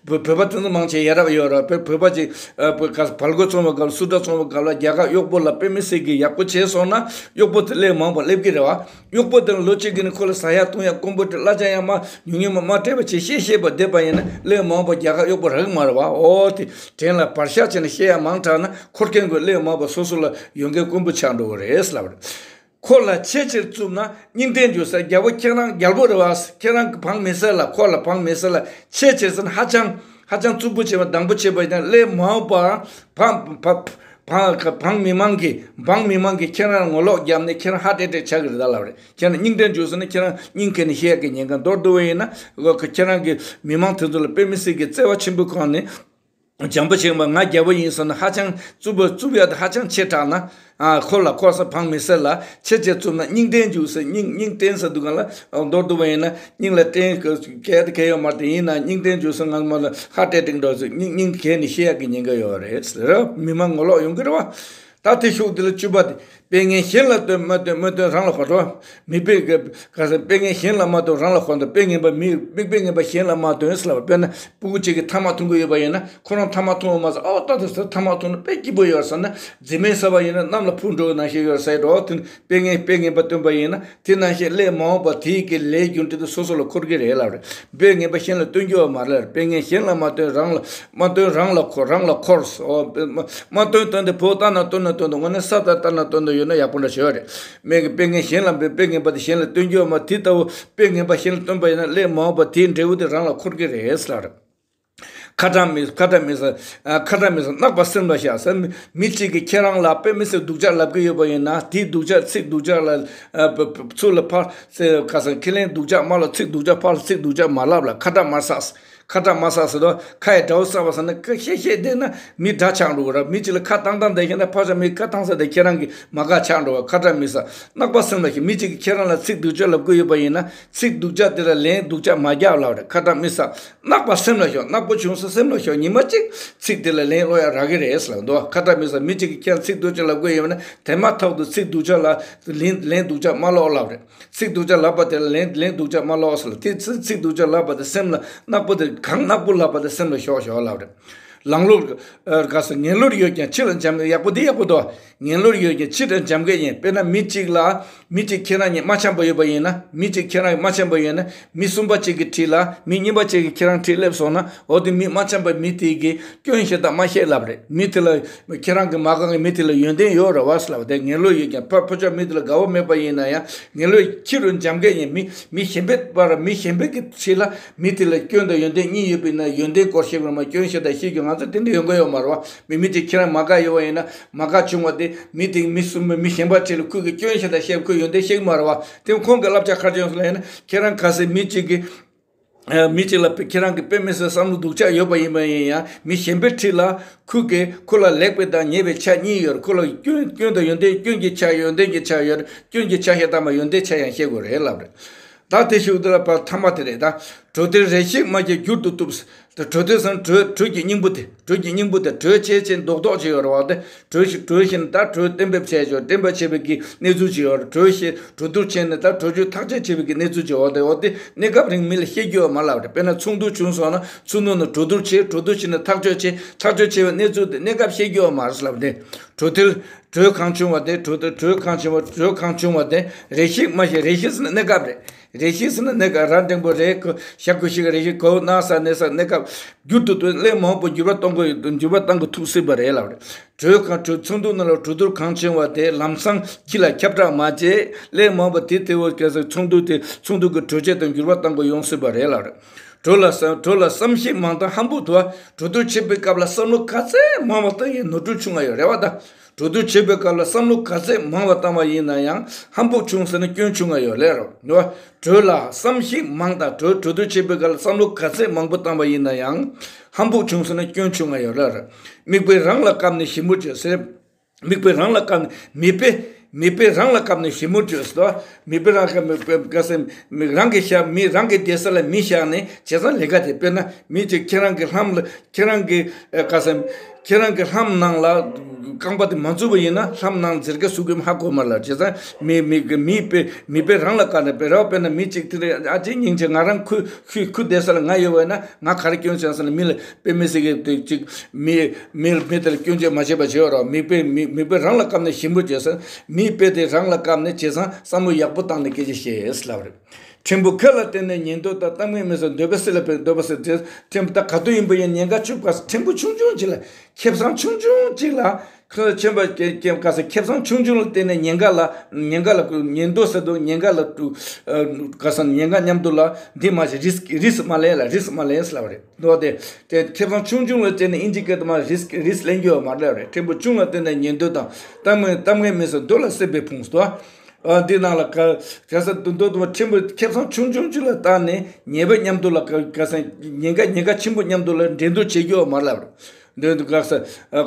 བོད་བོད་པ་དེ་ཚོ་མང་ཆེ་ཡ་རབས་ཡོད་རེད། བོད་བོད་པ་ཅིག་བོད་ག་བལ་གོས་བཙོང་བའི་སྐབས་སུ་ཏྲ་བཙོང་བའི་སྐབས་ལ་རྒྱ་གར་གཡོག་པོ་ལ་དཔེ་མི་སྲིད་ཀྱི་ཡག་པོ་བྱས་སོང་ན་གཡོག་པོ་དེ་ལས་མང་པོ་སླེབས་ཀྱི་རེད་བ། གཡོག་པོ་དེ་ལ་ལོ་གཅིག་གི་ནི་ཁོ་ལ་ཟ་ཡག་བཏུང་ཡག་དཀོན་པོ་དེ་གླ་ཆ་ཡང་མ་ཉུང་ཉུང་མ་མ་སྤྲད་པ་བྱས་བཤད་བཤད་པ་བསྡད་པ་ཡིན་ན་ལས་མང་པོ་རྒྱ་གར་གཡོག་པོ་རག་གི་མ་རེད་བ། ཨོ་དེ་དྲན་ལ་བར་ཤ་ཆེ་ན་བཤད་ཡག་མང་དྲགས་ན་འཁོར་མཁན་ཀུན་ལས་མང་པོ་སོ་སོ་ལ་ཡོང་མཁན་དཀོན་པོ་ཆགས་འགྲོ་གི་རེད་ཟེར་ལབ་རེད། ཁོ་ལ་ཆེས་ཆེར་རྩུབ་ན་སྙིང་དྲན་འཇུག་ས། རྒྱལ་པོ་ཁྱེད་རང་རྒྱལ་པོ་རེད་བ། ཁྱེད་རང་གི་བང་མི་སེར་ལ་ཁོ་ལ་བང་མི་སེར་ལ་ཆེས་ཆེར་ཟེར་ན་ཧ་ཅང་ཧ་ཅང་རྩུབ་པོ་བྱེད་པ་སྡང་པོ་བྱེད་པ་ཡིན་ན་ལས་མ་འོངས་པ་བང་བ་བང་བང་མི་མང་གི་བང་མི་མང་གི་ཁྱེད་རང་ངོ་ལོག་བརྒྱབ་ནས་ཁྱེད་རང་ཧ་ཏྲེ་ཏྲེ་ཆགས་ཀྱི་རེད་ད་ལབ་རེད། ཁྱེད་རང་སྙིང་དྲན་འཇུག་ཟེར་ན་ཁྱེད་རང་སྙིང་གི་ནས་བཤད་ཀྱི་ཉེན་ཁ་མདོར་བསྡུ་བ་ཡིན་ན་ཁྱེད་རང་གི་མི་མང་དེ་ཚོ་ལ་དཔེ་མི་སྲིད་ཀྱི་བརྩེ་བ་ཆེན་པོའི་སྒོ་ནས། བྱམས་པོ་ཆེན་པོ་ང་རྒྱལ་པོ་ཡིན་ཟེར་ན་ཧ་ཅང་རྩུབ་པོ་རྩུབ་ཡག་དེ་ཧ་ཅང་ཆེ་དྲགས་ན། ཨ་ཁོ་ལ་ཁོ་ས་བང་མི་སེར་ལ་ཆེ་ཆེ་རྩུབ་ན་སྙིང་དྲན་འཇུག་ཟེར་སྙིང་སྙིང་དྲན་ཟེར་འདུག་ག་ལ་མདོར་བསྡུ་བ་ཡིན་ན་སྙིང་ལ་དྲན་གལ་ཏེ་གལ་ཡོད་མ་རེད་དེ་ཡིན་ན་སྙིང་དྲན་འཇུག་ཟེར་ང་མ་ལ་ཧ་ཏྲེ་ཏྲེ་འགྲོ་ཟེར་སྙིང་སྙིང་གལ་ནས་བཤད་ཡག་གི་ཉེན་ཁ་ཡོད་རེད་ཟེར་མི་མང་ངོ་ལོག་ཡོང་གི་རེད་བ། ད་དེ་ཤུགས་དེ་ལ་བཅུ་པ་དེ། དཔེ་ངན་གཞན་ལ་སྟོན་མ་སྟོན་མ་སྟོན་རང་ལ་གོ་འགྲོ། མི་དཔེ་ག་ས་དཔེ་ངན་གཞན་ལ་མ་སྟོན་རང་ལ་གོ་འདུག་དཔེ་ངན་པ་མི་མིག་དཔེ་ངན་པ་གཞན་ལ་མ་སྟོན་ཟེར་ལབ་པ། དཔེར་ན་སྤུ་གུ་གཅིག་གིས་ཐ་མག་འཐུང་གི་ཡོད་པ་ཡིན་ན་ཁོ་རང་ཐ་མག་འཐུང་བ་མ་ཟད་ཨོ་ད་དེ་ཟེར་ཐ་མག་འཐུང་ན་དཔེ་སྐྱིད་པོ་ཡོད་ཟེར་ན་རྫི་མས་ཟ་བ་ཡིན་ན་གནམ་ལ་འཕུར་འགྲོ་ནང་བཞིན་ཡོད་ཟེར་འགྲོ། དེ་དཔེ་ངན་དཔེ་ངན་པ་སྟོན་པ་ཡིན་ན་དེ་ནང་བཞིན་ལས་མ་འོངས་པ་དེའི་གི་ལས་རྒྱུ་འབྲས་དེ་སོ་སོ་ལ་འཁོར་གི་རེད་ལབ་རེད། དཔེ་ངན་པ་གཞན་ལ་སྟོན་རྒྱུ་བ་མ་རེད། དཔེ་ངན་གཞན་ལ་མ་སྟོན་རང་ལ་མ་སྟོན་རང་ལ་འཁོར་རང་ལ་འཁོར། ཨོ་དཔེ་མ་མ་སྟོན་སྟོན་ཏེ་བོ་ལྟ་ན་སྟོན་ན་སྟོན་ཏེ་དངོས་གནས་ས་ལྟ་ལྟ་ན་སྟོན་ཏེ་ཡོད་ན་ཡག་པོ་འདྲ་ཞིག་ཡོད་རེད། མེད་ཀྱི་དཔེ་ངན་གཞན་ལ་དཔེ་དཔེ་ངན་པ་དེ་གཞན་ལ་སྟོན་རྒྱུ་བ་མ་དེ་ལྟ་བུ་དཔེ་ངན་པ་གཞན་ལ་སྟོན་པ་ཡིན་ན་ལས་མ་འོངས་པ་དེའི་འབྲས་བུ་དེ་རང་ལ་འཁོར་གི་རེད་ཟེར་ལབ་རེད། ཁ་གྲག་མི་ཁ་གྲག་མི་ཟ། ཨ་ཁ་གྲག་མི་ཟ་གནག་པ་སེམས་ལ་བཞག་ཟེར། མི་མི་གཅིག་གིས་ཁྱེད་རང་ལ་དཔེ་མི་སྲིད་སྡུག་ཅག་ལབ་ཀྱི་ཡོད་པ་ཡིན་ན་དེའི་སྡུག་ཅག་ཚིག་སྡུག་ཅག་ལ་ཨ་བ་བ་ཚུར་ལ་ཕར་ཟེར་ག་ས་ཁས་ལེན་སྡུག་ཅག་མ་ལབ། ཚིག་སྡུག་ཅག་ཕར་ལ་ཚིག་སྡུག་ཅག་མ་ལབ་ལ་ཁ་གྲག་མ་ཟ། ཁ་གྲག་མ་ཟ་ཟེར་དུས་ཁ་ཡི་དགྲ་བོ་ཟ་བ་ཟེར་ན་ཁ་བཤད་བཤད་བསྡད་ན་མི་དགྲ་ཆགས་འགྲོ་གི་ར། མི་གཅིག་ལ་ཁ་བཏང་བཏང་བསྡད་ཤེ་ན་ཕར་ཚུར་མི་ཁ་བཏང་ས་དེ་ཁྱེད་རང་གི་མ་དགའ་ཆགས་འགྲོ་བ། ཁ་གྲག་མི་ཟ། གནག་པ་སེམས་ལ་བཞག་མི་གཅིག་གིས་ཁྱེད་རང་ལ་ཚིག་སྡུག་ཅག་ལབ་ཀྱི་ཡོད་པ་ཡིན་ན་ཚིག་སྡུག་ཅག་དེ་ལ་ལན་སྡུག་ཅག་མ་རྒྱག་ལབ་རེད། ཁ་གྲག་མི་ཟ། གནག་པ་སེམས་ལ་ཞོག་གནག་པོ་བྱུང་ས་སེམས་ལ་ཞོག་ཉི་མ་གཅིག་ཚིག་དེ་ལ་ལན་སློག་ཡ་རག་གི་རེད་ཟེར་ལབ་འདུག་ཁ་གྲག་མི་ཟ། མི་གཅིག་གིས་ཁྱེད་རང་ཚིག་སྡུག་ཅག་ལབ་ཀྱི་ཡོད་པ་ན་དེ་མ་ཐག་ཏུ་ཚིག་སྡུག་ཅག་ལ་ལན་ལན་སྡུག་ཅག་མ་སློག་ལབ་རེད། ཚིག་སྡུག་ཅག་ལབ་པ་དེ་ལ་ལན་ལན་སྡུག་ཅག་མ་སློག་ཟེར་ལ། དེ་ཚིག་ཚིག་སྡུག་ཅག་ལབ་པ་དེ་སེམས་ལ་གནག་པོ་དེ་གང་གནག་པོ་ལབ་པ་དེ་སེམས་ལ་ཞོག་ཞོག་ལབ་རེད། ལང་ལོ་ག་ས་ངན་ལོར་ཡོད་ཀྱང་ཕྱི་ལ་འཇམ། ཡག་པོ་འདི་ཡག་པོ་འདུག་ངན་ལོར་ཡོད་ཀྱང་ཕྱི་ལ་འཇམ་གྱི་ཡིན། དཔེར་ན་མི་གཅིག་ལ་མི་གཅིག་ཁྱེད་རང་གཉིས་མ་འཆམ་པ་ཡོད་པ་ཡིན་ན། མི་གཅིག་ཁྱེད་རང་མ་འཆམ་པ་ཡོད་ན་མི་གསུམ་པ་གཅིག་གི་འཁྲིས་ལ་མི་གཉིས་པ་གཅིག་གིས་ཁྱེད་རང་འཁྲིས་སླེབས་སོང་ན་འོ་དེ་མི་མ་འཆམ་པ་མི་དེ་གི་སྐྱོན་ཤེས་དང་མ་ཤེས་ལབ་རེད། མི་དེ་ལ་ཁྱེད་རང་གི་མ་དགའ་མཁན་མི་དེ་ལ་ཡོན་ཏན་ཡོད་རེད་བ་ཟེར་ལབ། དེ་ངན་ལོ་ཡོད་ཀྱང་ཕ་ཕོ་ཅག་མི་དེ་ལ་དགའ་བོ་མེད་པ་ཡིན་ན་ཡང་ངན་ལོ་ཕྱི་རུ་འཇམ་གྱི་ཡིན། མི་མི་གཞན་པའི་བར་མི་གཞན་པའི་གི་འཁྲིས་ལ་མི་དེ་ལ་སྐྱོན་དང་ཡོན་ཏན་གཉིས་ཡོད་པ་ཡིན་ན་ཡོན་ཏན་སྐོར་ཤེས་དགོས་རེད་མ། སྐྱོན་ཤེས་དང་ཤེས་རྒྱུ་ང་ཚོ་དེ་འདྲ་ཡོང་གི་ཡོད་མ་རེད་བ། མི་མི་གཅིག་ཁྱེད་རང་མ་དགའ་ཡོད་པ་ཡིན་ན་མ་དགའ་བྱུང་བ་དེ་མི་དེ་མི་གསུམ་པ་མི་གཞན་པ་གཅིག་ལ་ཁོས་གི་སྐྱོན་ཤེས་དང་ཤེས་ཁོས་ཡོན་ཏན་ཤེས་ཀྱི་མ་རེད་བ། དེ་ཁོང་གི་བསླབ་བྱ་ག་རེ་བྱུང་སོང་ལབ་ཡིན་ན་ཁྱེད་རང་ག་ཚོད་མི་གཅིག་གི་ཨ་མི་གཅིག་ལ་དཔེ་ཁྱེད་རང་གི་དཔེ་མི་སྲིད་བསམ་བློ་སྡུག་ཅག་ཡོད་པ་ཡིན་པ་ཡིན་ཡང་མི་གཞན་པའི་འཁྲིས་ལ་ཁོས་གི་ཁོ་ལ་ལེགས་པའི་དང་ཉེས་པའི་ཆ་གཉིས་ཡོད་རེད། ཁོ་ལ་སྐྱོན་སྐྱོན་དང་ཡོན་ཏན། སྐྱོན་གྱི་ཆ་ཡོན་ཏན་གྱི་ཆ་ཡོད་རེད། སྐྱོན་གྱི་ཆ་ཤས་དང་མ་ཡོན་ཏན་ཆ་ཡང་ཤེས་དགོས་རེད་ལབ་རེད། ད་དེ་ཤུགས་དེ་ལ་བར་ཐ་མ་དེ་རེད་ད། གྲོས་དེ་རེ་ཞིག་མ་བྱས་འགྱུར་དུ་གཏུབས། ད་གྲོས་དེ་ཟེར་ན་གྲོས་གྲོས་ཀྱི་སྙིང་པོ་དེ། གྲོས་ཀྱི་སྙིང་པོ་དེ་གྲོས་བྱས་བྱས་རྡོག་རྡོག་ཅིག་ཡོད་རེད་བ། དེ་གྲོས་ཞིག་གྲོས་ཞིག་ནི་ད་གྲོས་གཏན་འབེབས་བྱས་ཆོག་གཏན་འབེབས་བྱས་པའི་གི་གནས་ཚུལ་ཅིག་ཡོད་རེད། གྲོས་ཞིག་གྲོས་བསྡུར་བྱས་ནས་ད་གྲོས་ཆོད་ཐག་གཅོད་བྱས་པའི་གི་གནས་ཚུལ་ཅིག་ཡོད་རེད། འོ་དེ་གནས་སྐབས་རིང་མི་ལ་བཤད་རྒྱུ་ཡོད་མ་ལབ་རེད། དཔེར་ན་ཚོགས་འདུ་བྱུང་སོང་ན་ཚོགས་འདུ་ནང་གྲོས་བསྡུར་བྱས། གྲོས་བསྡུར་བྱས་ནས་ཐག་གཅོད་བྱས། ཐག་གཅོད་བྱས་པའི་གནས་ཚུལ་དེ་གནས་སྐབས་བཤད་རྒྱུ་ཡོད་མ་རེད་ལབ་རེད། གྲོས་དེ་གྲོས་གང་བྱུང་བ་དེ་གྲོས་དེ་གྲོས་གང་བྱུང་བ་གྲོས་གང་བྱུང་བ་དེ་རེ་ཞིག་མ་བྱས། རེ་ཞིག་ཟེར་ན་གནས་སྐབས་རེད། རེ་ཞིག་ཟེར་ན་གནས་སྐབས་ར་འགྲེང་བུ་རེ་ཞ་གུ་ཞིག་རེ་ཞིག་གོ་ན་ས་གནས་ས་གནས་སྐབས་འགྱུར་དུ་གཏུབས། ལས་མང་པོ་འགྱུར་བ་གཏོང་དགོས། འགྱུར་བ་གཏོང་དགོས་ཐུག་སྲིད་པ་རེད་ལབ་རེད། གྲོས་གང་གྲོས་ཚོགས་འདུ་ནང་ལ་གྲོས་བསྡུར་གང་བྱུང་བ་དེ་ལམ་སང་ཁྱི་ལ་ཁྱབ་བསྒྲགས་མ་བྱས། ལས་མང་པོ་དེ་དེ་བོ་སྐད་ས་ཚོགས་འདུ་དེ་ཚོགས་འདུ་གི་གྲོས་ཆོད་དང་འགྱུར་བ་གཏོང་དགོས་ཡོང་སྲིད་པ་རེད་ལབ་རེད། གྲོས་ལ་བསམ་གྲོས་ལ་བསམ་གཞིག་མང་དང་ཧམ་པོ་དུ་བ། གྲོས་བསྡུར་བྱེད་པའི་སྐབས་ལ་བསམ་བློ་ག་ཚད་མང་བ་བཏང་ཡང་ནོར་འཁྲུལ་བྱུང་བ་ཡོད་རེད་བ་ད། གྲོས་བསྡུར་བྱེད་པའི་སྐབས་ལ་བསམ་བློ་ག་ཚད་མང་བ་བཏང་བ་ཡིན་ན་ཡང་ཧམ་སྤུ་ཆུང་ཟེར་ན་སྐྱོན་ཆུང་ང་ཡོད་ལེ་རོ། གྲོས་ལ་བསམ་གཞིག་མང་དང་གྲོས་གྲོས་བསྡུར་བྱེད་པའི་སྐབས་ལ་བསམ་བློ་ག་ཚད་མང་པོ་བཏང་བ་ཡིན་ན་ཡང་ཧམ་སྤུ་ཆུང་ཟེར་ན་སྐྱོན་ཆུང་ང་ཡོད་ལེ་རོ། མིག་དཔེ་རང་ལ་བཀབ་ནས་ཞིབ་མོ་བྱོས་ཟེར། མིག་དཔེ་རང་ལ་བཀབ་ནས་མིག་དཔེ་མིག་དཔེ་རང་ལ་བཀབ་ནས་ཞིབ་མོ་བྱོས་ཟེར། མིག་དཔེ་རང་ག་མིག་དཔེ་ག་ཟེར། མིག་རང་གི་ཤ་མི་རང་གི་བསྡད་ས་ལ་མི་བཞག་ནས་བྱས་ཙང་ལས་ཀ་དེ་དཔེར་ན་མི་གཅིག་ཁྱེད་རང་གི་ལྷམ་ལ་ཁྱེད་རང་གི་ཨ་ག་ཟེར། ཁྱེད་རང་གི་ལྷམ་ནང་ལ་རྐང་པ་དེ་མ་འཛུལ་བ་ཡིན་ན་ལྷམ་ནང་འཛེར་ག་ཟུག་གི་ཧ་གོ་མ་ལ། བྱས་ཙང་མི་མི་མི་དཔེ་མིག་དཔེ་རང་ལ་བཀབ་ནས་དཔེ་ར་བ་དཔེར་ན་མི་གཅིག་དེ་ལ་ཨ་ཅེ་སྙིང་རྗེ་ང་རང་ཁུ་ཁུ་ཁུ་བསྡད་ས་ལ་ང་ཡོད་བས་ན་ང་ག་རེ་སྐྱོན་བྱས་ཟེར་ན་མི་ལ་དཔེ་མི་སྲིད་གི་དེ་གཅིག་མི་མི་མི་དེ་ལ་སྐྱོན་བརྗོད་མ་བྱེད་པ་བྱེད་རོགས། མིག་དཔེ་མི་མིག་དཔེ་རང་ལ་བཀབ་ནས་ཞིབ་མོ་བྱས་ཟེར། མིག་དཔེ་དེ་རང་ལ་བཀབ་ནས་བྱས་ཙང་བསམ་བློ་ཡག་པོ་བཏང་ནས་སྐད་ཆ་བཤད་ལབ་རེད། ཕྲན་བུ་ཁེ་ལ་བརྟེན་ནས་ཉན་འདོད་དང་གཏམ་ངན་མི་སྲིད་འདོད་པ་སྲིད་ལ་ཕན་འདོད་པ་སྲིད་དེ་ཕྲན་བུ་ད་ག་དུས་ཡིན་པ་ཡིན་ཉེན་ཁ་ཆུ་བ་ཕྲན་བུ་ཆུང་ཆུང་ཅིག་ལ་ཁེ་བཟང་ཆུང་ཆུང་ཅིག་ལ་ཁེ་ཆེན་པ་ཁེ་ཁེ་ག་ས་ཁེ་བཟང་ཆུང་ཆུང་ལ་བརྟེན་ནས་ཉེན་ཁ་ལ་ཉེན་ཁ་ལ་ཉན་འདོད་ཟེར་འདུག་ཉེན་ཁ་ལ་ཀྲུ་ག་ས་ཉེན་ཁ་མཉམ་དུ་ལ་འདི་མ་བྱེད་རིས་རིས་མ་ལེན་ལ་རིས་མ་ལེན་ལབ་རེད། འདུག་སྟེ། དེ་ཁེ་བཟང་ཆུང་ཆུང་ལ་བརྟེན་ནས་ཨིན་ཇི་སྐད་དུ་མ་རིས་རིས་ལེན་རྒྱུ་ཡོད་མ་རེད་རེད། ཕྲན་བུ་ཆུང་ལ་བརྟེན་ནས་ཉན་འདོད་དང་གཏམ་ངན་གཏམ་ངན་མི་སྲིད་འདོད་ལ་སྲིད་པའི་ཕུང་སྟོ། ཨ་འདི་ནང་ལ་ག་ག་ས་འདུག་འདུག་འདུག་ཕྲན་བུ་ཁེ་བཟང་ཆུང་ཆུང་ཅིག་ལ་བརྟེན་ནས་ཉེས་པ་མཉམ་དུ་ལ་ག་ག་ས་ཉེན་ཁ་ཉེན་ཁ་ཆེན་པོ་མཉམ་དུ་ལ་འགྲན་བསྡུར་བྱེད་རྒྱུ་ཡོད་མ་རེད་ལབ་རེད། འདོད་འདུག་ག་ས་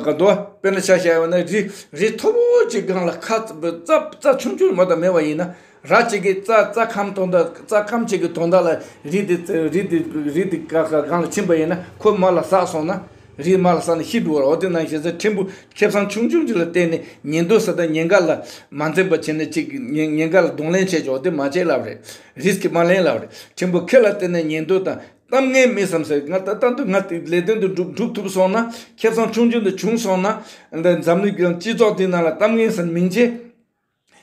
ག་འདུག་དཔེར་ན་ཆ་བཞག་ཡོད་ན་རི་རི་མཐོ་པོ་ཅིག་སྒང་ལ་ཁ་རྩ་རྩ་ཆུང་ཆུང་མ་གཏོགས་མེད་པ་ཡིན་ན། ར་གཅིག་གིས་རྩྭ་རྩྭ་ཁམ་དོན་དག་རྩྭ་ཁམ་གཅིག་གི་དོན་དག་ལ་རི་དེ་རི་དེ་རི་དེ་ག་ག་སྒང་ལ་ཕྱིན་པ་ཡིན་ན་ཁོ་མར་ལ་ཟགས་སོང་ན་རི་མར་ལ་ཟགས་ནས་ཤི་འགྲོ་བར། འོ་དེ་ནང་བཞིན་ཟེར་ཕྲན་བུ་ཁེ་བཟང་ཆུང་ཆུང་ཅིག་ལ་བརྟེན་ནས་ཉེན་འདོད་ཟེར་དང་ཉེན་ཁ་ལ་མ་འཛེམ་པ་བྱས་ནས་ཅིག་ཉེན་ཉེན་ཁ་ལ་གདོང་ལེན་བྱས་ཀྱི་འོ་དེ་མ་བྱེད་ལབ་རེད། རིས་ཀྱི་མ་ལེན་ལབ་རེད། ཕྲན་བུ་ཁེ་ལ་བརྟེན་ནས་ཉེན་འདོད་དང་གཏམ་ངན་མི་བསམ་ཟེར། ང་ད་ལྟ་འདི་ང་དེ་ལས་དོན་དུ་འགྲུབ་འགྲུབ་ཐུབ་སོང་ན་ཁེ་བཟང་ཆུང་ཆུང་དུ་བྱུང་སོང་ན་འདི་འཛམ་གླིང་གི་སྤྱི་ཚོགས་འདི་ནང་ལ་གཏམ་ངན་ཟེར་མིང་ཆེ།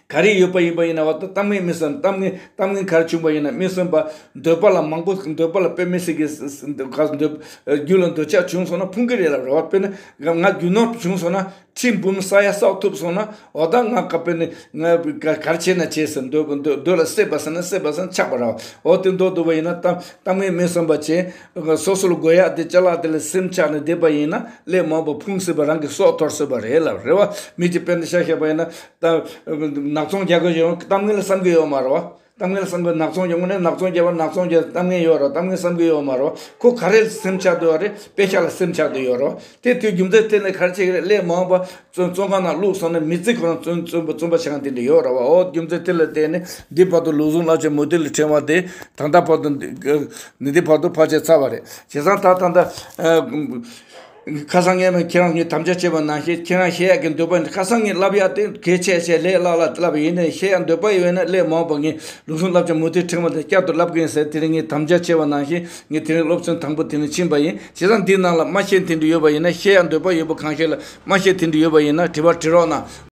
ག་རེ་ཡོད་པ་ཡིན་པ་ཡིན་ན་བ་ད་གཏམ་ངན་མི་སེམས་གཏམ་ངན་གཏམ་ངན་ག་རེ་བྱུང་བ་ཡིན་ན་མི་སེམས་པ་འདོད་པ་ལ་མང་པོ་འདོད་པ་ལ་དཔེ་མི་སྲིད་ཀྱི་ག་འདོད་རྒྱུ་ལ་འདོད་ཆགས་བྱུང་སོང་ན་ཕུང་གི་རེད་ལབ་རེད་བ། དཔེར་ན་ང་རྒྱུ་ནོར་བྱུང་སོང་ན་ཁྲི་འབུམ་ས་ཡ་གསོག་ཐུབ་སོང་ན་འོ་ད་ང་ག་དཔེར་ན་ང་ག་ག་རེ་བྱས་ན་བྱས་ཟེར་འདོད་འདོད་འདོད་ལ་སྲེད་པ་ཟེར་ན་སྲེད་པ་ཟེར་ན་ཆགས་པ་རེད་བ། འོ་དེ་འདོད་འདོད་པ་ཡིན་ན་གཏམ་གཏམ་ངན་མི་སེམས་པ་བྱས་སོ་སོ་ལ་དགོས་ཡག་དེ་ཅ་ལག་དེ་ལ་སེམས་ཆགས་ནས་བསྡད་པ་ཡིན་ན་སླད་མང་པོ་ཕུང་སྲིད་པ་རང་གི་སྲོག་འཐོར་སྲིད་པ་རེད་ལབ་རེད་བ། མི་གཅིག་དཔེར་ན་ཆ་བཞག་པ་ཡིན་ན། ད་ནག་ཚོང་རྒྱག་གི་ཡོང་གཏམ་ངན་ལ་བསམ་གི་ཡོད་མ་རེད་བ། གཏམ་ངན་ལ་བསམ་གི་ནག་ཚོང་ཡོང་གི་ནས་ནག་ཚོང་རྒྱག་པ་ནག་ཚོང་རྒྱག་གཏམ་ངན་ཡོད་རེད་བ། གཏམ་ངན་བསམ་གི་ཡོད་མ་རེད་བ། ཁོ་ག་རེ་སེམས་ཆགས་འདུག་ཡོད་རེད། དཔེ་ཆ་ལ་སེམས་ཆགས་འདུག་ཡོད་རེད་བ། དེ་དུས་རྒྱུ་མཚན་དེ་ནས་ག་རེ་བྱེད་ཀྱི་རེད། སླད་མང་བ་བཙོན་བཙོན་ཁང་ནང་བླུགས་སོང་ནས་མི་ཚེ་ཁོ་རང་བཙོན་བཙོན་པ་བཙོན་པ་བྱེད་མཁན་དེ་འདྲ་ཡོད་རེད་བ། འོ་རྒྱུ་མཚན་དེ་ལ་བརྟེན་ནས་འདི་བར་དུ་ལུགས་ཟུང་རླབས་ཆེན་མུ་ཏིག་ལ་ཕྲེང་བ་དེ་ད་ལྟ་བར་དུ་འདི་འདི་བར་དུ་ཕལ་ཆེར་ཚར་བ་རེད། བྱས་ཙང་ད་ད་ལྟ། ཁ་སང་ངས་ཁྱེད་རང་གཉིས་དམ་བཅའ་བྱས་པ་ནང་བཞིན་ཁྱེད་རང་བཤད་ཡག་གི་འདོད་པ་ཁ་སང་ངས་ལབ་ཡག་དེ་གལ་ཆེ་ཆེ་ལས་སླ་སླ་ལབ་ཡིན་ནའི་བཤད་ཡག་འདོད་པ་ཡོད་ན་སླད་མང་པོ་ངས་ལུགས་ཟུང་རླབས་ཆེན་མུ་ཏིག་ཕྲེང་བ་དེ་བསྐྱར་དུ་ལབ་གི་ཡིན་ཟེར། དེ་རིང་ངས་དམ་བཅའ་བྱས་པ་ནང་བཞིན་ངས་དེ་རིང་སློབ་ཚན་དང་པོ་དེ་ནས་ཕྱིན་པ་ཡིན། བྱས་ཙང་འདིའི་ནང་ལ་མ་ཤེས་དེ་འདྲ་ཡོད་པ་ཡིན་ན་བཤད་ཡག་འདོད་པ་ཡོད་པ་གང་ཤེས་ལ་མ་ཤེས་དེ་འདྲ་ཡོད་པ་ཡིན་ན་དྲི་བ་དྲི་རོགས་གནང་།